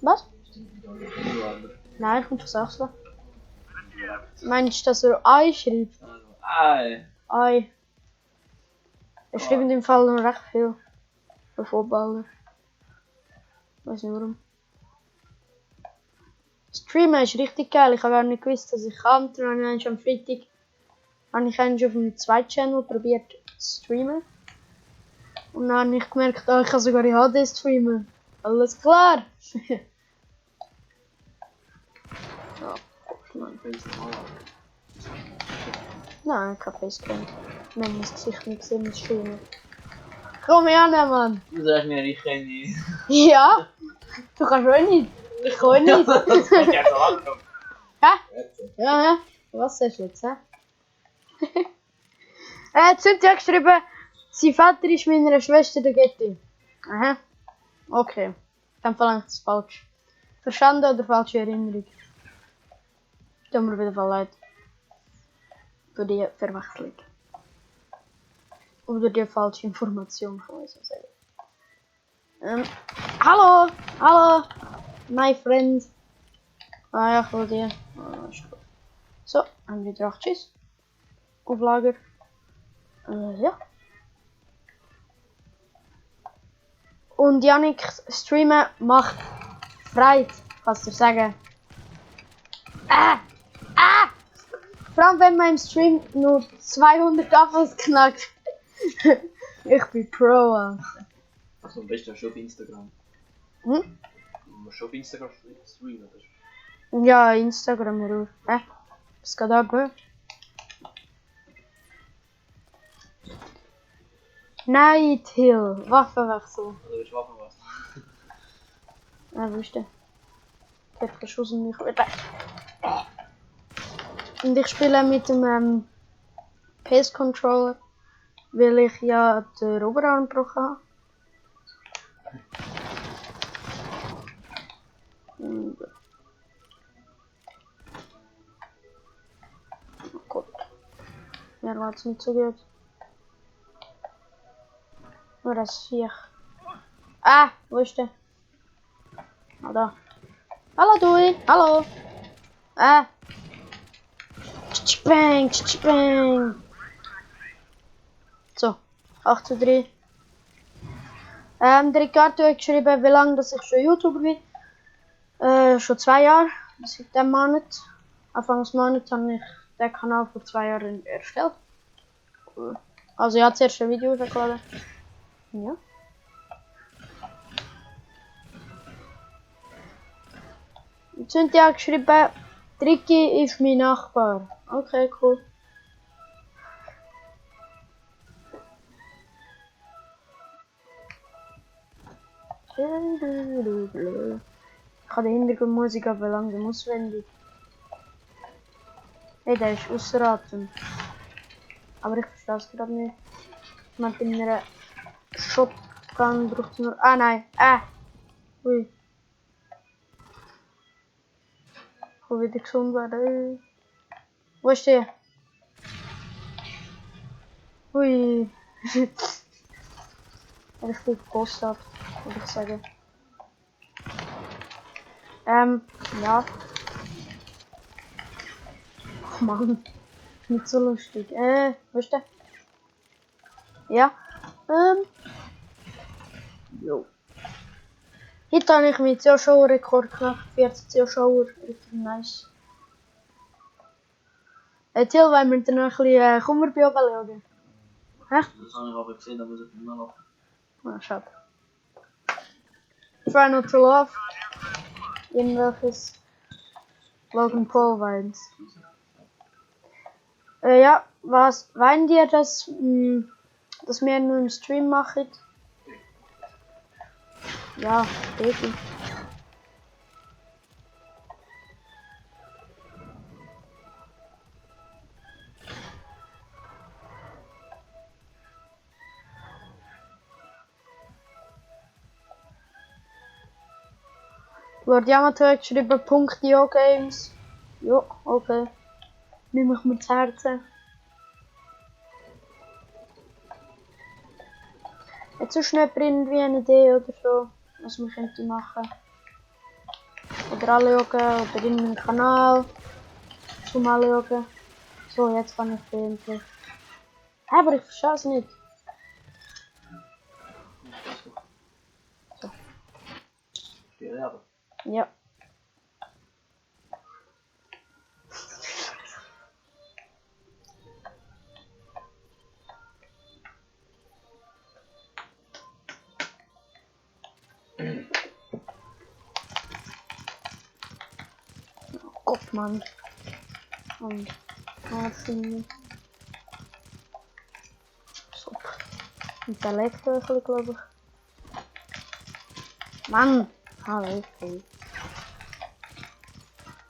Was? Nein, ich komme von Sachsen. Meinst du, dass er Ei schreibt? Ei. Ei. Er schreibt in dem Fall noch recht viel. Für Fußballer. Weiß nicht warum. Streamen ist richtig geil. Ich habe gar nicht gewusst, dass ich kann. Dann habe ich am Freitag auf dem zweiten Channel probiert zu streamen. Und dann habe ich gemerkt, ich kann sogar in HD streamen. Alles klar! Ja, nein, kein Facecam. Wir haben das Gesicht nicht gesehen, das Streamen. Komm her, Mann! Du sagst mir, ich kenne dich. Ja! Du kannst auch nicht! Ich kann auch nicht! Das wird ja so angekommen. Hä? Ja, was sagst du jetzt, hä? Cynthia hat geschrieben, sein Vater ist meiner Schwester der Getty. Aha. Okay. Dann verlangt es falsch. Verstanden oder falsche Erinnerung? Tut mir wieder voll leid. Für die Verwechslung. Oder die falsche Information, kann ich so sagen. Hallo, my friend. Ah ja, ich will die. So, haben wir 8 Schuss. Auf Lager. Ja. Und Yannick streamen macht Freude, kannst du sagen. Vor allem wenn man im Stream nur 200 Abos knackt. Ich bin Pro, Alter. Also am besten schon auf Instagram. Hm? Du musst schon auf Instagram streamen. Das ist... Ja, Instagram ruf. Was geht ab, hä? Night Hill, Waffenwechsel. Also willst du Waffen was? Ja, wüsste. Ich hab geschossen mich wieder. Und ich spiele mit dem PS-Controller, weil ich ja den Oberarm gebrochen habe. Und oh Gott. Mir geht's nicht so gut. Nur das Viech. Wo ist der? Ah, da. Hallo Dui, hallo. Bang. So, 8:3. Der Ricardo hat geschrieben, wie lange dass ich schon YouTuber bin. Schon 2 Jahre, seit dem Monat. Anfangs Monat habe ich den Kanal vor 2 Jahren erstellt. Also ich habe zuerst ein Video hochgeladen. Ja. Cynthia hat geschrieben, Tricky ist mein Nachbar. Okay, cool. Ich habe die Hintergrundmusik aber langsam auswendig. Hey, der ist außer Atem. Aber ich verstehe es gerade nicht. Man bei einer Shotgun braucht es nur. Ah nein! Ui. Ich will wieder gesund werden. Wo ist der? Ui. Er spielt gekostet, würde ich sagen. Ja. Ach Mann. Nicht so lustig. Wo ist der? Ja. Jo. Heute habe ich meinen Zuschauerrekord geknackt. 40 Zuschauer. Richtig nice. Till, wollen wir dann noch ein bisschen Kummerbücher schauen? Hä? Das habe ich aber gesehen, da muss ich immer noch. Ah, schade. Try Not to Love. Irgendwelches. Logan Paul Weins. Ja, was weint ihr, dass wir nur einen Stream machen? Ja, wirklich. Lord Yamato hat geschrieben .io Games. Jo, okay. Nehme ich mir zu Herzen. Hat sonst jemand irgendwie eine Idee oder so, was man könnte machen? Oder anschauen, oder in meinem Kanal zum Anschauen. So, jetzt kann ich endlich. Aber ich verstehe es nicht. So. Ja, aber. Ja. Oh Gott, Mann. Und finde so. Und der leckt ein bisschen, glaube ich. Mann! Hallo,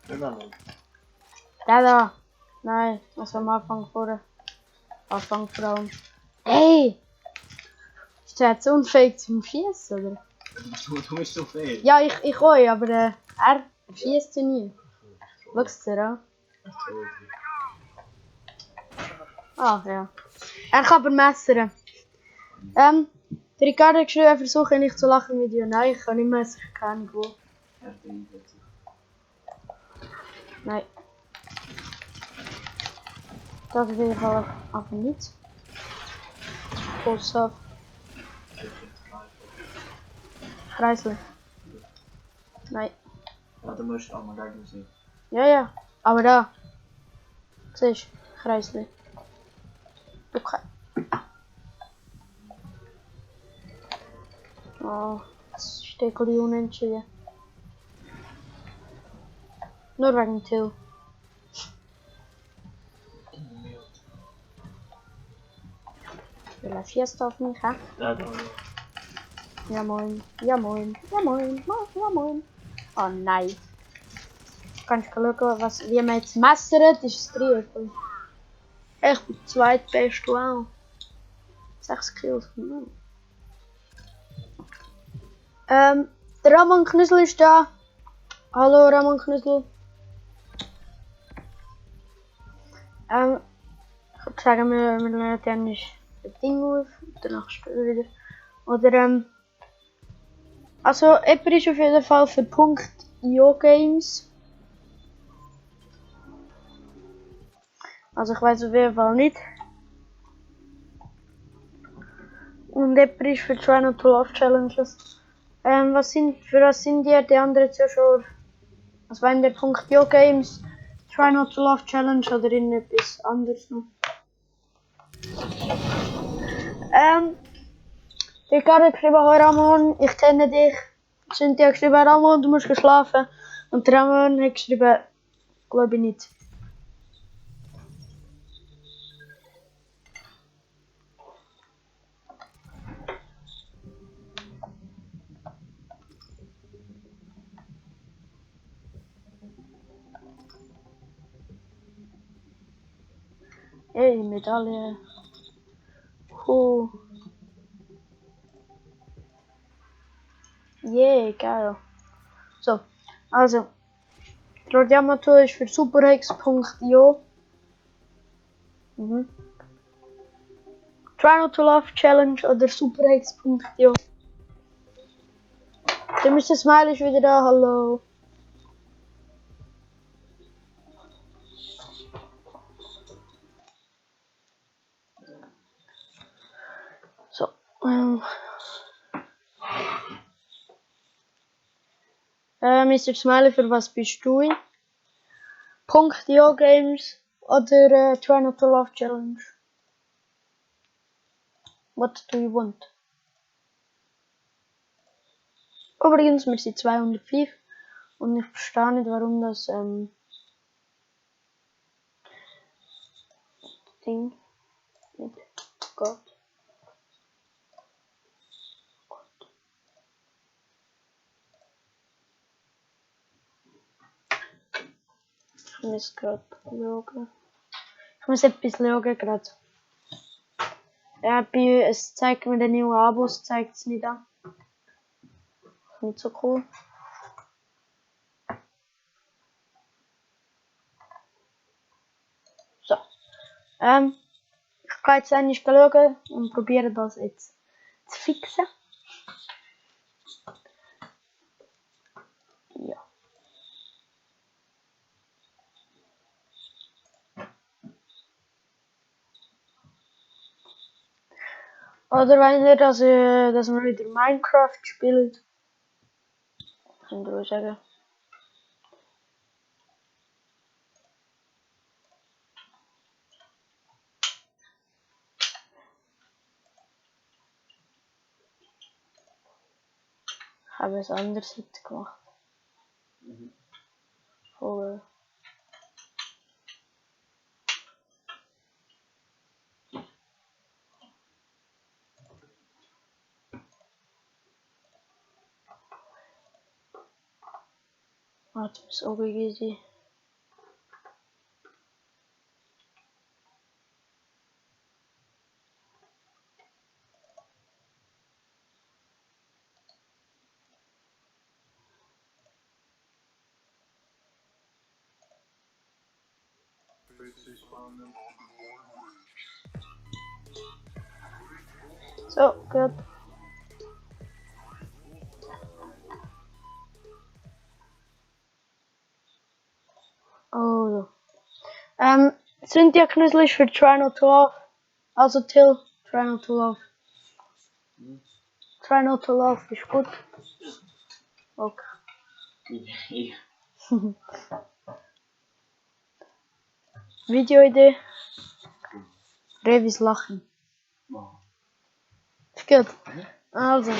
Immer noch. Der da! Nein, das war am Anfang vorher. Anfang vor allem. Hey! Ist der jetzt unfähig zum Schießen, oder? Du bist so viel. Ja, ich auch, aber er schießt ja nie. Schau's dir an. Ah, ja. Er kann aber messern. Der Ricardo hat geschrieben, er versuche nicht zu lachen im Video. Nein, ich kann nicht messen, ich kann nicht wo. Nein. Das will ich aber nicht. Groß auf. Kreisel. Nein. Ja, du musst auch mal gegen sehen. Ja, ja. Aber da. Siehst du? Kreisel. Okay. Oh, das ist ein bisschen unentschieden. Nur wegen Till. Will er Fiesta auf mich, hä? Ja, da. Ja moin, ja moin, ja moin, ja moin. Oh nein. Kannst du schauen, wie man jetzt messert, ist das Triumph. Ich bin zweitbest, wow. 6 Kills. Der Ramon Knüssel ist da. Hallo Ramon Knüssel. Ich würde sagen, wir lernen dann das Ding auf. Danach spielen wir wieder. Oder also, jemand ist auf jeden Fall für .io Games. Also ich weiß auf jeden Fall nicht. Und jemand ist für Try Not to Love Challenges. Für was sind die anderen Zuschauer? Was wollen der .io Games? Try Not to Love Challenge oder irgendetwas anderes noch? Ricardo hat geschrieben, hoi Ramon, ich kenne dich. Cynthia hat geschrieben, Ramon, du musst schlafen. Und Ramon hat geschrieben, glaube ich nicht. Ey, Medaille. Yeah, geil. So, also. Lord Yamato ist für superhex.io. Try not to laugh challenge oder superhex.io. Der Mr. Smile ist wieder da, hallo. So, Mr. Smiley, für was bist du? .io Games oder Try Not to Laugh Challenge? What do you want? Übrigens, wir sind 205 und ich verstehe nicht, warum das Ding nicht geht. Ich muss gerade schauen. Ich muss etwas schauen gerade. Ja, es zeigt mir den neuen Abos, zeigt es nicht an. Nicht so cool. So. Ich kann jetzt eigentlich schauen und probiere das jetzt zu fixen. Ja. Oder wenn ihr dass wir wieder Minecraft spielt, könnt ihr auch sagen. Ich habe es anders gemacht. Voll. Warte, bis oben easy. So, gut. Oh. Cynthia-Knüssel ist für Try Not to Laugh. Also Till, Try Not to Laugh. Try Not to Laugh ist gut. Okay. Videoidee. Revis Lachen. Ist gut. Also.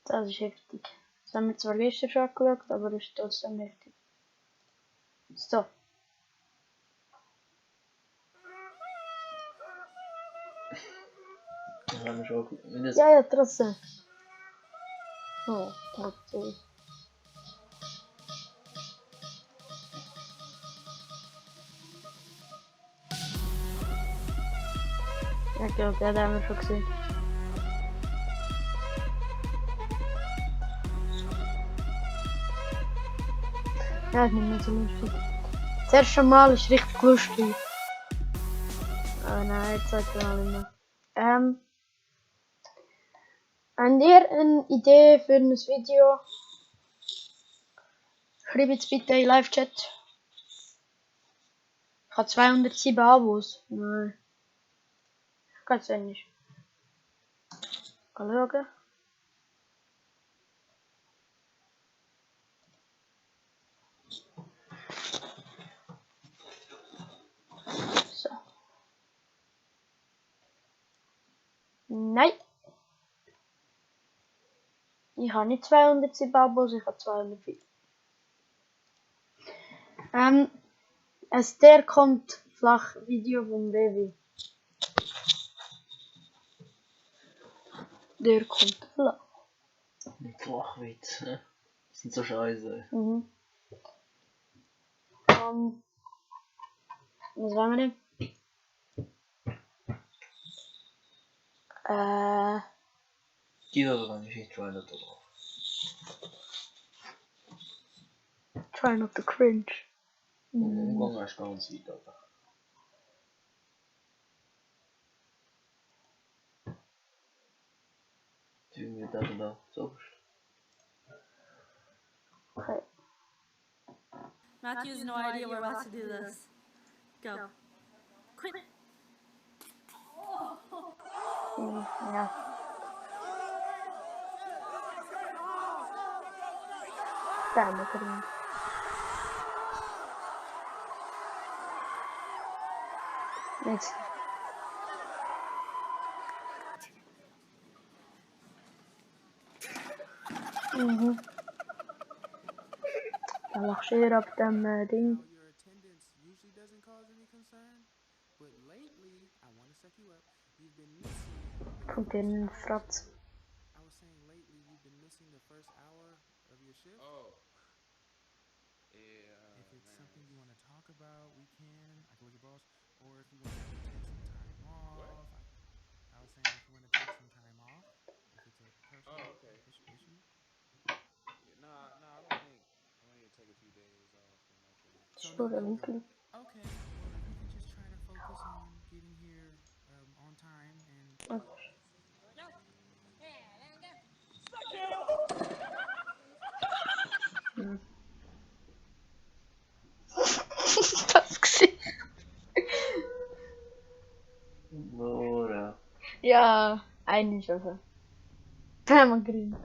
Das ist heftig. Das haben wir zwar gestern schon angeschaut, aber das ist trotzdem heftig. So. Ja, trotzdem. Oh, okay. Ja, ich glaube, den haben wir schon gesehen. Ja, ist nicht mehr so lustig. Das erste Mal ist richtig lustig. Oh nein, jetzt sagt er nicht mehr. Habt ihr eine Idee für ein Video? Schreibt jetzt bitte in Live-Chat. Ich habe 207 Abos. Nein. Ich kann es nicht. Schauen. So. Nein. Ich habe nicht 207 Abos, ich habe 204. Der kommt flach Video vom Baby. Der kommt flach. Mit Flachwitz. Das sind so scheiße. Mhm. Was wollen wir denn? Die da dran ist nicht Trailer drauf. Try not to cringe. Und Umgang ist ganz weit oben. Wie wir da und da so. Okay. Matthew has no idea we're about to do this. Go. Quick. Ja. Da mal drin. Nichts. Mhm. Da lachst du ab dem Ding. Your attendance usually doesn't cause any concern, but lately, I want to suck you up. You've been missing. Kommt den Fratz. I was saying lately, you've been missing the first hour of your shift. Oh. Yeah. If it's something you want to talk about, we can. I can look at boss. Or if you want to take some time off. I was saying if you want to take some time off. If it's a personal issue. Nah, I don't think. I need to take a few days off or nothing. Sure, wirklich. Okay. Well, if we can just try to focus on getting here on time and. Das Gesicht. Nora. Ja, eigentlich also. Zweimal grün.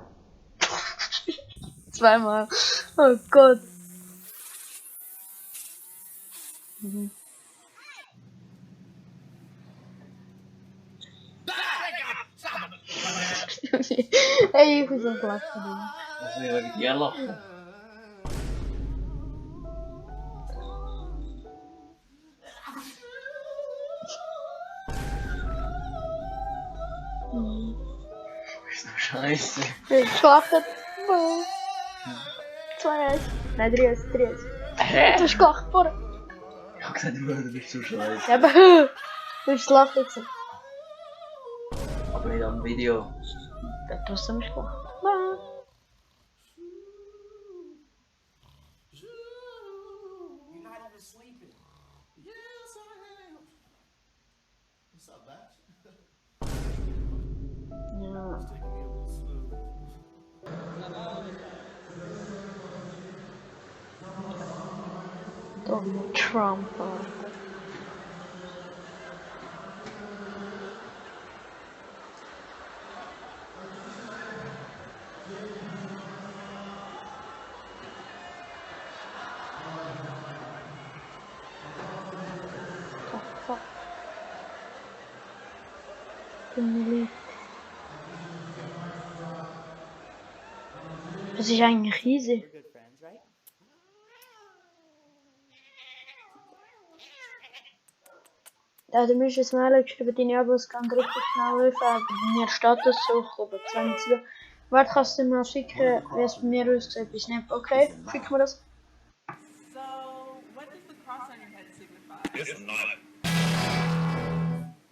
Zweimal. Oh Gott. Mhm. Hey, ich muss auch lachen. Das wäre wie dir lachen. Ist doch scheiße. Ich lache. 2-1. Nein, 3-1. Hä? Du hast gelacht vorher. Ich hab gesagt, du bist so scheiße. Ja, aber du hast lachen gesagt. Aber nicht am Video. Ja, trotzdem hast du gelacht. You're not even sleeping. Yes, I am. What's up, Batch? Ja. It's taking me a little smooth. Donald Trump. Das ist eigentlich riesig. Ja, du musst jetzt mal geschrieben, deine Abos gehen richtig schnell rauf, aber bei mir Status sucht über 20. Warte, kannst du mal schicken, wie es bei mir aussieht bei Snap? Okay, schick mir das. So, what does the cross on your head signify? It's a knife.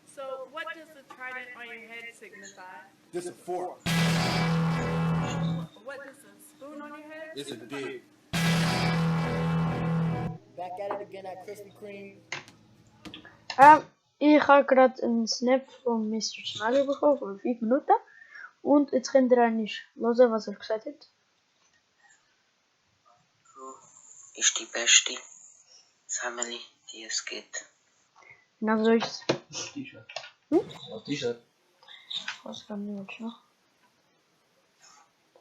So, what does the trident on your head signify? It's a fork. What does the spoon on your head? It's a dick. Back at it again at Krispy Kreme. Ich habe gerade einen Snap von Mr. Smiley bekommen, von 5 Minuten. Und jetzt könnt ihr eigentlich hören, was er gesagt hat. Ist die beste Family, die es gibt. Genau so ist es. T-Shirt. Hm? Ja, T-Shirt. Ich weiß gar nicht, was noch.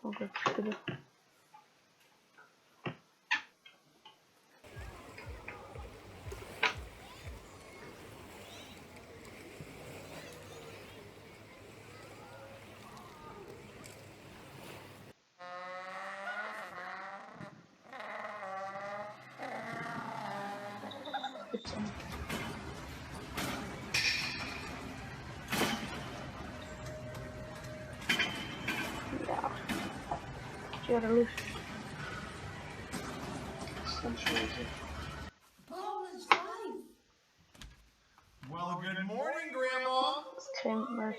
Oh Gott, bitte. wäre lustig. Das ist ganz schwierig. Well, good morning, Grandma. Das kennt man.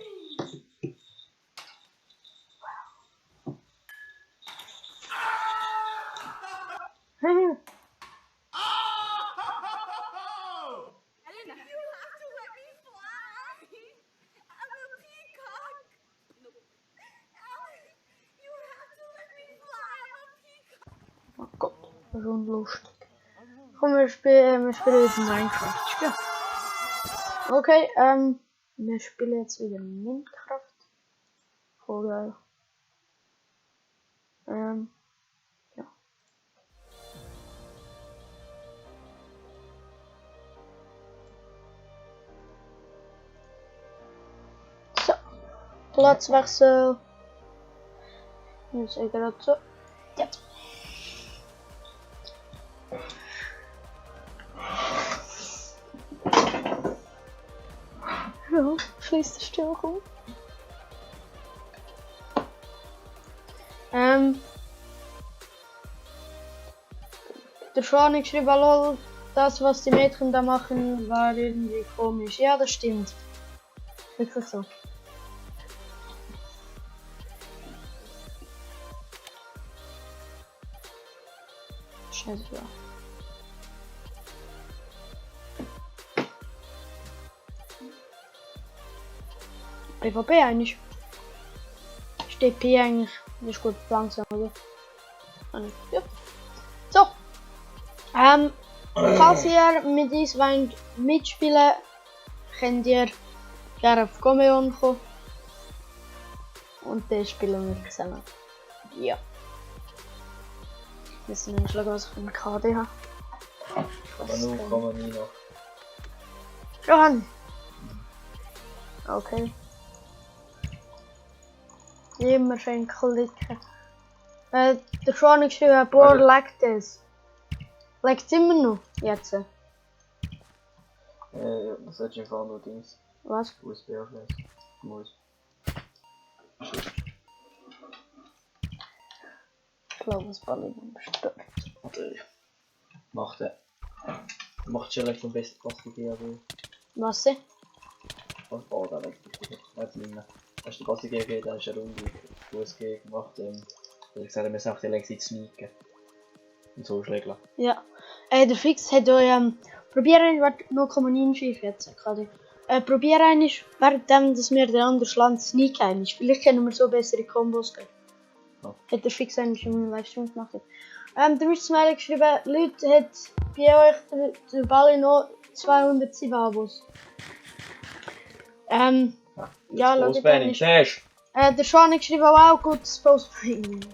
Elena, you have to let me fly. I'm a peacock. No. Alex, you have to let me fly. I'm a peacock. Oh Gott, das ist unlustig. Komm, wir spielen jetzt Minecraft. Ja. Okay, wir spielen jetzt wieder Minecraft. Voll geil. Ja. So, Platzwechsel. Jetzt gerade so. Jetzt. Ja, schließt die Störung. Der Schwan hat geschrieben, lol, das was die Mädchen da machen, war irgendwie komisch. Ja, das stimmt. Wirklich so. Scheiße, ja. PvP eigentlich. Steht P eigentlich. Ist gut langsam, oder? Ja. So. Falls ihr mit uns wollt mitspielen, könnt ihr gerne auf Comeon kommen. Und dann spielen wir zusammen. Ja. Wir müssen dann schauen, was ich für einen KD habe. Aber nur kann man nie noch. Johann! Okay. Immer schön klicken. Der Johann hat geschrieben, boah, leckt es. Leckt es immer noch? Jetzt? Das hat schon einfach nur Dings. Was? USB auflösen. Muss. Ich glaube, das Ball ist gestört. Macht schon vom besten Plastik GAG. Was denn? Was Ball da weg? Nicht länger. Hast du die Plastik GAG, da ist eine Runde USG gemacht. Ich gesagt, wir müssen auch die längste sneaken. Und so schlägeln. Ja. Der Fix hat euch probieren, warte, 0,95 jetzt gerade. Probieren eigentlich, währenddem, dass wir den anderen Land sneaken eigentlich. Vielleicht können wir so bessere Kombos geben. Ja. Hat der Fix eigentlich im Livestream gemacht. Der Mr. Smiley geschrieben, Leute, hat bei euch der Ball noch 207 Abos. Ja, lass Postbanning, siehst der Sean hat geschrieben, wow, gutes Postbanning.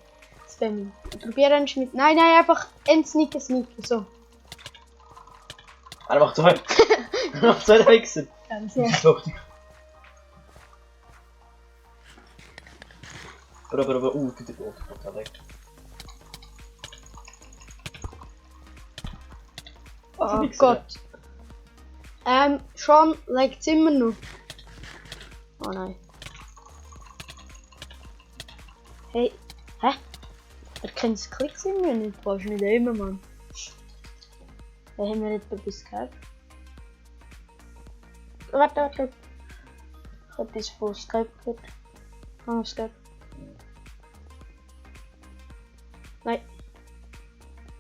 Spamming. Probieren mit. Nein, einfach sneaken, so. Er macht zwei. Er macht zwei Hexen. Ganz ja. Aber, der Gott weg. Oh Gott. Sean legt immer noch. Oh nein. Hey. Hä? Er kennt das Klicks irgendwie nicht. Du nicht immer, Mann. Da haben wir jetzt etwas gehört. Warte. Ich habe etwas von Skype gehört. Kann ich Skype? Nein.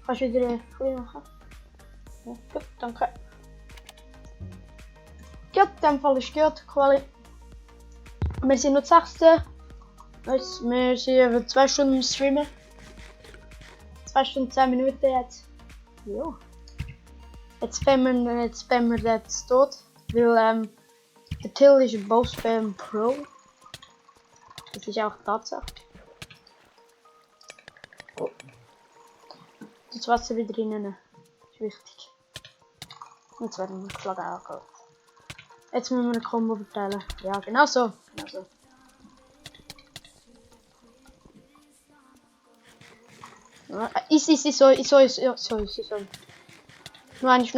Kannst du wieder ein bisschen machen? Ja, gut, danke. Gut, in dem Fall ist gut, Quali. Wir sind noch das 6. Wir sind über 2 Stunden im Streamen. 2 Stunden 10 Minuten jetzt. Ja. Jetzt spammen wir jetzt tot. Weil der Till ist ein Bow-Spam Pro. Das ist auch Tatsache. Oh. Das Wasser wieder drinnen. Das ist wichtig. Jetzt werden wir geschlagen angehört. Jetzt müssen wir eine Combo verteilen. Ja, genau so. Easy, so. Nur eins.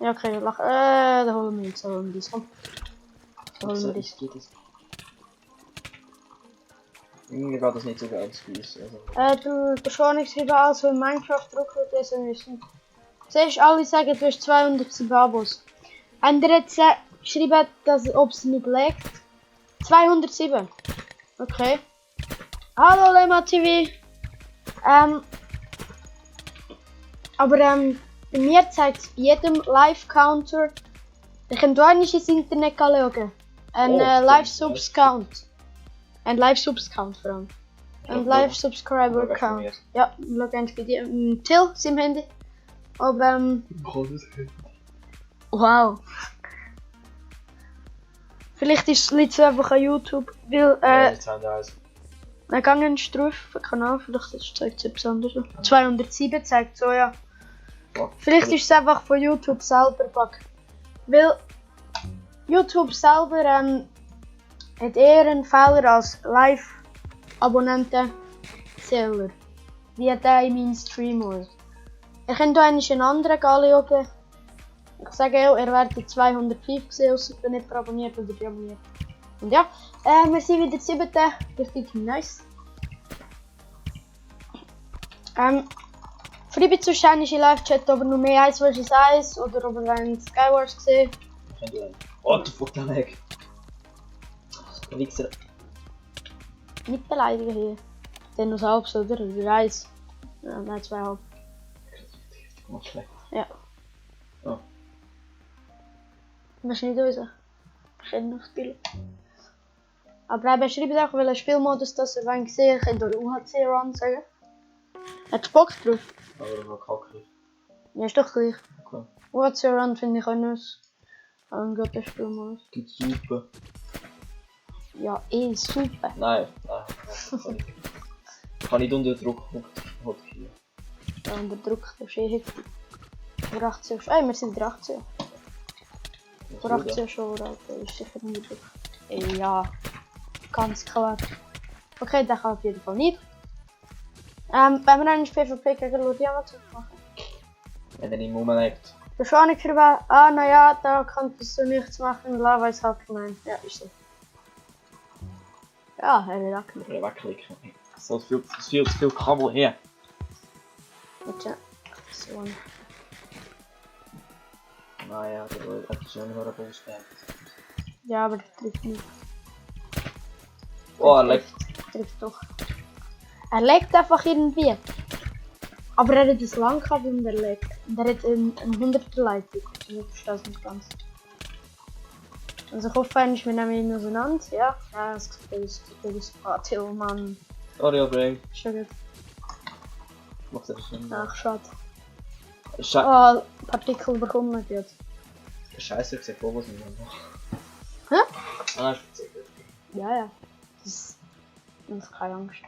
Ja, okay, lach. Da holen wir uns. Komm. Da holen wir das. Mir geht das nicht so ganz bei uns. Also. Du schon geschrieben, also in Minecraft drucken lesen müssen. Siehst alle sagen, du hast 207 Abos. Und er hat geschrieben, dass ob es nicht legt. 207. Okay. Hallo Lema TV. Aber bei mir zeigt es bei jedem Live-Counter. Ich kann da nicht ins Internet schauen. Ein Live-Subs-Count. Ein Live-Subs-Count vor allem. Ein Live-Subscriber-Count. Ja, schau ganz bei dir. Till, sein Handy. Aber wow. Vielleicht liegt es einfach an YouTube, weil dann gehen sie drauf auf den Kanal, vielleicht zeigt es etwas anderes. 207 zeigt so, ja. Vielleicht ist es einfach von YouTube selber bug. Weil YouTube selber hat eher einen Fehler als Live-Abonnenten-Zähler. Wie der in meinem Stream war. Ich kann hier einen anderen anschauen. Ich sage auch, er wird 205 gesehen, außer ich bin nicht abonniert oder deabonniert. Und ja, wir sind wieder 7. Richtig nice. Schreibt sonst in Live-Chat, ob ihr noch mehr Ice vs. Ice oder ob ihr einen Skywars gesehen. What the fuck, der Lag? Der Wichser. Nicht beleidigen hier. Der noch halb, oder? Der Eis. Ja, nein, 2,5. Ja. Oh. Das ist nicht unser. Ich kenne noch das Bild. Aber er beschreibt auch, welchen Spielmodus das er gesehen hat, oder UHC-Run sagen. Hat Bock drauf? Aber noch kacke. Ja, ist doch gleich. Okay. UHC-Run finde ich auch nicht ein guter Spielmodus. Gibt super. Ja, super. Nein. Kann nicht unter Druck hier. Ja, unter Druck, das ist heftig. Vor 18 Jahren. Wir sind wieder 18. Vor 18 schon, Alter, ist sicher nicht Druck. Ja, ganz klar. Okay, das kann auf jeden Fall nicht. Wenn wir einen PvP gegen Lodiamato machen. Wenn er nicht rumlegt. Wahrscheinlich für naja, da kannst du nichts machen, Lava ist halt gemein. Ja, ist so. Ja, er hat angeklickt. Wegklicken. So viel zu viel Kabel her. Warte. So. Naja, der hat schon noch einen Bullsperr. Ja, aber das trifft nicht. Oh, er leckt. Trifft doch. Er legt einfach irgendwie. Aber er hat das Langkabel und er legt. Und er hat eine 100er Leitung. Ich verstehe es nicht ganz. Also ich hoffe eigentlich, wir nehmen ihn auseinander. Ja, das ist Tillmann. Sorry, Brain. Schon gut. Macht das schon. Ach, schade. Scheiße. Oh, Partikel bekommen jetzt. Scheiße, ich sehe vor, was wir machen. Hä? Ah, ich sehe. Ja. Das ist keine Angst.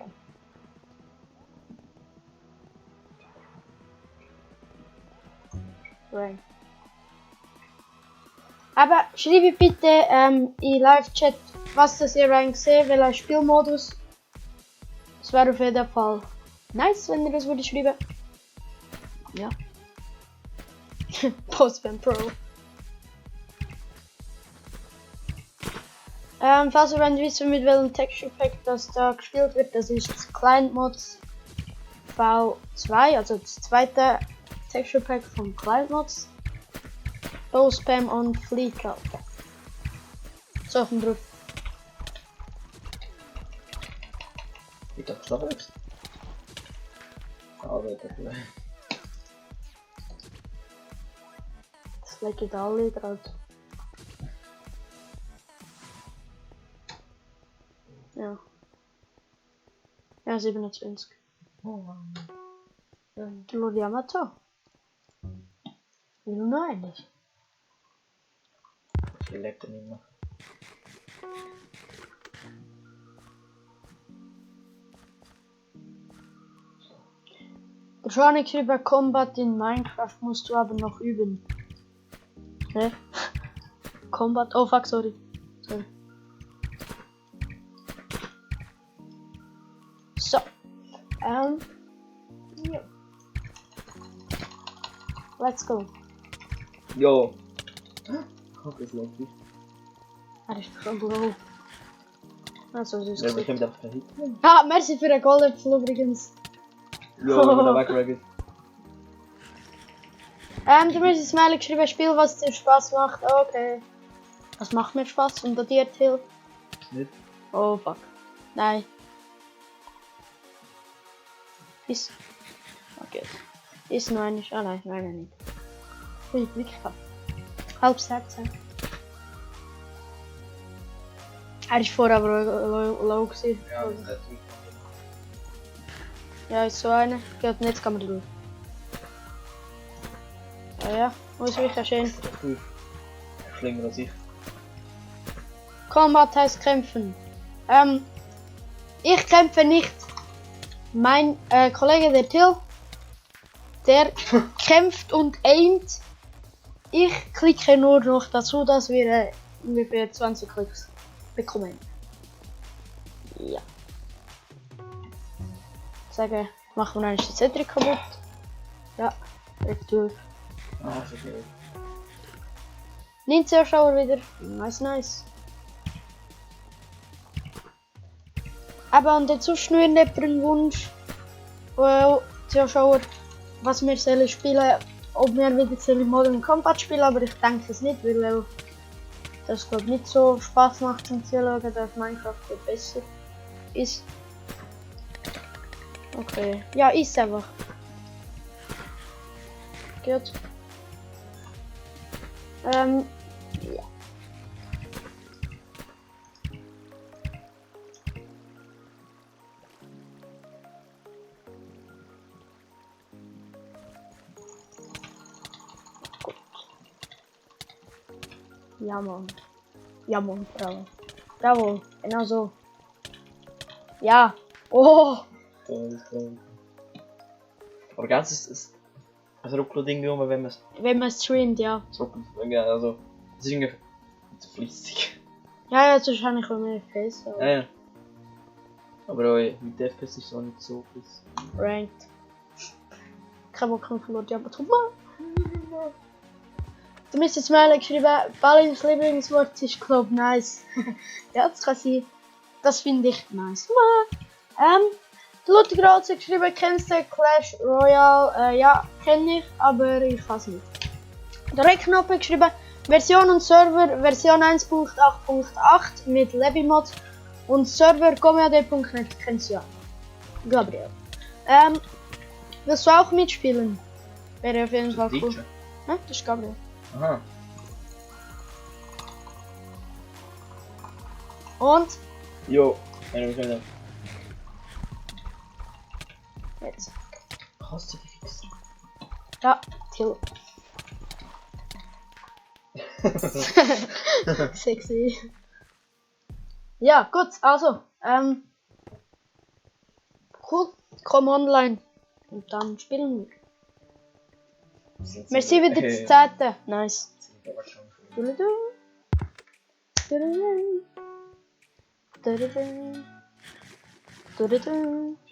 Right. Aber schreibe bitte in Live-Chat, was das ihr gesehen, welcher Spielmodus. Das wäre auf jeden Fall nice, wenn ihr das würde schreiben. Ja. Postman Pro. Falls ihr wollt wissen, mit welchem Texture Pack das da gespielt wird, das ist das Client Mods V2, also das zweite Texture Pack von Client Mods. Spam und Flicker. So, ich bin drauf. Ich dachte, das war es. Aber das ist. Das legt alle gerade. Ja. Ja, 27. Oh. Der Lodiamato. Will noch eines. Ich lebt er nicht mehr. Der Sonic über Combat in Minecraft musst du aber noch üben. Hä? Combat? Oh fuck, sorry. So. Ja. Let's go. Jo. Oh, das läuft nicht. Er ist schon blau. Also, so ist Ja, es. wir können einfach keinen Hit. Ah, merci für den Goldäpfel übrigens. Ja, wenn wir da wegraggen. Du musst ins Mail geschrieben, Spiel, was dir Spaß macht. Okay. Was macht mir Spaß? Und dir, Till? Nicht. Oh, fuck. Nein. Ist. Okay. Ist noch eine. Ah, nein, nicht. Ui, wirklich gehabt. Halb 16. Er ist vorher aber low gewesen. Ja, das ist gut. Ja, ist so eine. Geht nicht, kann man durch. Ja, muss wirklich schön. Schlimmer als ich. Combat heißt kämpfen. Ich kämpfe nicht. Mein Kollege der Till, der kämpft und aimt. Ich klicke nur noch dazu, dass wir ungefähr 20 Klicks bekommen. Ja. Ich sage, machen wir eigentlich die Cedric kaputt. Ja, direkt durch. Ah, so geil. 9 Zuschauer wieder. Nice. Aber und jetzt sonst nur jemand einen Wunsch. Zuschauer, was wir sollen spielen. Ob wir wieder sollen Modern Combat spielen, aber ich denke es nicht, weil das glaube nicht so Spaß macht zum Zuschauen, dass Minecraft besser ist. Okay, ja, ist einfach. Gut. Ja. Ja, Mann. Ja, Mann, bravo. Bravo, genau so. Ja. Oh. Toll. Aber ganz ist ein Ruckler-Ding, wenn man es Streamt, ja. ja, also, das ist irgendwie zu flüssig. Ja, jetzt wahrscheinlich auch mehr FPS. Ja. Aber auch mit FPS ist es auch nicht so flüssig. Ranked. Kein Bock mehr verloren, aber guck mal. Du müsstest mal geschrieben, Ballins Lieblingswort ist, glaub, nice. Ja, das kann sein. Das finde ich nice. Ludwig Rotz hat geschrieben, kennst du Clash Royale? Ja, kenne ich, aber ich kann es nicht. Der Reckknopf hat geschrieben, Version und Server Version 1.8.8 mit Levimod und Server comad.net kennst du ja. Gabriel. Willst du auch mitspielen? Wäre auf jeden Fall cool. Das ist Gabriel. Aha. Und? Jo, wir können. Jetzt. Hast du die fix? Ja, Till. Sexy. Ja, gut, also, cool, komm online und dann spielen wir. Merci wieder die Zeiten. Nice. Stell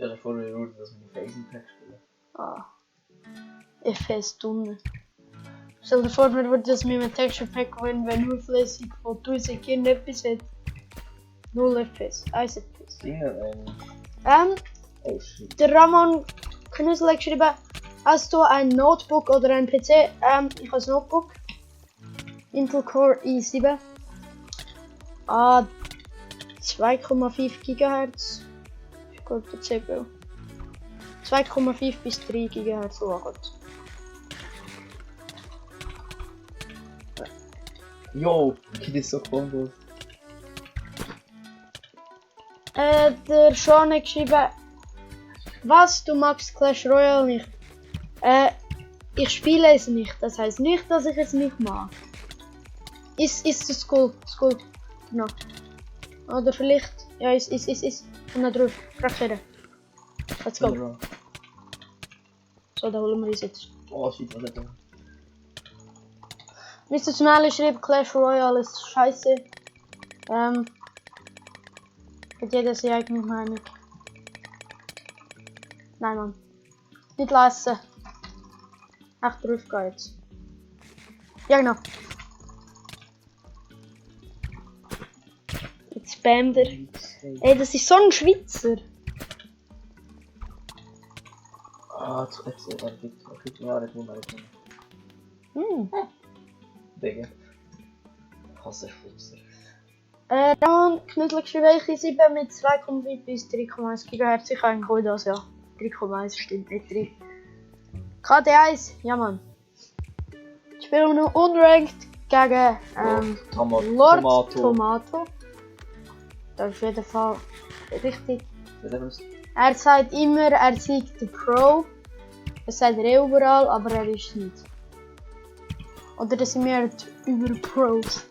dir vor, wir würden das mit Phasing Pack spielen. Ah. FPS Tunnel. Stell dir vor, wir würden das mit einem Texture Pack gewinnen, wenn nur flüssig von 1000 Kindern etwas hat. 0 FPS, 1 FPS. Oh shit. Der Ramon Knüssel hat geschrieben, hast du ein Notebook oder ein PC? Ich habe ein Notebook. Intel Core i7. 2,5 GHz. Ich glaube der CPU. 2,5 bis 3 GHz. Oh Gott. Jo, das ist so cool. Der Sean hat geschrieben, was, du magst Clash Royale nicht? Ich spiele es nicht, das heißt nicht, dass ich es nicht mag. Ist es cool? Ist cool. Genau. Oder vielleicht, ja, ist. Und dann drauf, Rakete. Let's go. So, da holen wir uns jetzt. Oh, shit, was ist das? Mr. Smiley schreibt, Clash Royale ist scheiße. Hat jeder seine eigene Meinung. Nein, Mann. Nicht lassen. Echt drauf geht's. Ja, genau. Jetzt spammt er. Ey, das ist so ein Schweizer. Ah, jetzt gibt mir alle tun, Digga. Ich hasse Schweizer. Dann Knüssel geschrieben, ich 7 mit 2,5 bis 3,1 GHz. Ich eigentlich auch das, ja. 3,1 stimmt nicht 3. KD1, ja Mann. Ich spiele nur unranked gegen Lord Tomato. Das ist auf jeden Fall richtig. Er sagt immer, er sagt der Pro. Das sagt er überall, aber er ist nicht. Oder das sind wir halt über Pros.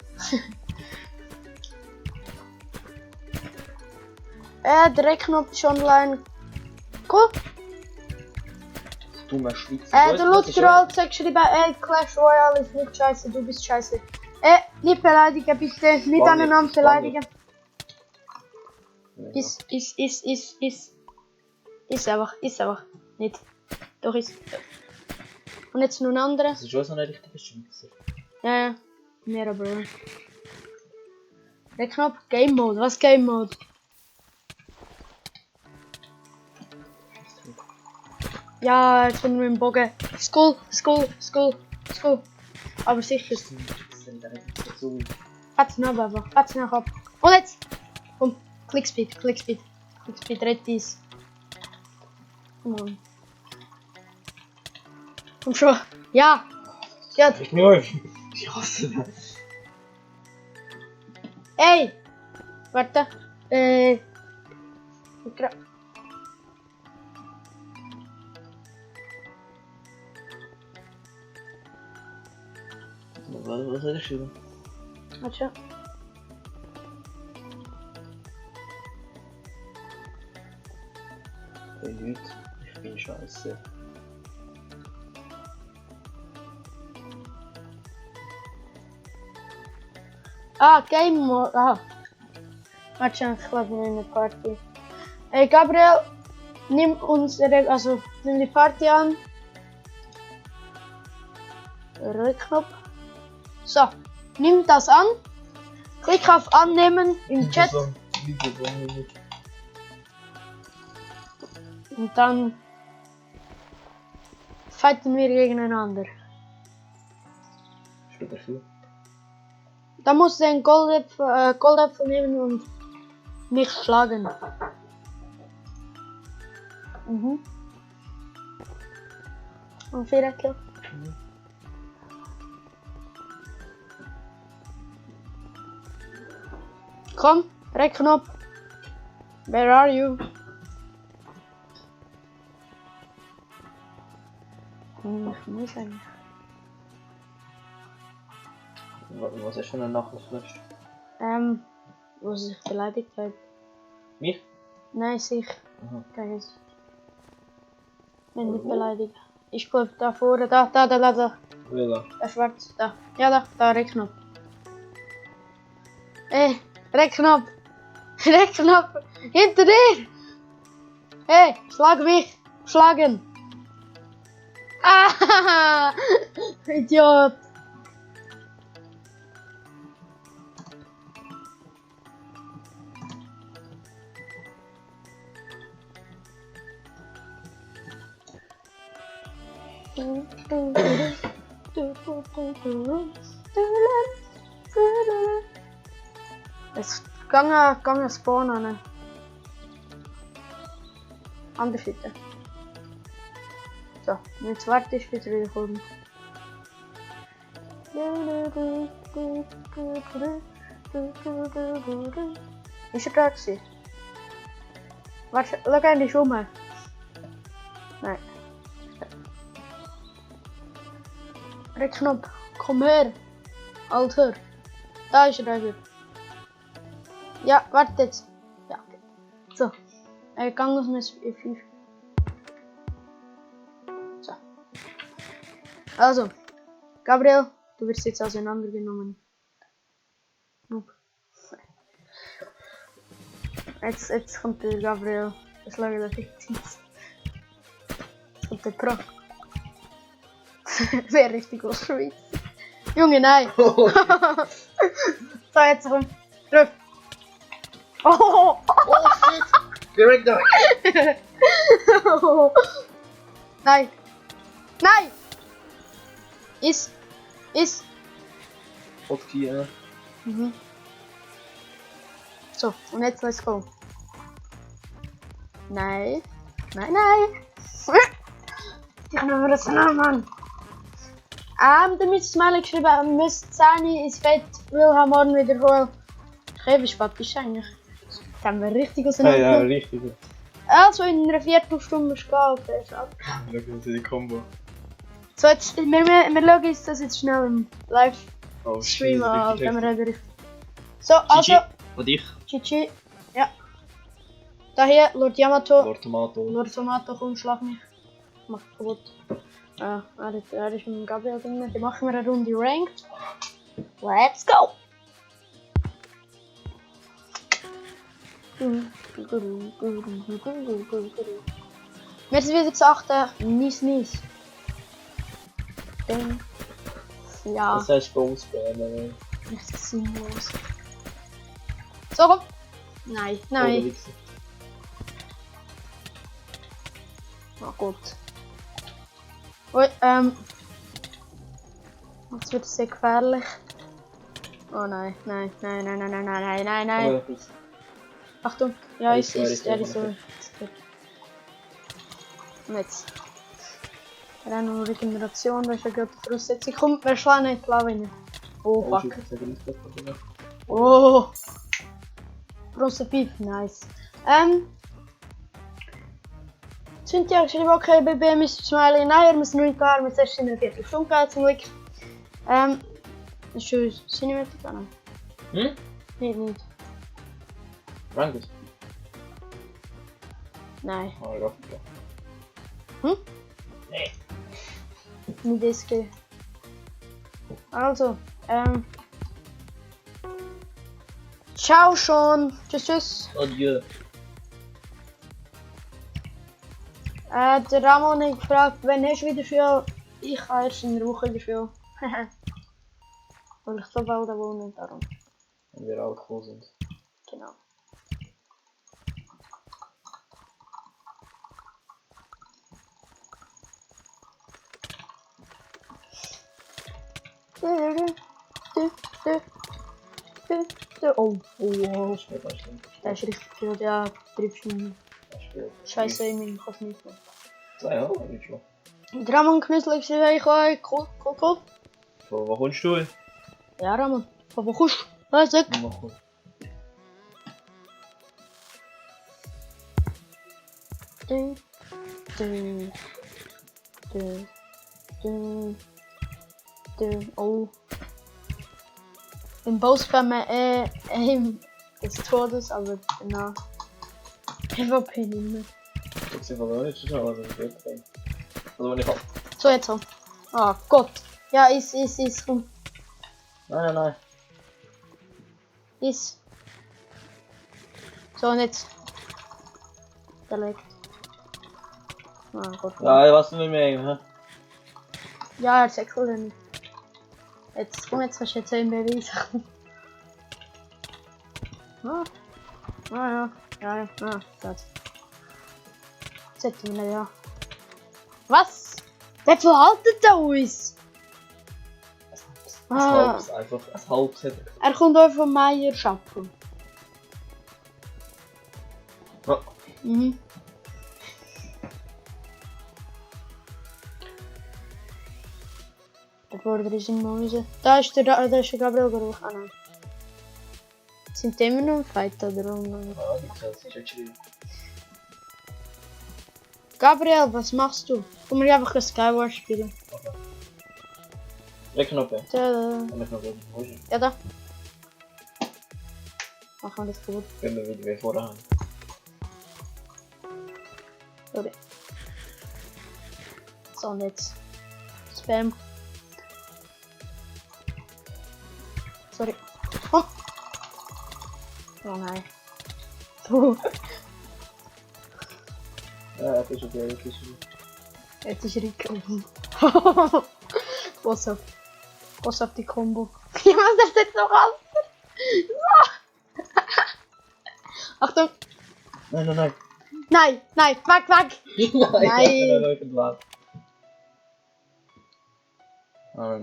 Der Reckknopf ist online. Cool. Dumme Schweizer. Der Lutgeral hat geschrieben, Clash Royale ist nicht scheiße, du bist scheiße. Nicht beleidigen bitte, nicht aneinander beleidigen. Ist einfach. Nicht. Doch ist. Und jetzt noch ein anderer. Das ist schon so ein richtiger Schweizer. Ja. Mehr aber. Der Knopf Game Mode. Was Game Mode? Ja, jetzt bin ich mit dem Bogen. Skull. Aber sicher. Hat's noch einfach. Hat's noch ab. Und jetzt! Komm, Clickspeed, red dies. Komm schon. Ja! Ja! Ich nur. Ich hasse das. Ey! Warte. Was soll ich schreiben? Warte. Hey Leute, ich bin scheiße. Game Mode. Warte, ich glaube in eine Party. Hey Gabriel, nimm die Party an. Rückknopf. So, nimm das an. Klick auf Annehmen im Chat. Und dann fighten wir gegeneinander. Da musst du den Goldapfel nehmen und mich schlagen. Und 4 Kill. Komm, Reckknopf. Where are you? Ich muss eigentlich. Was ist für eine Nachricht? Wo sie sich beleidigt hat. Mich? Nein, sich. Gegen sie. Wenn nicht beleidigt. Ich glaube da vorne, da. Willa. Der schwarz, da. Ja, da, Reckknopf. Ey, Reckknopf! Hinter dir! Hey, schlag mich! Schlagen! Ah! Idiot! Es gange spawnen. Andere Seite. So, jetzt warte ich, bis wir kommen. Ist er da gewesen? Warte, schau eigentlich um. Nein. Reckknopf, komm her. Alter. Da ist er. Ja, warte jetzt. Ja, okay. So. Gang uns mit 5. So. Also. Gabriel, du wirst jetzt auseinandergenommen. Jetzt kommt der Gabriel. Das lag da jetzt. Jetzt kommt der Pro. Wäre richtig aus Schweiz. Junge, nein. So, jetzt rum. Triff. Oh! Oh shit! Direkt da! Nein! Nein! Ist. Hotkey, ja. Mhm. So, und jetzt let's go. Nein. Nein. Ich nehme das an, Mann. Da müsst ihr mal geschrieben, müsst 10 ins Bett, will haben morgen wieder Ruhe. Wie spät ist eigentlich? Das haben wir richtig auseinander. Ja, richtig. Also in einer Viertelstunde ist gehen, okay, schade. Schauen Sie die Combo. So, jetzt, wir schauen uns das jetzt schnell im Oh, Live-Stream an, wenn wir richtig. richtig. So, also. Und ich? GG. Ja. Da hier, Lord Yamato. Lord Tomato. Lord Tomato, komm, schlag mich. Mach kaputt. Er ist mit dem Gabriel drin. Dann machen wir eine Runde Ranked. Let's go! Wir sind wieder zu 8. Nice. Dann. Ja. Das heißt Bone-Spammer. Richtig sinnlos. So, komm. Nein. Oh Gott. Ui, jetzt wird es sehr gefährlich. Oh nein. Achtung, ja, ist so. Und jetzt. Rennen und Regeneration, das ist ja gerade die Voraussetzung. Komm, wir schlagen nicht, lass ihn. Oh, fuck. Oh! Großer Piep, nice. Sind ja geschrieben, okay, BB ist Smiley. Nein, wir müssen nicht klar, wir müssen erst in einer Viertelstunde gehen, zum Glück. Ist schön, Cinematic an. Nicht. Ranked? Nein. Ah, ja. Nee. Nicht das gehen. Also, ciao schon. Tschüss. Adieu. Der Ramon hat gefragt, wann hast du wieder Schule? Ich habe erst in der Woche wieder Schule. Weil ich so bald wohne, darum. Wenn wir alle cool sind. Genau. Oh. Der ist richtig gut, ja, 3 Stunden. Scheiße, ich kann es nicht mehr. Ja, nicht schlecht. Ramon Knüssel, ich sehe euch, cool. Von wo kommst du? Ja, Ramon, von wo kommst du? Was sag? Oh. Im Boss kann man des Todes, aber genau. PvP nicht mehr. Ich sehe aber nicht so, also ich will kein. Also wenn ich hab. So jetzt so. Oh Gott. Ja, ist, komm. Nein. Ist. So und jetzt. Der legt. Oh Gott. Nein, was denn mit mir, hä? Ja, er sagt cool nicht. Jetzt komm, jetzt kannst du jetzt ein Beweis. Ja, das. Jetzt wir ja. Was? Der verhaltet da uns! Einfach ein halbes hat er kommt auch von Meier Schappen. Ja. Mhm. Der Border ist in Mäuse. Da ist der Gabriel Geruch. Ah nein. Sind die immer noch im Fight oder? Ja, das ist jetzt schwierig. Gabriel, was machst du? Komm wir einfach Skywars spielen. Okay. Der Knopf. Ja, da. Machen wir das gut. Wenn wir wieder vorher haben. Okay. So, und jetzt. Spam. Sorry. Oh, nein. Ja, das ist okay, das ist okay. Jetzt ist Rico. Was auf die Combo. Ja, was ist das noch an? Achtung! Nein, nein, nein. Nein, nein, weg, weg! Nein! Irgendwann.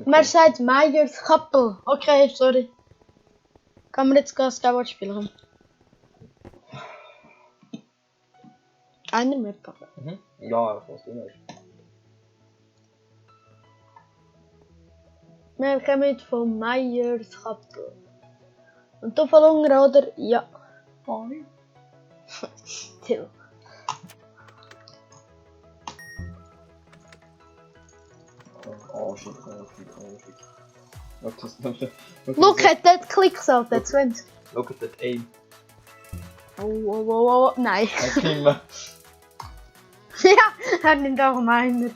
Man sagt Meyers Kappel. Okay, sorry. Kann man jetzt Skateboard spielen? Einer mehr Kappel. Mhm. Ja, ich weiß nicht. Wir kommen von Meyers Kappel. Und du verlungern, oder? Ja. Nein. Till. Oh shit. Look at that clicks out, that's when. Look at that aim. Oh, nein. Kimmer. Ja, er nimmt auch meiner.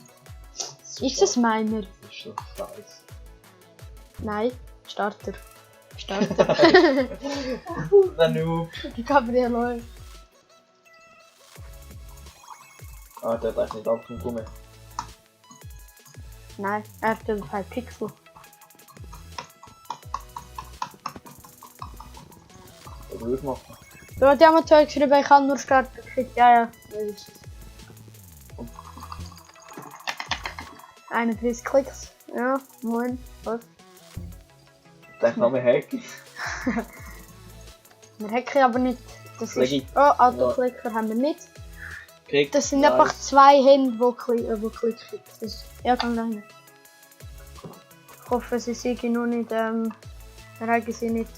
Ist das meiner? Das ist schon scheiße. Nein, Starter. Starter. Der Noob. Die Gabriel läuft. Ah, der weiß nicht ab vom Gummi. Nein, er hat 5 Pixel. Was will ich machen? Du hast ja mal geschrieben, ich kann nur Starter gekriegt. Ja. 31 Klicks. Ja, moin. Was? Der kann man hacken. Wir hacken aber nicht. Das ist. Legit. Oh, Autoklicker haben wir nicht. Kriegt Das sind einfach 2 Hände, die klicken. Das ist, ja, kann rein. Ich hoffe, sie siegen noch nicht, erreichen sie nicht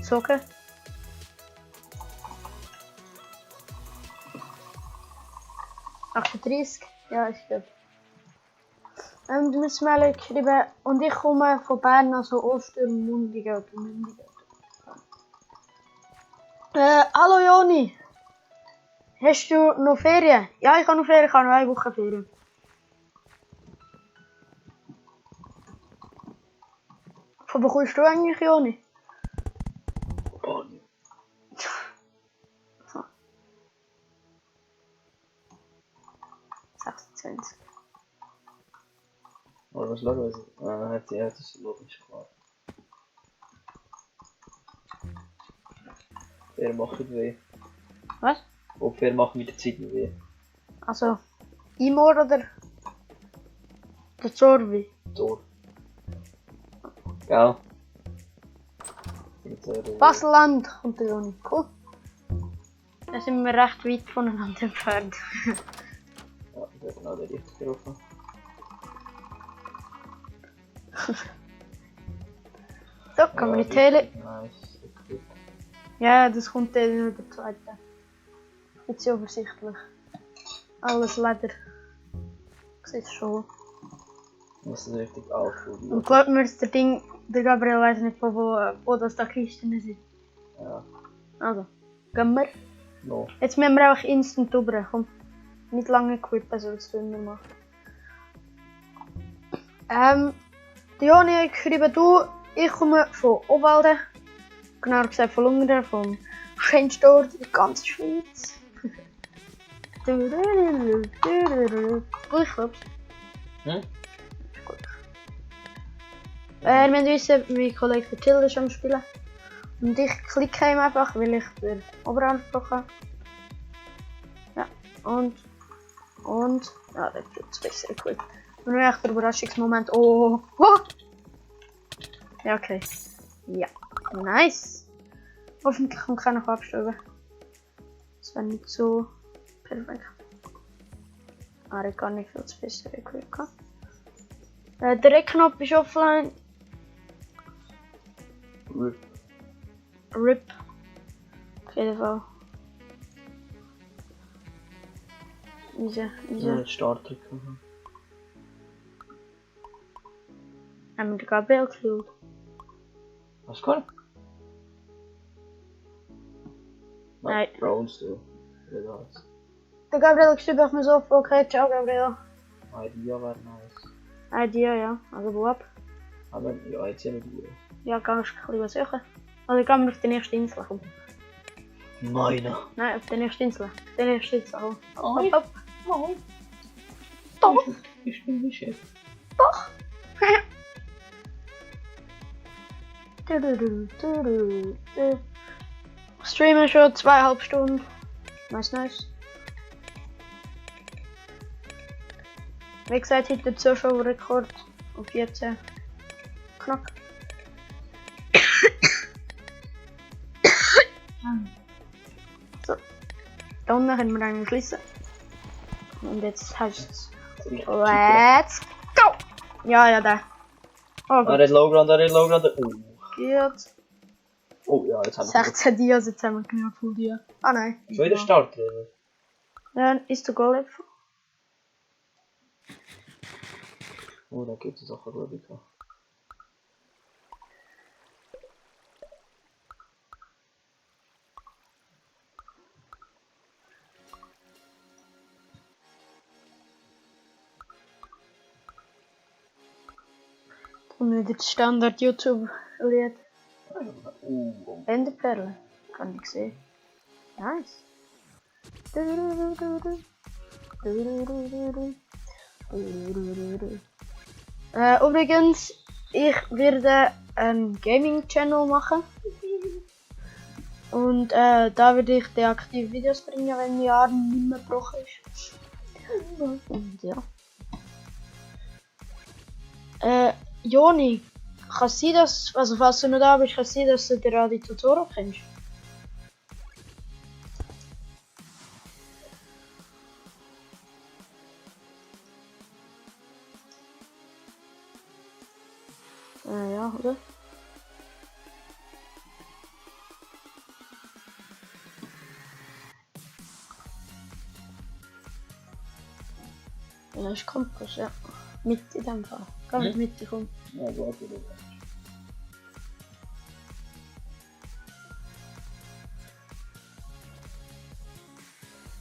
zocken. Ja, ich glaube. Du musst mal geschrieben, und ich komme von Bern, also Ostermundigen oder Mündigen. Hallo Joni! Hast du noch Ferien? Ja, ich habe noch Ferien, ich habe noch 1 Woche Ferien. Von bekommst du eigentlich, Joni? Bonn. 26. Oder was schauen wir? Dann hat sie das logisch klar. Wer macht weh? Was? Ob wer macht mit der Zeit noch weh? Also, Imor oder der Zorvi? Tor. Gell? Baselland kommt der Joni. Cool. Da sind wir recht weit voneinander entfernt. Ja, ich habe genau den richtig getroffen. So, kann man die Tele. Nice. Ja, das kommt dann in der zweiten. Jetzt ist übersichtlich. Alles Leder. Sieht schon. Muss das richtig aufrufen. Und glaubt mir, der Ding, der Gabriel weiß nicht, wo das da Kisten sind. Ja. Also, gehen wir. No. Jetzt müssen wir einfach instant drüber. Komm. Nicht lange equippen, so das tun wir machen. Die Joni hat geschrieben, du, ich komme von Obwalden. Genau gesagt von Lungern, vom schönsten Ort in der ganzen Schweiz. Ich glaub's. Hm? Gut. Wir müssen wissen, mein Kollege Till ist am Spielen. Und ich klicke ihm einfach, weil ich den Oberanspruch habe. Ja, und. Ja, das ist jetzt besser gut. Und nun echt der Überraschungsmoment. Oh! Ja, okay. Ja, nice. Hoffentlich kommt keiner abstellen. Das wäre nicht so perfekt. Ah, ich kann nicht viel zu besser equippen. Der Reckknopf ist offline. RIP. Auf jeden Fall. Easy. Starter. Haben wir den Gabriel gekillt? Was kann? Nein. Browns du. Ja, das. Der Gabriel hat geschrieben auf mir so, okay, ciao Gabriel. Idea wäre nice. Idea, ja. Also wo ab? Aber ja, jetzt ja nicht gut. Ja, kannst du ein bisschen suchen. Also ich kann auf die nächste Insel kommen. Meiner. Nein, auf die nächste Insel. Die nächste Insel. Oh. Hopp. Doch. Ich bin nicht Chef. Doch. Streamen schon 2,5 Stunden. Nice. Wie gesagt, heute der Zuschauerrekord auf 14 knapp. So, da unten können wir einen schließen. Und jetzt heißt es let's go! Ja, der. Oh, Da redet Lowground. Gut. Oh ja, jetzt haben wir 16 Dias, jetzt haben wir genug von dir. Ah nein. schon wieder starten. Dann ist der Goal. Oh, da gibt es auch eine Rubika. Und wieder das Standard YouTube-Lied. Oh. Enderperle. Kann ich sehen. Nice. Übrigens, ich werde einen Gaming-Channel machen. Und da werde ich deaktive Videos bringen, wenn die Arm nicht mehr gebrochen ist. Und ja. Joni, kann es sein, dass, also falls du noch da bist, kann es sein, dass du den Radio Totoro kennst? Ja, oder? Ja, ist Kompass, ja. Mit in dem Fall. Ganz Mitte kommt. Ja, warte.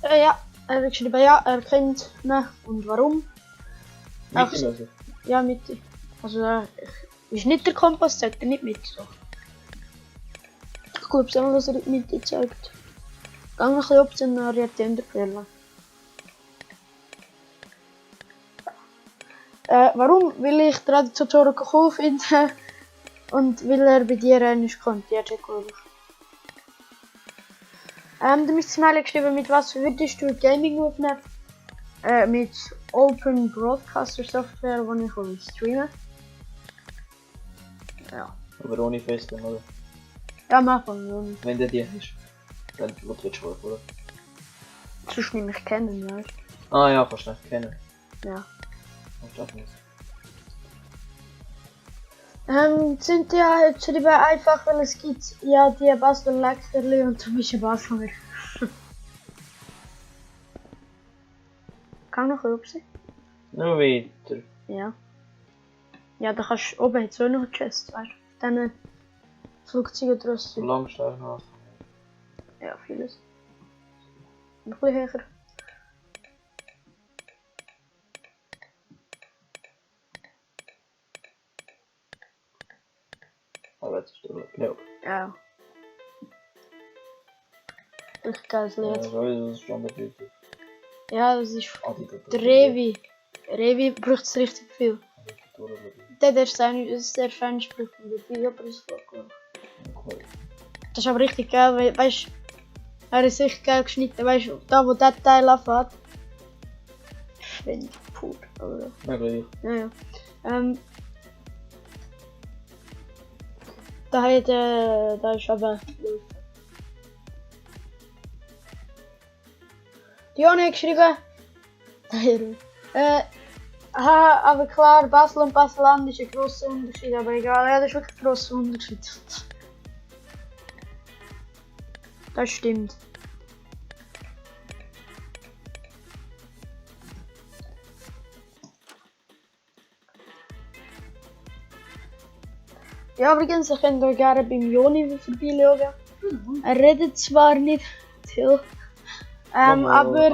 Ja, er hat geschrieben, ja, er kennt ihn. Und warum? Mitte also. Ja, Mitte. Also, ist nicht der Kompass, zeigt er nicht mit. So. Ich glaube, es auch, dass er nicht Mitte zeigt. Gang noch ein bisschen auf den Enderperle. Warum? Weil ich Radio Totoro cool finde und weil er bei dir nicht kommt. Ja, check cool. Du müsstest mal geschrieben, mit was würdest du Gaming aufnehmen? Mit Open Broadcaster Software, die ich will streamen. Ja. Aber ohne Festung, oder? Ja, mach mal. Wenn der dir ist. Dann wird es schon, oder? Sonst nicht mich kennen, weißt du? Ah ja, kannst du nicht kennen. Ja. Sind ja jetzt lieber einfach, weil es gibt ja die Basel Leckerli und du bist ein Basler. Kann noch rüber. Noch weiter. Ja. Ja, da kannst du oben jetzt auch noch Chest, weißt du? Dann Flugzeuge draus. So lang stark nach. Ja, vieles. Noch ein bisschen höher. Aber jetzt ist der Leop. Ja. Richtig geiles Lied. Ja, so ist es Standard-Lied. Ja, das ist Adidas. der Revi. Revi braucht es richtig viel. Der ist der Fanspruch von der Video, aber ist vorgekommen. Okay. Das ist aber richtig geil, weil, weißt du, er ist richtig geil geschnitten, weißt du, da wo der Teil anfängt. Finde ich pur, oder? Ja, gleich. Ja. Da ist aber. Dione hat geschrieben. Aber klar, Basel und Baselland ist ein grosser Unterschied, aber egal, ja, das ist wirklich ein grosser Unterschied. Das stimmt. Ja, übrigens, ich könnte euch gerne beim Joni vorbeischauen. Er redet zwar nicht viel, aber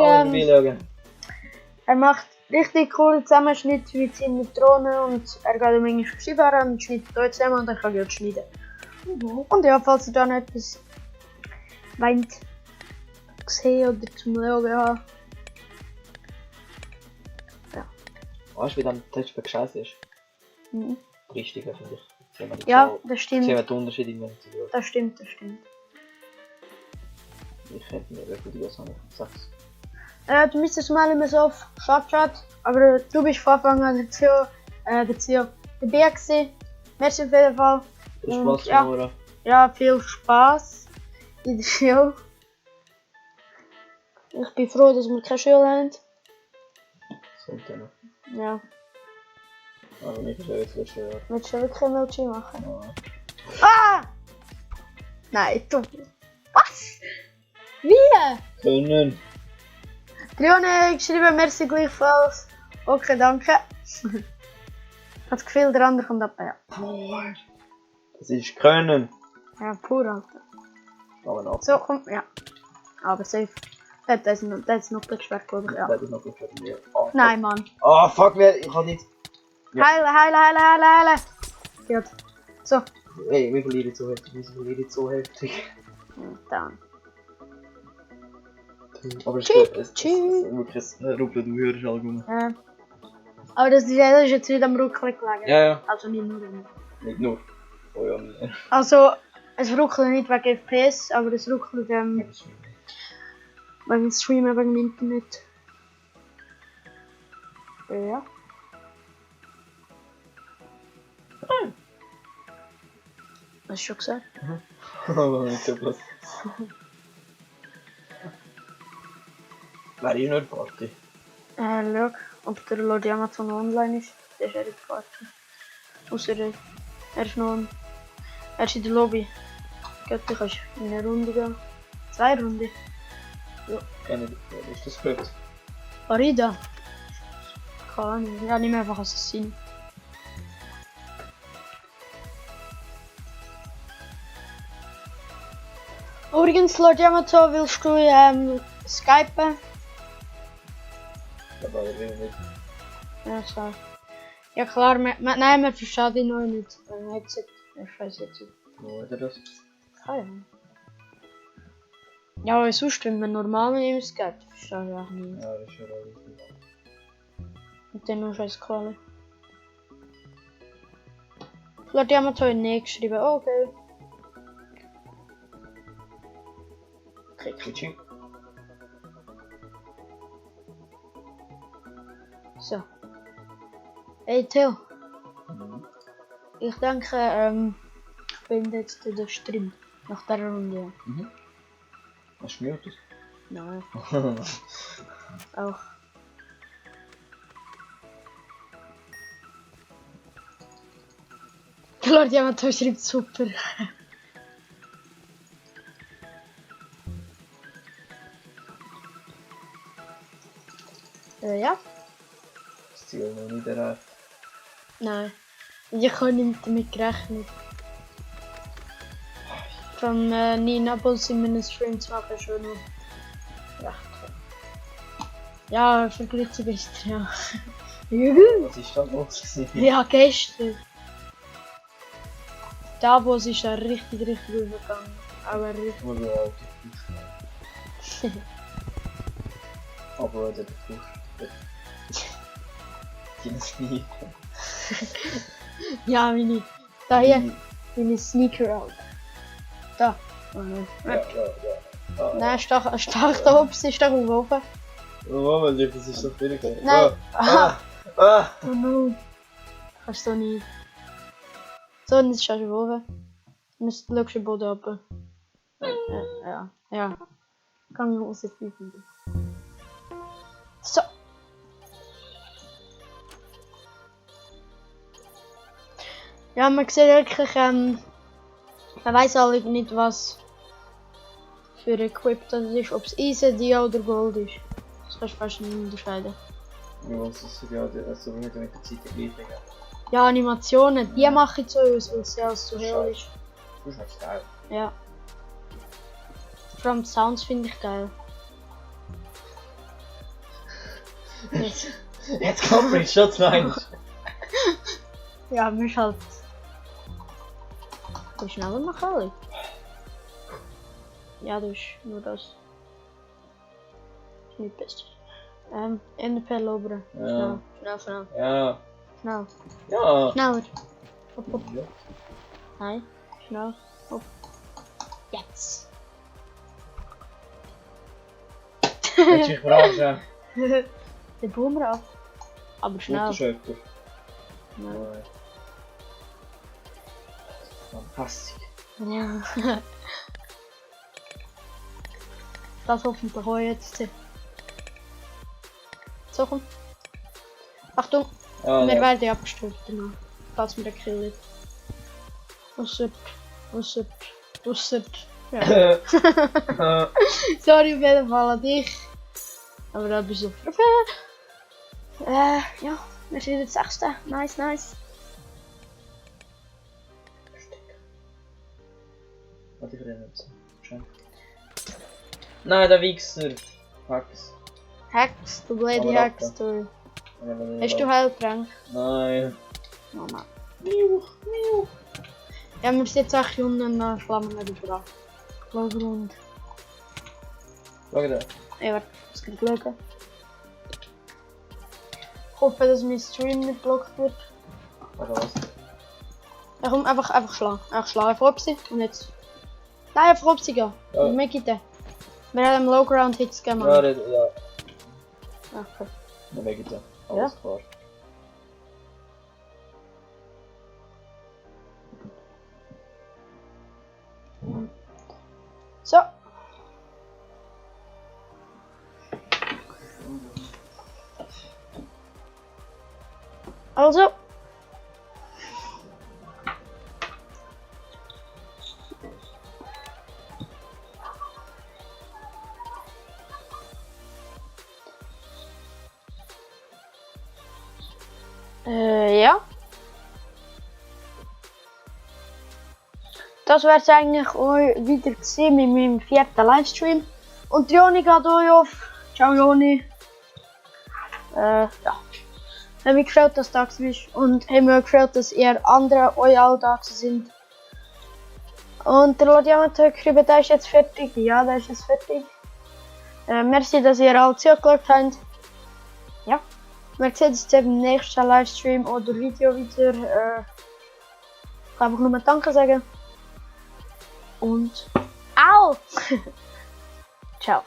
er macht richtig coolen Zusammenschnitt mit seinen Drohnen und er geht manchmal Skifahren und schneidet dort zusammen und dann kann er schneiden. Und ja, falls ihr da noch etwas meint, sehen oder zum Schauen haben. Ja. Weißt du, wie dann Touchback scheiße ist? Mhm. Richtiger, finde ich. Ja, das stimmt. Sehen wir den Unterschied in den Das stimmt. Ich hätte mir wirklich Videos an. Sag's. Du müsstest mal immer so auf Chat, aber du bist von Anfang an dazu dabei gewesen. Merci auf jeden Fall. Viel Und Spaß, ja, Nora. ja, viel Spaß in der Schule. Ich bin froh, dass wir keine Schule haben. Sollte noch. Ja. Aber nicht so jetzt letztes Jahr. Willst du wirklich ein Emoji machen? Ja. Ah! Nein, du. Was? Wie? Können. Leone geschrieben, merci gleichfalls. Okay, danke. Ich habe das Gefühl, der andere kommt ab. Ja. Das ist können. Ja, pur, Alter. Aber noch. So, komm, ja. Aber safe. Der ist noch gesperrt, glaube ich. Ja. Das ist noch gut für mich. Oh, Nein, Mann. Oh, fuck, ich kann nicht. Ja. Heile. Gut. So. Ey, wir verlieren so heftig. Und dann. Aber es Tschüss. ist wirklich ein Ruppel, du hörst allgemein. Aber das ist jetzt nicht am Ruckeln gelegen. Ja. Also nicht nur immer. Nicht nur. Oh ja, nee. Also, es ruckelt nicht wegen FPS, aber es ruckelt wegen dem Streamen, wegen dem Internet. Ja. Hast du schon gesagt? Aber nicht so bloß. Wer ist noch in der Party? Schau, ob der Lord Amazon online ist. Der ist in der Party. Ausser er ist noch er ist in der Lobby. Gut, du kannst in eine Runde gehen. 2 Runden. Ja. Ist das gut? Arida. Keine Ahnung. Ja, nimm einfach Assassin. Übrigens, Lord Yamato, willst du skypen? Aber ich will nicht. Ja, klar. Ja klar, nein, wir verstehen ihn noch nicht. Headset. Ich weiß jetzt nicht. Wo hat er das? Ja. Ja, aber sonst, wenn man normal mit ihm skypt, verstehe ich auch nicht. Ja, das ist schon richtig. Und dann noch scheiß Quali. Lord Yamato hat nicht geschrieben. Oh, okay. Kitchen. So. Hey Theo. Ich denke, ich bin jetzt der Stream. Nach der Runde. Hast du mutet? Nein. Auch. Lord Yamato schreibt super. Ja. Das Ziel noch nicht erreicht. Nein. Ich habe nicht damit gerechnet. Von 9 Abos in meinen Stream zu machen schon noch recht. Ja, Vergleich zu gestern, ja. Was ist da los? Ja, gestern. Die Abos ist ja richtig übergegangen. Aber richtig. Muss ich auch aber der Fuß. Die Sneaker. Ja, meine. Da hier. Meine Sneaker out. Da. Ja. Nein, stark da oben, ist da oben. Oh Mama, das ist doch weniger. Nein. Ah! Oh no. Kannst du nicht. So, und jetzt ist schon oben. Jetzt schaust du den Boden ab. Ja. Kann ich rausfinden. So. Ja, man sieht wirklich, man weiß alle nicht, was für Equip das ist, ob es Eisen, Dia oder Gold ist. Das kannst du fast nicht unterscheiden. Ja, was ist ja also mit der Zeit gleich. Ja, Animationen, die mache ich zu uns, weil es ja alles zu hell ist. Das ist geil. Ja. Vor allem die Sounds finde ich geil. Jetzt kommt mein Schatz rein. Ja, mir ist halt. Du schneller machen alle. Ja, das ist nur das. Ist nicht besser. NP loberen. Ja. Schnell. Ja. Schnell. Ja. Schneller. Hopp. Ja. Nein. Schnell. Hopp. Jetzt. Willst du mich verarschen? Der Boomerang. Aber schnell. Mutterschöpfer. Nein. Nein. Mann, hassig. Ja. Das hoffentlich auch jetzt. So, komm. Achtung, Ah, wir ja. werden abgestürzt danach. Falls mir der Kill ist. Ausser. Ja. Sorry auf jeden Fall an dich. Aber da bist du ja, wir sind jetzt 6. Nice. Warte, ich renne jetzt. Schön. Nein, der Wichser. Hacks. Hacks, du blöde Aber Hacks, du. Hast du Heiltrank? Nein. Oh nein. Ja, wir sind jetzt auch unten und Flammen nicht überall. Grund. Schau da. Ja, warte, das kann ich schauen. Ich hoffe, dass mein Stream nicht blockt wird. Warte, was? Ja, komm, einfach schlagen. Einfach Opsi und jetzt. Nein, einfach Opsi gehen. Ja. Make it. Wir haben Low-Ground Hits gemacht. Ja, ja. Okay. Dann weg jetzt. Alles klar. So. Also. Ja. Das wäre es eigentlich auch wieder gewesen mit meinem 4. Livestream. Und Joni geht euch auf. Ciao Joni. Ja. Hat mich gefreut, dass du da bist. Und hat mir gefreut, dass ihr andere euch alle da sind. Und der Lodiamat hat geschrieben, der ist jetzt fertig. Ja, der ist jetzt fertig. Merci, dass ihr alle zugeschaut habt. Ja. Wir sehen uns im nächsten Livestream oder Video wieder. Ich kann einfach nur Danke sagen. Und au! Ciao.